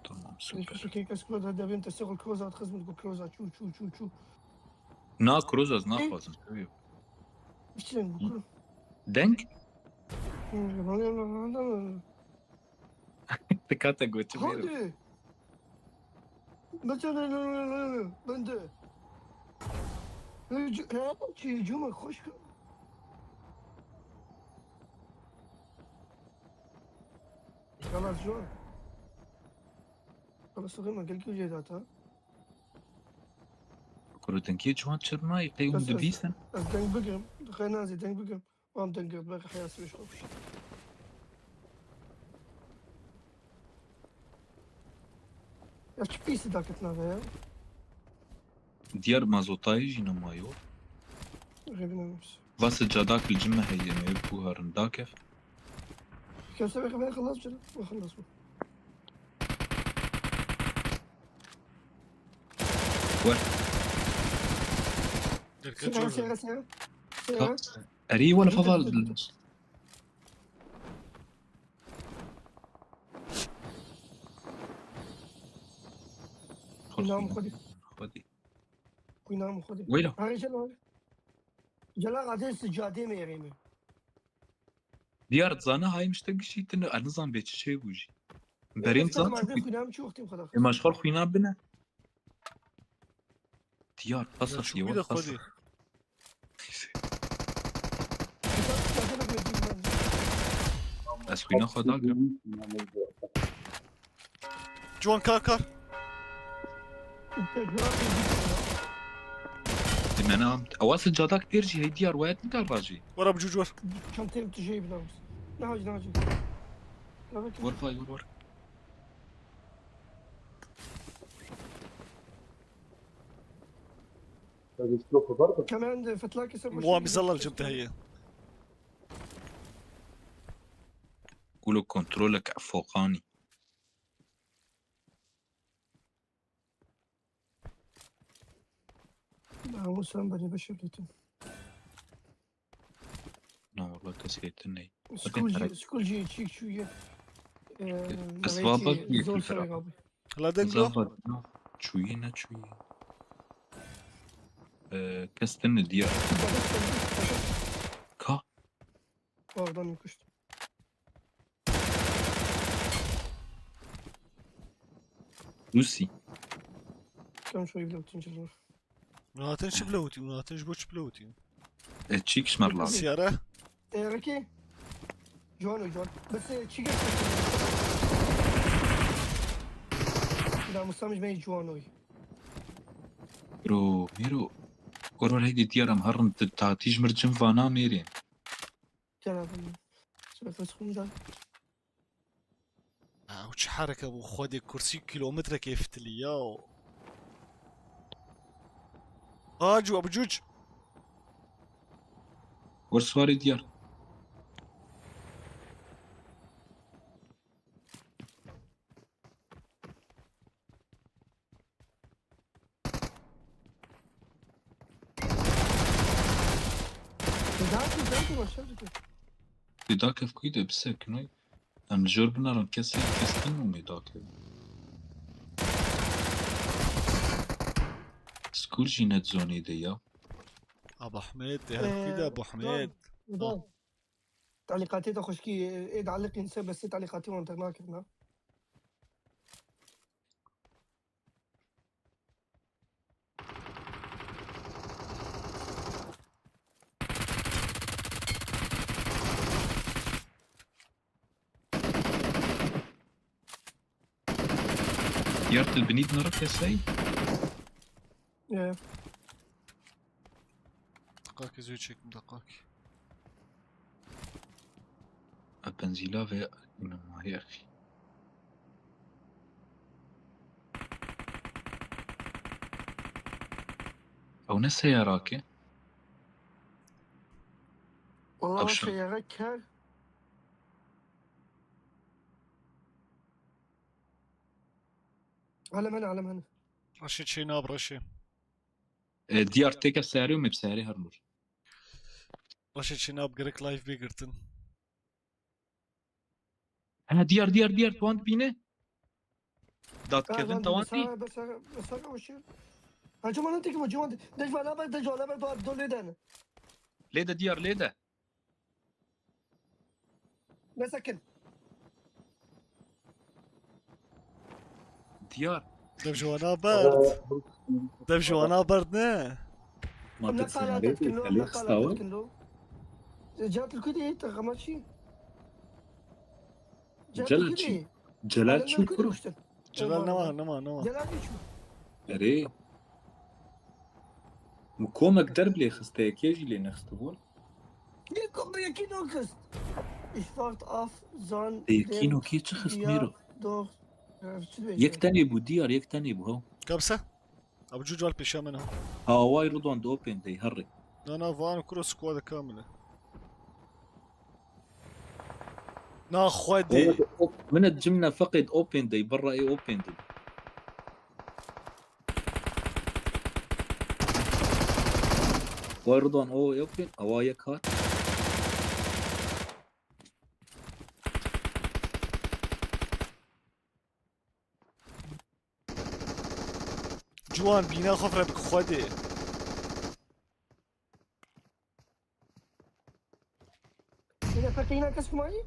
Tamam, süper. Fîşekî kes kir, da devin te sexul kroza, xizmet ku kroza, çû, çû, çû, çû. Na, kroza ez naxwazim. Biçin, bu kro- Deng? Hı, Dikkat et, götü verin. Hadi. Biçin, ben de. Hücü-, he, hücuma hoş. Xelas, Joan. Xelas, sıkılma, gel ki ücret at, ha. Kuru dengê ciwan çirnayê, qey hûn dibîsin? Ez deng bigim, dixê nazî deng bigim. Wan deng girt, belki heya sibê ji xwe kuşt. Ya çi pîsî daketna ve ya? Diyar mazotayê jî nemayo. Rêbîna nûs. Va sicadak li cim me heye, me yek bû herin dakef. Kevser, belki ben xelas bû. Ben xelas bû. Wer. Sera, sera, sera. Sera. Erê, wala faval. Nam Xwedî. Xwedî. Nam Xwedî. Weyla. Arê Celal. Celal, adê sicadê me erê me. Diyar, zana hayim işte gişî tine, ez nizam bê çi şey bû jî. Berên zan çi xwîna çi wextî xwe da. Ê maşxal xwîna bine. Diyar, qasas yewe qasas. Ez xwîna xwe da girim. Ciwan kar kar. Dimena am. Ewa sicadak têr jî hey diyar wayet nikar bajî. Wara bi cûc wer. Çantayê tu şey bilamış. Ne hacı, ne hacı. Wer fay wer wer. Kemen de fetlakê ser Wa mizalla cim te heye. Kulo kontrolek foqanî. Namusen beni beşirletin. Na, wala kesê din ney. Skul jî, skul jî çîk çûye. Ee, Kes vaba diye zor serek abi. Hala deng lo? Zaba, no. Çûye, ne çûye. Ee, kes din ne diye. Ka? Oradan kuştu. Lucy. Kam şoy bile utince zor. Hûn hatin çi bilewitî? Hûn hatin ji bo çi bilewitî? E, çî kişmer lazim. Siyara? Teyareki. Ciwan o, ciwan. Bes, e, çi geçti? Namusam ji me ciwan oy. Bro, Miro. Koror heydi diyar em herin, tatî ji mir cin vana mêrê. Gel abi. Şöyle kaç kum da. Ha, û çi hereke bû, Xwedê kursî kilometrekê fitilî ya. Aa, cû, ebu cûc. Were swarê diyar. Didakê, didakê başa dike. Didakê kuyde bisekinoy. Em li jor binarin kesê kestin û mêdakê. Skur jî net zonê de ya. Abu Ahmed, te her kuyde Abu Ahmed. Don, تعلیقاتی تا خوشکی ای تعلیقی نسه بسی تعلیقاتی وان ترنا کرنا. Diyar tu binî dinara kesey. Ya. Daqakî zû çekim, daqakî. Ev benzîla vê numa ya xî. Ew ne seyara ke? Wala seyara ker. Alem hene, alem hene. Reşê çê nab reşê. E, diyar têke serê û me bi serê her nur. Reşê çê nab gerek live bê girtin. Ha, diyar, diyar, diyar, tu wan dibîne? Dat kevin te wan dî? Hacı bana tek bu civan. Dej vana ber, dej vana ber, dua dolu den. Lê de diyar, lê de. Nesekin. Diyar. Dev ji wana berd. Dev ji wana berd ne? Ma tu sinarê dî, Felix Tower. Cat li ku dî, te xema çi? Celal çi? Celal çi kuro? Celal ne var, ne var, ne var? Celal çi? Erê. Min komek derb lê xiste, yekê jî lê nexistibûn. Yek, yekî no xist. Ich wart af, zan, Yekî no kê çi xist, Mîro? Doch. Yek tenê bû, diyar, yek tenê bû, ha. Kabse? Abi cucal pêşiya min ha. Ha, away Ridwan di open dey, herri. Na, na, van kuro squad kamile. Na xwedê. Min et cimne feqê di open dey, berra ê open dey. Vay Ridwan, o yok bin. Awa yek hat. Ciwan bîna xwe fire bi xwedê. Yine pek yine kes kumayî?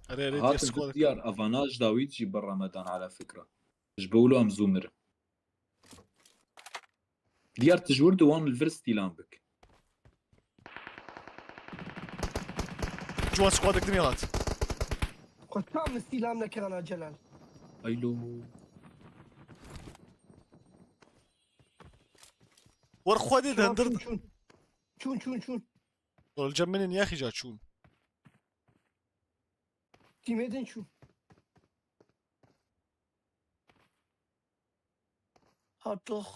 Erê, erê, diye Hatin squad. Diyar, avanaj dawî jî berra me dan ala fikra. Ji bo wilo em zû mirin. Diyar, tu ji wir di wan li vir stîlan bik. Ciwan squadek din hat. Xwe tam min stîlan nekirana Celal. Aylo. Wer xwedê dendir. Çûn, çûn, çûn, çûn. Dol cem min niye xîca çûn. Tîmê din çûn. Hatox.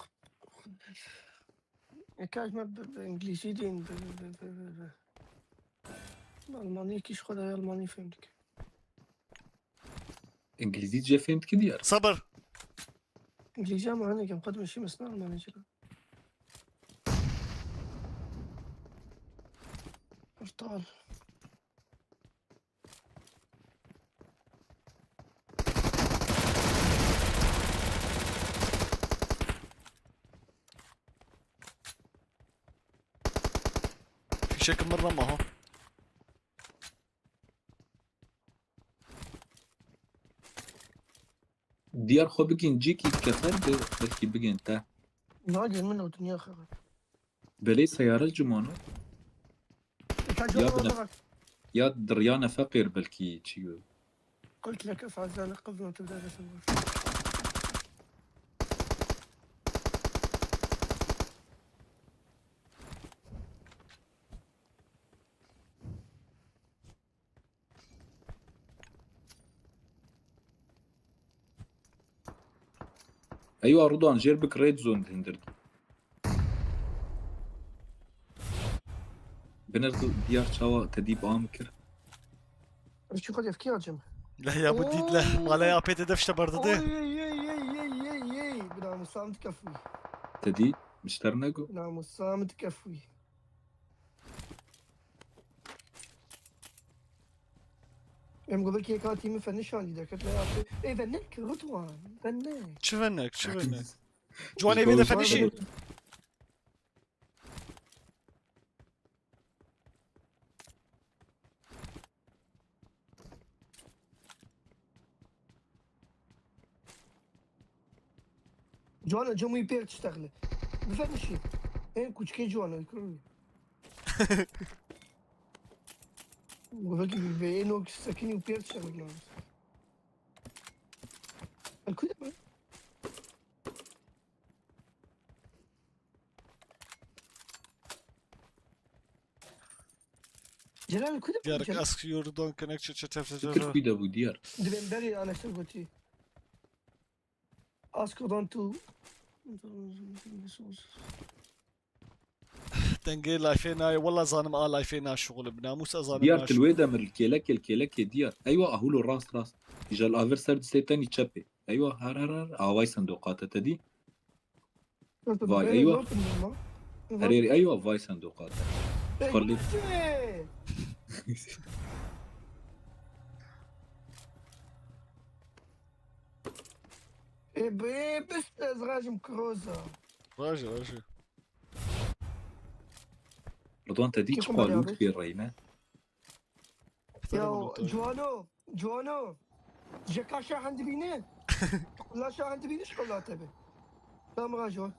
Ekaş me bi, bi İngilizî din, bi, bi, bi, bi, bi, bi. Almanî kî ji xwe de Almanî fêm dike. İngilizî cê fêm dike Diyar. Sabır. İngilizce ama hani kim kadın şey mesela Almanca. Portal. Fişek mırlama ha. Diyar xwe bigin cîkî kefer bi belkî bigin te. Nagin min o dünya xeber. Belê seyare cimano. Kaç Ya yol bine. Bak. Ya diryane feqîr belkî çi yo. قلت لك فازان قبل ما تبدا بس نقول. Eywa Rıdwan, jêr bik red zone hindir. Binir diyar çawa te dî bi am kir. Şu kadar fikir alacağım. La ya bu dît la. Oo. Mala ya pê te defşte berdide. Oy, oy, oy, oy, oy, oy, oy. Bina musam dikefû. Te dî, mişter nego. Bina musam dikefû. Em gobekî yeka tîmi fenişan dî derket, ne yaptı? Ê, venek, Rıdwan, venek. Çi venek, çi venek? Ciwan ê vê de fenişî. Ciwana, cemûyî pêr tiştexle. Bifenişî. En kuçkê ciwana, kurû. Guvek gibi be, en o sekinî û pêr tiştexle lazım. El kude mi? Celal, kude mi? Diyarek ask your don't connect to chat. Tirk kude bû diyar. Dibên berê anextir gotî. Ask don't to. Dengê layfê nayê. Wela zanim a layfê naşixulib. Namûs a zanim. Diyar naşixulib. Til wê de mir li kêlekê, li kêlekê diyar. Eywa, ahulo rast, rast. Îja li avir ser distê tenî çepê. Eywa, her, her, her. Away sendoqa te, te dî. Vay, eywa. Herê, eywa, vay sendoqa te. Xwelî. E, bê, bist ez rajim kroza. Raje, raje. Rıdwan, te dî çiqa lût pê reyne? Ya, Ciwano, Ciwano. Jeka şahan dibîne. Qula şahan dibîne, şkola te be. Tamam, rajo.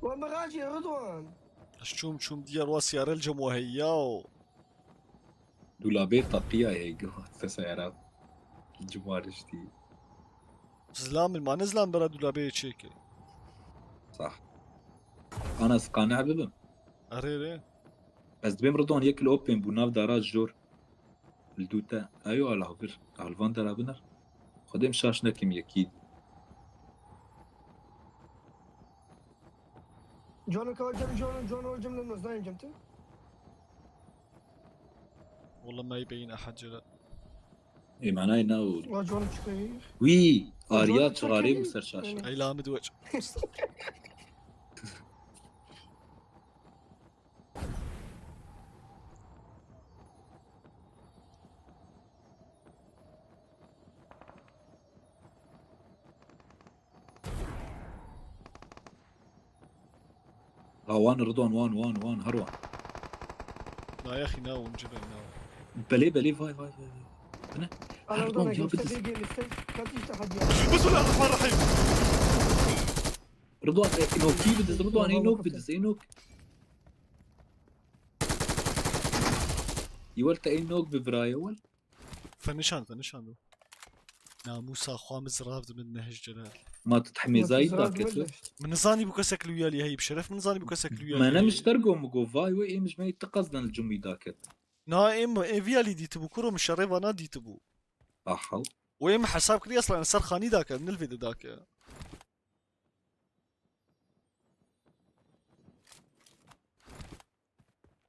Wa mirajê Rıdwan. Ez çûm, çûm diyar wa siyare li cem wa heye ya. Dulabê teqiya heye, gihat te seyara. Cimariştî. Zilam, ma ne zilam bera dulabê çêke. Sah. Ana ez qane bibim. Erê, erê. Ez dibêm Rıdwan yek li opên bû nav dara jor. Li dû te. Eyo ala vir. Alvan dara binir. Xwedê em şaş nekim yekî. Cano ka cem, cano, cano cem le nozdayım cem te. Wala me beyin ahad cela. Ê, manayê na û. Wa cano çıkayı. Wî, Arya çixarê bû ser şaş. Ey, la min diweç. Ha, wan Rıdwan, wan, wan, wan, her wan. Na yaxî, na wan, cibê na wan. Belê, belê, vay, vay, vay, vay. Bu ne? Her wan ya bidis. Bismillahirrahmanirrahim. Rıdwan, e, nokî bidis, Rıdwan, ê nok bidis, ê nok. Yewel te ê nok bi birayê wel. Fenişan, fenişan do. Namûsa xwe min zirav di min nehij Celal. Ma tu tehmêzayî dakir tu? Min nizanî bû kesek li wî alî heyî bi şeref, min nizanî bû kesek li wî alî. Me ne mişter go, min go, vay wê ê min ji me yê ti qezden li cim wî dakir. Na ê min, ê vî alî dîtibû, kuro min şerê vana dîtibû. Aha. Wê min hesab kirî eslan ser xanî dakir, nil vê de dakir.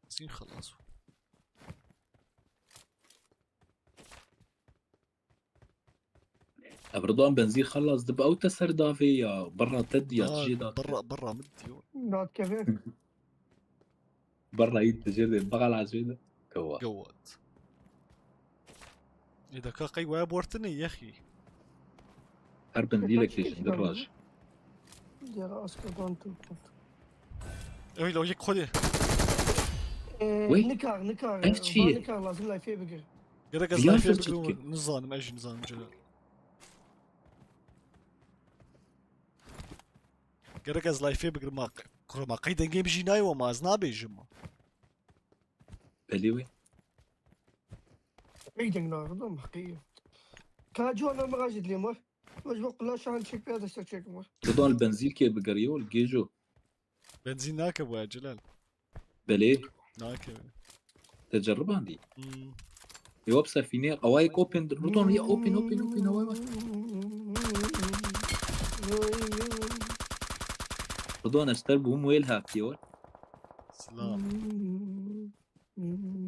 Zîn xelas bû. Ev Rıdwan benzîn xelas dibe, ew te ser davê ya, birra te diya, ha, tijê da te. Birra, birra min diyo. Dadkeve. Birra yî tijê de, bixela jê de. Gewat. Gewat. Ê, deka qey waya bortine yexî. Her bendîlekê ji dir raj. Diyara asker dan tu kurt. Öyle o yek xwedê. Ee, Wê? Nikar, nikar. Ev çi ye? Nikar lazim layfê bigir. Gerek ez layfê bigir. Nizanim, ez jî nizanim Celal. Gerek ez layfê bigir ma. Kuro ma qey dengê min jî nayê we ma ez nabêjim ma. Belê wê. Qey deng naxidam, qey. Ka ciwan em rajî dilê mor. Wê ji bo qula şahan çek pê destek çekim mor. Rıdwan li benzînkê bigeriye û li gêjo. Benzîn nake bu ya Celal. Belê. Nake. Te ceribandî? Hmm. Ê wap sefînê, awayek open, Ridwan ya open, open, open, away bak. Ridwan ez ter bûm wêl hatiye we. Silam.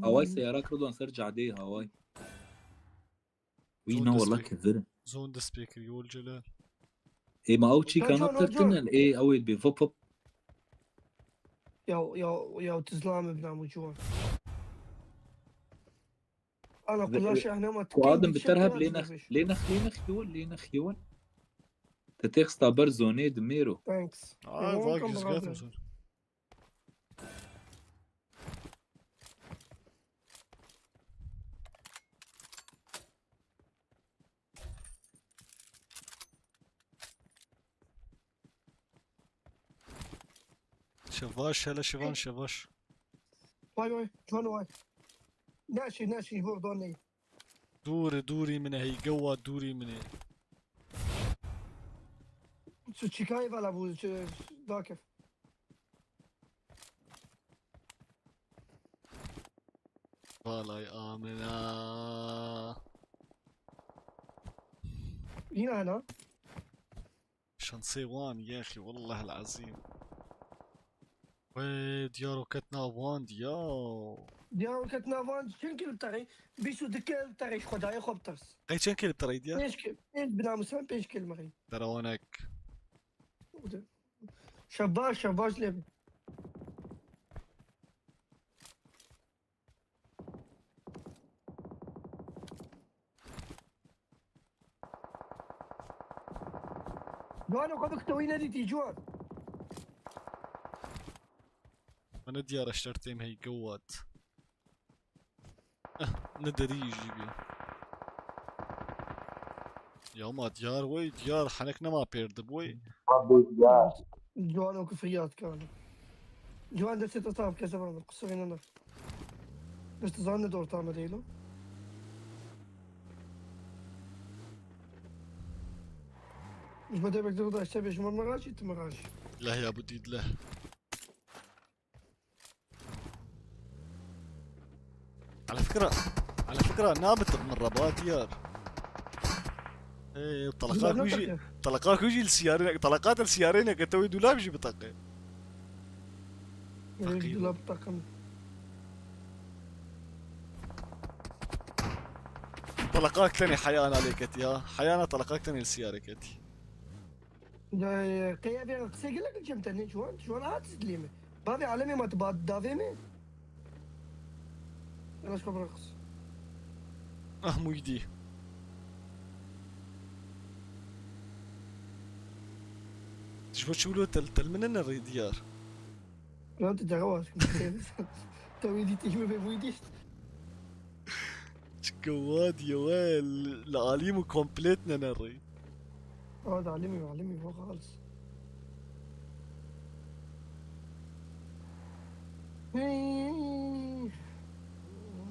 Away seyarak Ridwan ser cadeyê haway. Wî Zon ne dest wala pê-, kezir. Zon dest pê kiriye, wol Celal. Ê ma ew çîka Can, Can, nap Can. Tertinel. Ê ew ê bê vop vop. Ya, ya, ya, tizlame binamu ciwan. Ana, Ve-, kula e, şehnema ku adim bi ter heb lê nex, lê nex, lê nex yewin, lê nex yewin. Te têxista ber zonê di mêro. Thanks. Aa, vak yüz geldim sonra. Şevaş, hele şevan, şevaş. Vay vay, can vay. Neşî, neşî, buradan ne? Dûrî, dûrî min e, hey, gewa dûrî min e. Tu çikayê vela bû, çi, dakif. Valay amina. Yine hala. Şansê wan yexî, wallahil azîm. Wê, diyaro ket nav wan diya. Diyaro ket nav wan, çend kil terî? Bîst û du kil terî, ji Xwedayê xwe bitirs. Qey çend kil terî diya? Pênc kil, pênc binamusan, pênc kil mexî. Derawanek. Şebaş, şebaş lê bi. Ciwan, xwe bikite wî nedîtî, ciwan. Min diyar eştertêm hey gewat. Eh, ne derî jî bî. Ya ma diyar wey, diyar henek nema pêr dib wey. Abi ya. Ciwan, o kufriyat kano. Ciwan, destê te saf kese bana, kusurê nana. Bes tu zanî dor tame değil o. Ji bo dê bek da işte beş man meraji, tu meraji. Leh ya bu dît leh. Ala fikra, ala fikra, nabit min reba diyar. Ê, talaqa Dulab ku jî, nabit. Talaqa ku jî li siyarê, talaqa te li siyarê neke, te wê dulab jî bitaqe. Ê, Feqîr. Dulab taqim. Talaqak tenê heyana lê ketî ha. Heyana talaqak tenê li siyarê ketî. Ya, ya, qey evê qisê gelek li cem te ne ciwan, ciwan hat zidlê me. Bavê alemê ma tu ba davê me. Başka bırakız. Ah, Muhyiddin. Ji bo çi wilo tel, tel min ne rê diyar? Ya tu dewa. Te wî dîtî, me bê wî dît. Çike wa diye we li, li alî min komplet ne ne rê. Aa, da alî min, alî min, wa xalis. Hey.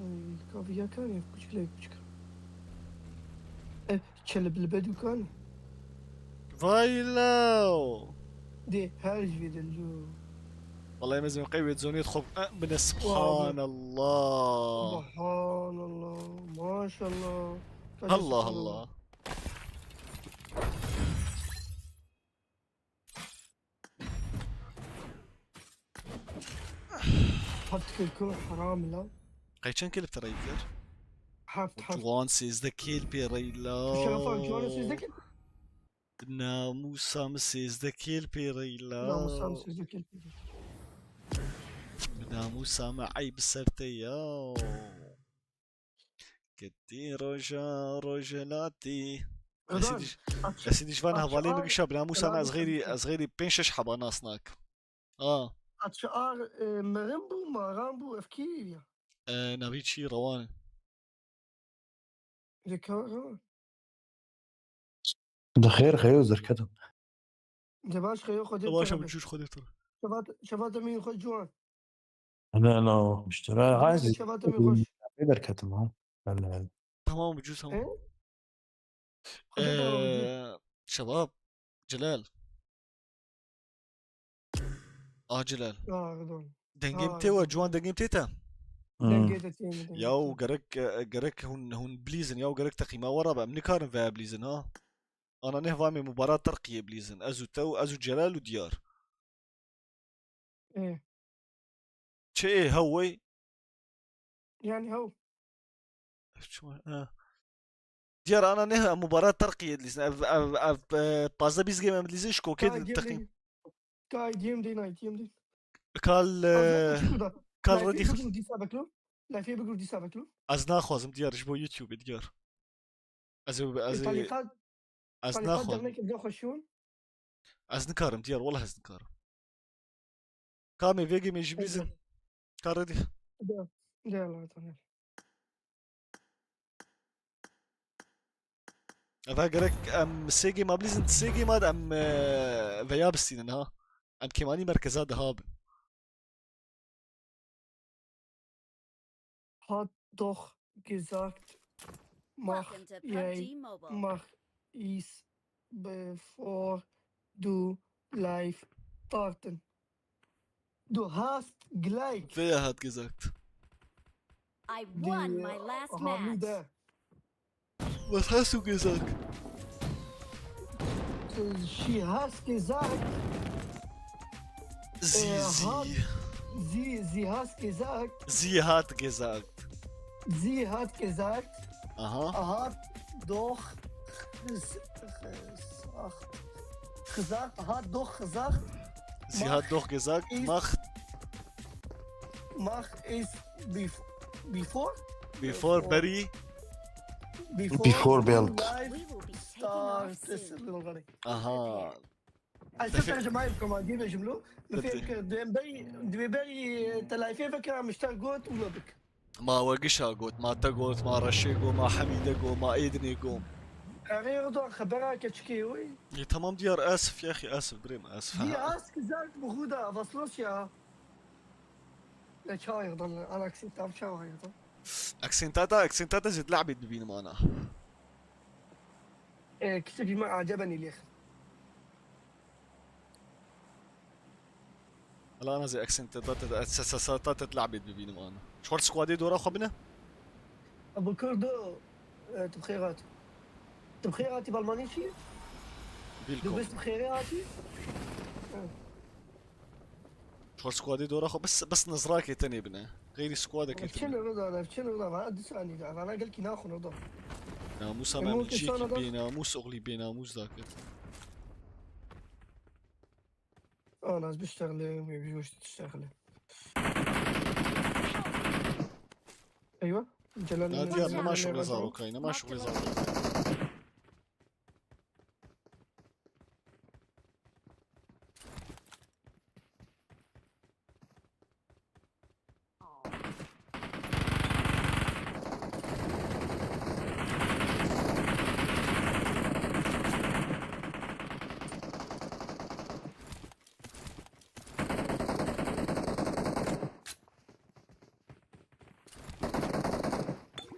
Ay, kaviya kare, kuçkile kuçka. Eh, Çelib li bedûkan. Vay law. Dê her ji vê dilcû. Vallahi mezin qey wê zoniyet xwe, eh, bine, subhanallah. Subhanallah. Maşallah. Allah Allah. Heft kil ku heram la. Qey çend kil bi te re yî kir? Heft, heft. Ciwan sêzdeh kil pê rey la. Şerefan, ciwan sêzdeh kil. Namusa min sêzdeh kil pê rey la. Namusa min sêzdeh kil pê rey. Bi namusa min eyb ser te ya. Ketî roja, roja latî. Qedan, Esî dij-, aç-, Esî dijvan aç-, hevalê min aç-, gişa, bi namusa min ez xeyrî, ez xeyrî pênc şeş heba nas nakim. A. Aç ar, e, mexim bû, maran bû, ev kî ya? E, navî çî, Rewan e. Lê ka Rewan? Di xêr xeyo zirketim. De baş xeyo xwedê. De baş tera abi be. Çûş xwedê tera. Şevat, şevat emîn xwe ciwan. Ana, ana, işte, ha, Şevat emîn xweş. Derketim ha. Hele, hele. Tamam, ucuz tamam. He? Xwedê tera ucuz. Ee, şebap, Celal. Ah, Celal. Ah, pardon. Dengê min tê we, ciwan dengê min tê te? Hmm. Dengê de têm, dengê Yaw, de têm. gerek, e, gerek hûn, hûn bilîzin, yaw, gerek teqîma we rabe, em nikarin veya bilîzin, ha? Ana neh va me mubara terqiyê bilîzin. Ez û te û ez û Celal û Diyar. Ê. Çi ê hew wey? Yani hew. Çima, ha. Diyar ana neh em mubara terqiyê bilîzin. Ev, ev, ev, e, pazdeh bîst game em bilîzin, ji kokê Ka din game teqîm. din. Ka game din, ay game din. Kal, Pazdeh e, bîst şurada. kal Life'ê redî. bigir dîsa beklo. Life'ê bigir dîsa beklo. Ez naxwazim Diyar ji bo YouTube Diyar. Ez ê, ez ê, Talîqat, ez talîqat naxwazim. dernekê bide xweşiyon. Ez nikarim Diyar, wela ez nikarim. Kamê vê gemê jî Ego. bilîzin. Kar redî. De, de Allah Teala. Eva gerek em sê gêma bilîzin, sê gêma de em, e, veya bistînin ha. Em kêmanî merkeza diha bin. Hat doch gesagt, mach Welcome to PUBG jei, Mobile. mach is bevor du live starten. Du hast gleich. Wer hat gesagt? I won my last match. Hamide. Was hast du gesagt? She has gesagt. Sie, äh, sie. Hat, sie, sie has gesagt. Sie hat gesagt. Sie hat gesagt. Aha. Hat doch ges-, ges-, ach, gesagt, hat doch gesagt. Sie hat doch gesagt, mach. Mach is bef-, before? Before, before. Before, before build. Live. We will be taking off soon. Aha. Ez Defe- tercümayê bikim, ha, dî bêjim lo. Min fêm kir, dê berî, dê berî te lifeê vekira, min ji te got û we bik. Ma we gişa got, ma te got, ma Reşê got, ma Hemîde got, ma Êdinê got. Erê, o da xebera keçikê wê. Yê, tamam Diyar, esif, ya xî, esif, birêm, esif. Dî ez ki zert bi xwe da, Vaslosya. Ne çawa yexdan, ana aksîn tav çawa yexdan. Aksîn tata, aksîn tata zêd lehbê dibînim ana. E, kitêbî me aceben îlêx. Hala ana zê aksîn tata, tata, tata, tata lehbê dibînim ana. Çwar squadê dora xwe bine? Ebu Kurdo, e, tu bi xêr hatî. Tu bi xêr hatî, bi Almanî çi? Willkommen. Tu bist bi xêrê hatî? Çar squadê dora xwe bes, bes nizrakê tenê bine. Xeyrî squadekê tune. Ev çi ne roda, ev çi ne roda, vana du sanî de, vana gelkî naxwe roda. Namusa me min cîkî bênamûs, oxlî bênamûs dakir. Ana, ez biştexile, wê bi hoş tiştexile. Eywa, Celal. Nadia, nema şuxlê zarokayê, nema şuxlê zarokayê.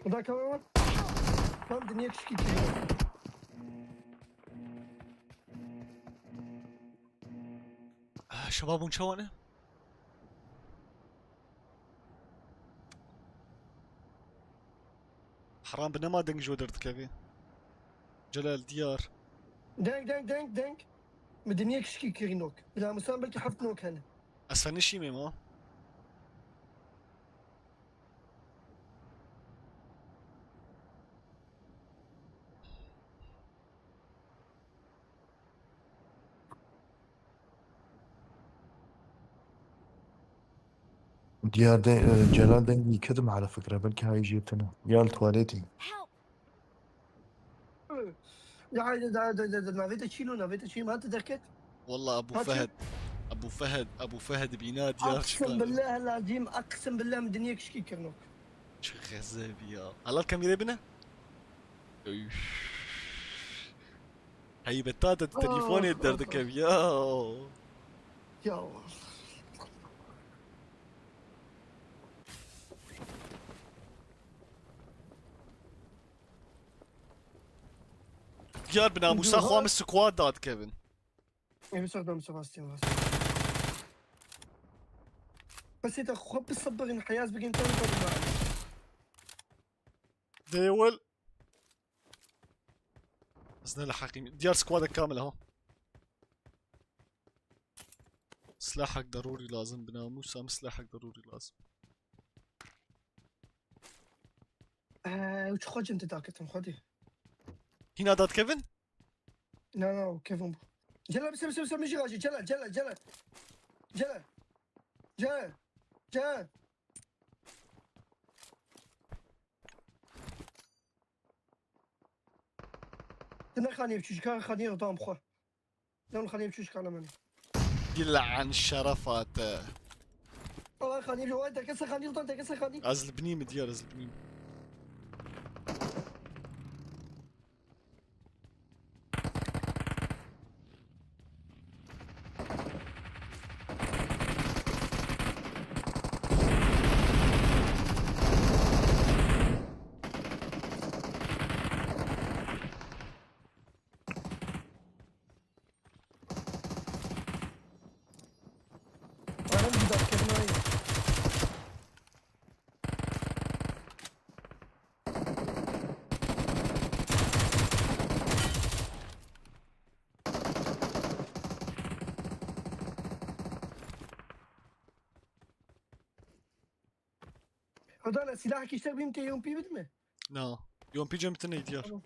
Xweda kewê wan. Tam dinyê kişkî kiriye. Ah, şebab hûn çawa ne? Heram bi nema deng ji we derdikeve. Celal, Diyar. Deng, deng, deng, deng. Min dinyê kişkî kirî nok. Bila misan belkî heft nok hene. Ez fenişî me ma. Diyar de, e, Celal dengî ketim ala fikre, belkî hay jê tune. Ya li tuwaletî. Help! Ya, da, da, da, da, navê te çî lo, navê te çî, ma tu derket? Wallah Ebu Fehd, Ebu Fehd, Ebu Fehd bîna Diyar çi. Aqsim billah lazim, aqsim billah min dinyê kişkî kirno. Çi xezebî ya. Helal kamîrê bine. Üf. Heybeta te telefonê derdikev ya. Ya. Diyar bi namusa xwe min squad da dikevin. Ê, min sexdam, min sexdam. Stêr, stêr. بس انت خب الصبر ان حياز بقي انت. They will. Ez ne li heqîm. Diyar squadek kamil ha. Silahek derûrî lazim. Bi namûsa min silahek derûrî lazim. Ee, uç xwecin tu daketin xwedî. Hîna dadkevin? Na, na, o kevin bû. Celal, bir saniye, bir saniye, bir saniye, Celal, Celal, Celal. Celal. Celal. Celal. Tu ne xanî, çocuk xanî, odam xwe. Lan xanî, çocuk xanî. Yil'an şerefate. Ama xanî, o tekese xanî, utan tekese xanî. Ez li binî min diyar, ez li binî min. Aram bir dakika, bir dakika. Hudana, silah kişte bim te yom pi bidme? Na. Yom pi cem tine ihtiyar. Tamam.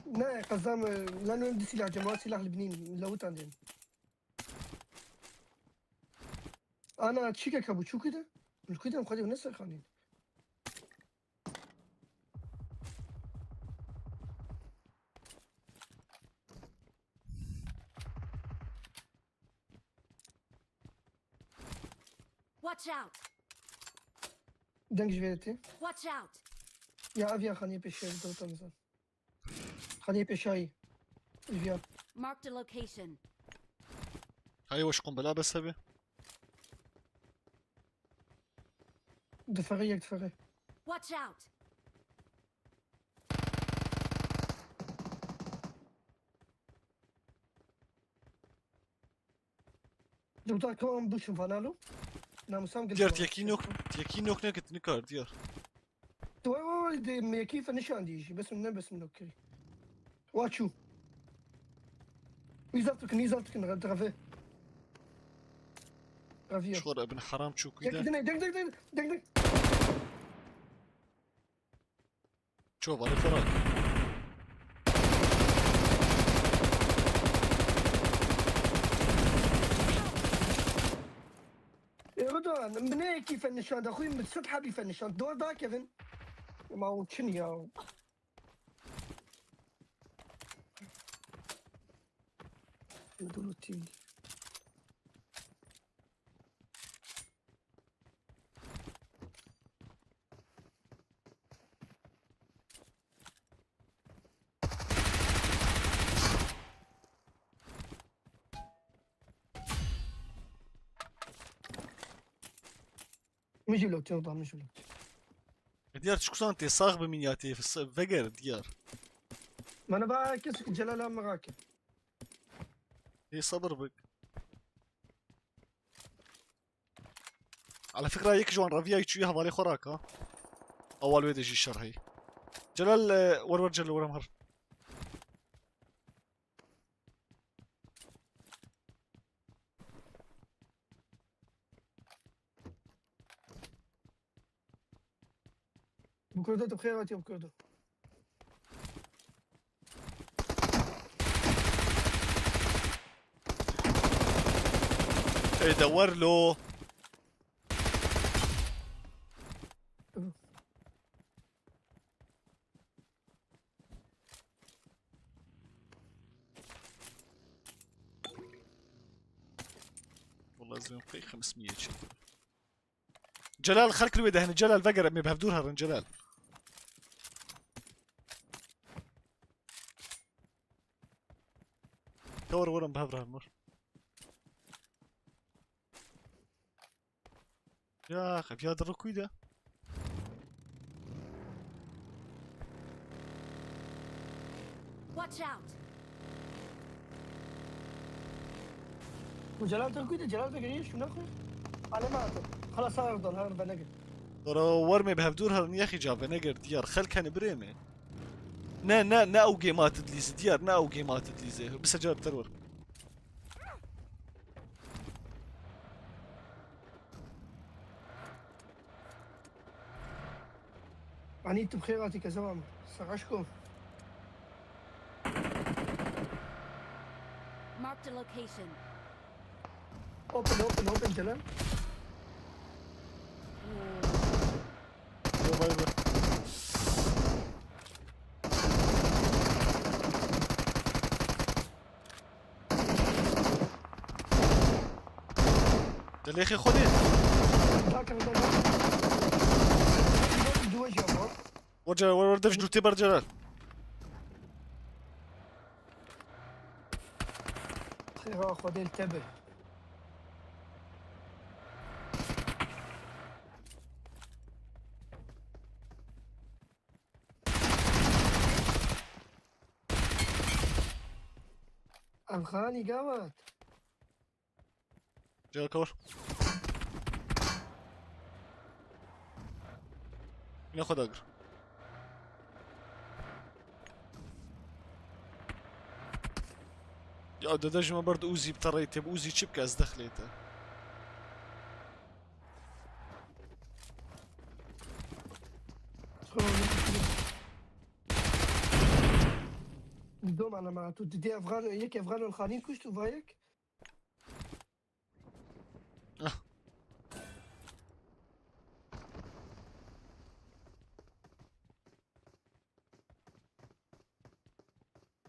Ne, kazam, e, lan ön silah cema silah libnin, lavutan den. Ana, çike kabu, çukide? Çukide, xwedî ne serxanîn. Watch out! Deng ji vê tê. Watch out! Ya, ev ya xaniyê pêşiyayî, dewta mizan. Xaniyê pêşiyayî. Ev ya. Marked a location. Hayê weş qumbela bes hebe. Difeqe yek difeqe. Watch out! Dewta kewam bûşin fanalo. Namusam gel. Diyar, yekî nok, yekî nok nekit nikar diyar. Tu vay vay vay de mekî fe nişan dî jî. Besim ne besim nok kirî. Wa çû. Wî zaf dikin, wî zaf dikin, revê. Reviya. Çor ebin haram çû kuyde. Dek dek dek dek dek dek. Ço vale xora. Erdoğan, min ne yekî fe nişan da, xwî min sed hebî fe nişan. Dor da Kevin. Ma o çin ya. Dulu team. Mijî lokçe, oda mijî lokçe. E, diyar çikusan tê sax bimîn ya tê s-, veger diyar. Mana ba kes ki Celal Amra ki. Ê sabir bik. Ala fikra yek ji wan reviya çûye hevalê xwe raka. Awal wê de jî şer heyî. Celal, e, wer wer Celal, wer em her. Bu kurdu tu xêr hatiye bu kurdu. Ê de wer lo. Wala ez ê qey xemis miyê çêtir. Celal, xelk li wê de hene. Celal, vegere, em ê bi hevdûr herin, Celal. Te wer werin bi hev re herin. Ya, xefiya di rikûy de. Watch out! Bu Celal Turkuy da Celal Begeri'ye şuna koy. Alem hatin. Xelas, her dan, her venegir. Dora wermê bi hevdûr herin yexî ca venegir diyar. Xelk hene birê me. Ne, ne, ne ew gêma tu dilîzî diyar, ne ew gêma tu dilîzî. Bise ca bi ter wer. Anî tu bi xêr hatî kezeba min. Saxaşko. Marked a location. Open, open, open, Celal. Yo, bay bay. Delêxê Xwedê. Dakika, bir dakika. Duwa cevap. Wer Celal, wer, wer, dev ji dûtê ber Celal. Xêra Xwedê li te be. Em xanî gavat. Celal cover. Yine xwe dagir. Ya dede ji me ber di Uzî bi te rey tê, bi Uzî çi bike ez dexlê te. Dom ana ma tu didê Efgan, yek Efgan ol xanî kuşt û va yek. Ah.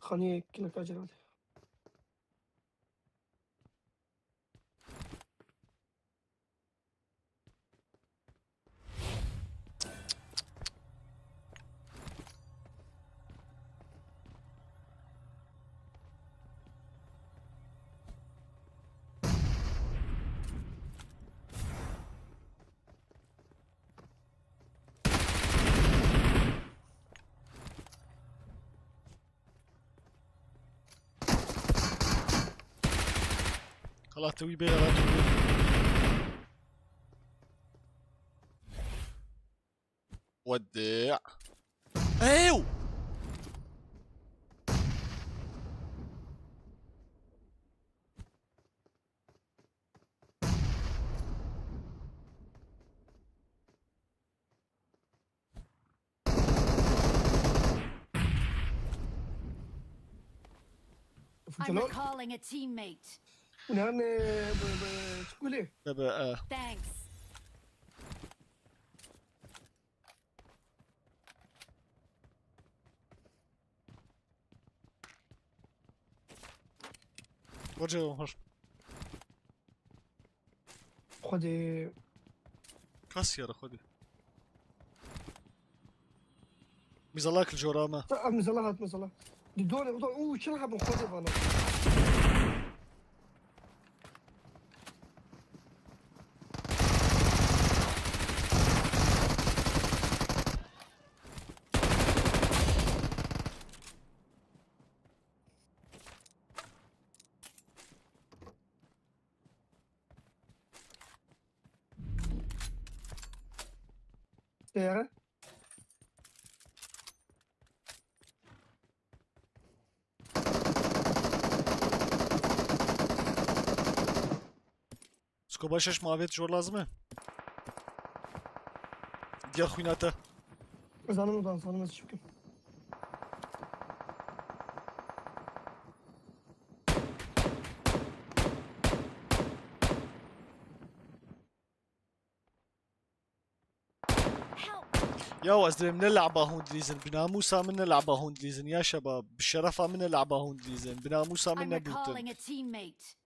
Xanî kileka Celal. Xelas tu wî bê, xelas tu wî. Wedî. Ew! I'm Fucelo. Recalling a teammate. Ulan, e, bu, bu, çikulê. Tabii, e. Thanks. Hoca hor. Xwedê. Kas yara xwedê. Mizala kil jora me. Ta, mizala hat mizala. Di dore, ulan, u, çira hebin xwedê bana. Seyara. Skoba şeş maviyet jor lazim e. Diğer xwîna te. Zanim udan, zanim ez çi bikim. Help! Ya ez dibêm ne le'ba hûn dilîzin, bi namûsa min ne le'ba hûn dilîzin, ya şebab, bi şerefa min ne le'ba hûn dilîzin, bi namûsa min I'm ne bûtin. Recalling a teammate.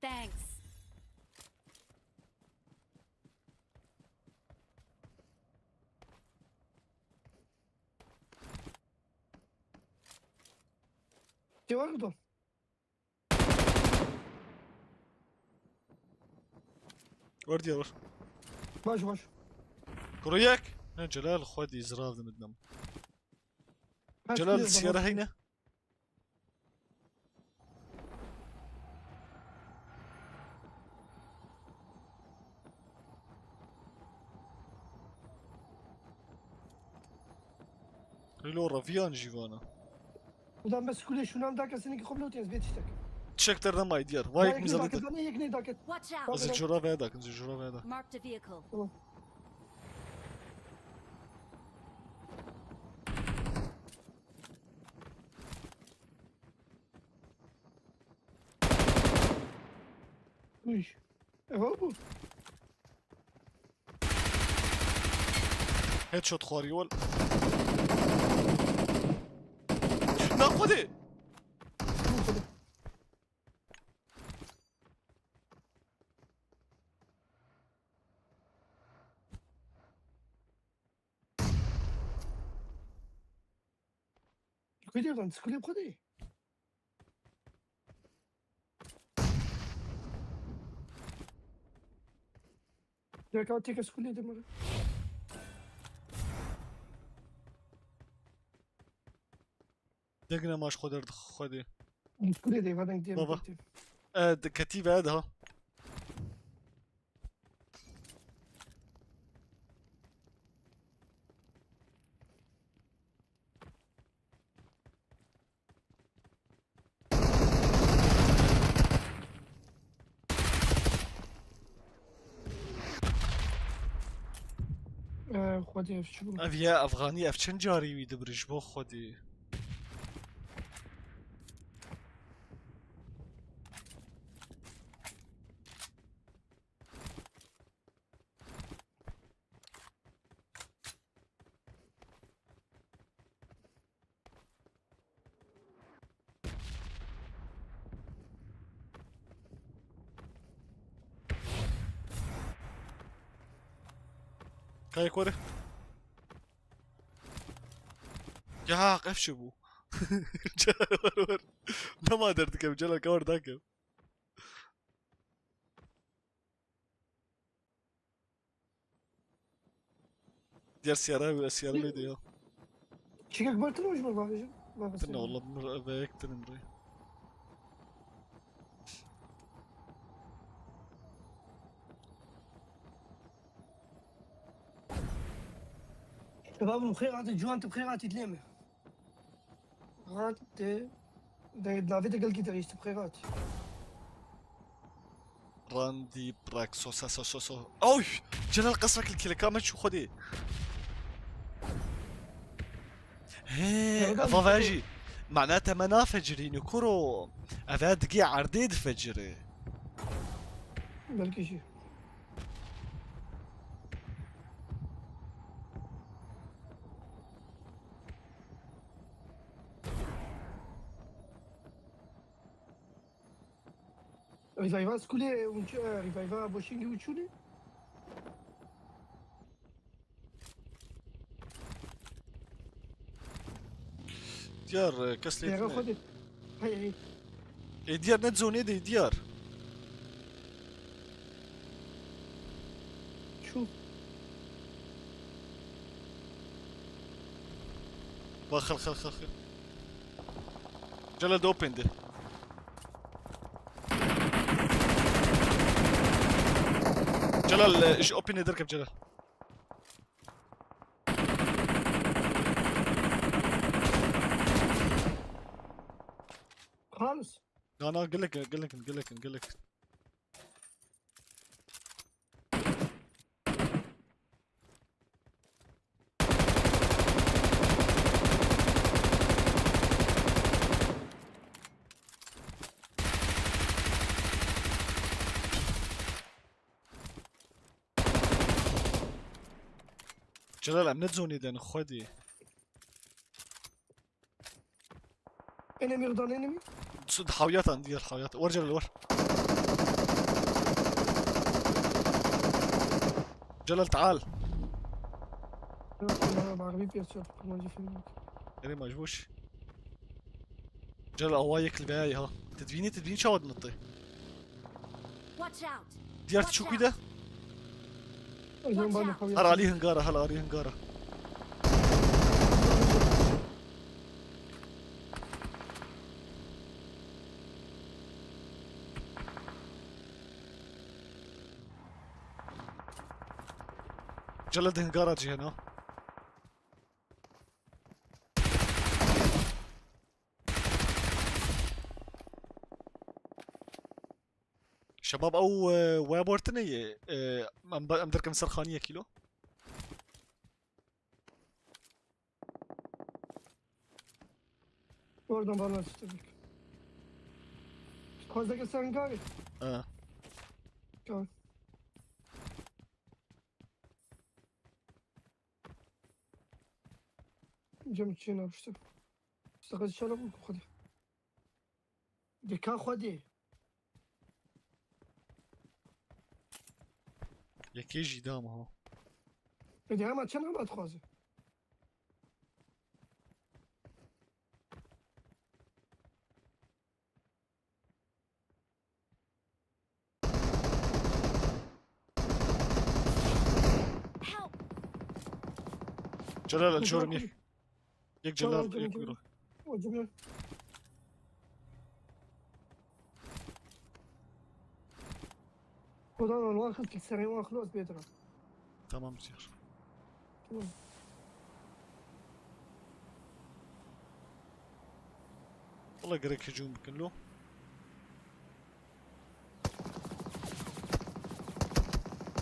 Thanks. Cevap mı? Wer diye wer. Baş, baş. Kuro yek. Ne Celal xwedî zirav dimidnem. Kaç Celal biliyorsun siyara ama? Heyne. Lo reviyan jî vana. Ulan bes kulê şunan da kesinlikle xwe bilotên zbê tiştek. Tişek te nema diyar. Vay Vay yek yek mizan nêdake, de. Vana yek nêdake. Watch out! Ez cura ve dakin, ez cura ve da. Marked a vehicle. Uy. Ewa bu. Headshot xwarî wal. Na xwedê. Kulê lan, kulê xwedê. Deka tek ez kulê de mara. Degine maş xwe derdixwe xwedê. Kulê de va deng diye. Baba. E, di ketî ve daha. Ee, Xwedê ev çi bû? Ev ye Efxanî, ev çend carî wî dibir ji bo Xwedê. Kayık var. Ya, ev çi bû? Celal var var. Nema derdikem, Celal, ka war dakem. Diğer siyara ve siyara neydi ya? Çekek bar tine hoş mu babacığım? Tine oğlum, vek tine burayı. Babam xêr hatî, ciwan tu xêr hatî dilê me. Hat de, de, navê de gelkî derîşt, bi xêr hat. Randy Praxo, so, so, so, so. Oy! Celal qesmek li kilika me çû xwedê. He, eva ve jî. Mana te me nafecirî, kuro. Eve digê erdê difecirê. Belkî jî. Revive'a skulê unçu, e, revive'a boşingi uçuni. Diyar, e, kes lê Yara tine. Xwedê. Hey, hey. E, diyar ne zonê de diyar. Çû. Bak, xil, xil, xil, xil. Celal de open de. Celal, e, ji open de derkep Celal. Xalis. Na, na, gelek, gelek, gelek, gelek. Celal, em ne zonê de ne, xwedî. Enemy, dan enemy. Su, hawiyatan diğer hawiyat. Var Celal, var. Celal, taal. Yok, ya, bak, bir piyasa yok. Kullanıcı filmi. Nereye majbuş? Celal, awa yekil veya ya. Tedbini, tedbini çawa dinletti. Watch out! Diğer çukuyu da. O zaman bana out. hawiyat. Har Ali hingara, har Ali hingara. Celal di hingara cihena. Şebab ew, e, we bortine ye. E, em, em derkevin ser xaniyekî lo. Oradan bana çıktı. Kozda sen gari. Ha. Tamam. Cem için yapıştı. Sakız çalıp mı kokudu? Dika xwedê. Yekê jî dam ha. Êdî hema çend hema dixwaze? Help! Celal, açıyorum, yek. Yek Celal, yek Celal. Yürü. O Celal. Ulan, ulan, kız, serê wan xilas bê dira. Tamam, Ziyar. Tamam. Valla gerek hücum bikin lo.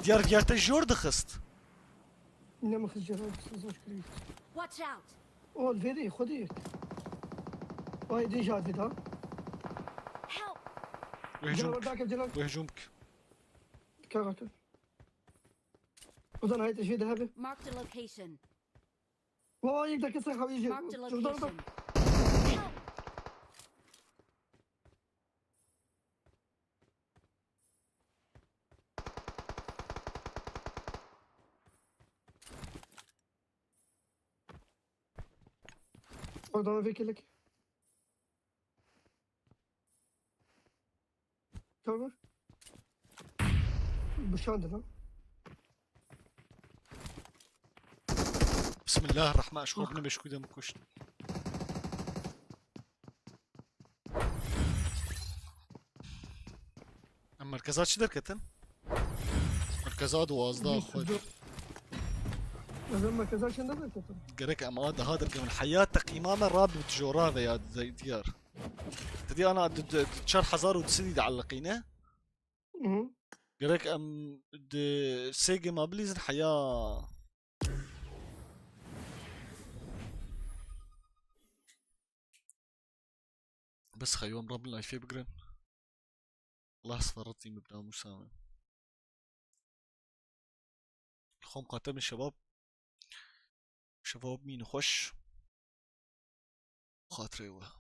Diyar, Diyar te jor dixist. Ne mi xizcera, siz hoş kırıyız. Watch out! Ol veri, xwedî. Vay, dê jadî da. Help! Wê hücum Celal, bik. Dakir, Celal. Wê hücum bik. Dikkat bakın. Udan haydi şey de hebi. Marked a location. Vay, yek dakika sen havayı şey. Marked a Dur, dur, dur. Location. Help! Oradan vekillik. Tamam. Bişandı lan. Bismillahirrahman, şu korkunu beş kuyuda mı koştun? Em merkeza çi derketin? Merkeza duwazdeh xwe. Ez ê merkeza çend derketim? Gerek em a daha derkevin. Heya teqîma me rabî tijora ve ya Diyar. Te dî ana di, di, di çar hezar û du sedî dieleqîne. Hı hı. Gerek em di sê gêma bilîzin heya. Bes xeywan Rabbin layfê bigirin. Allah sferretî min bi namûsa min. Xwe miqate bin şebab. Şebab mîn xweş. Xatirê we.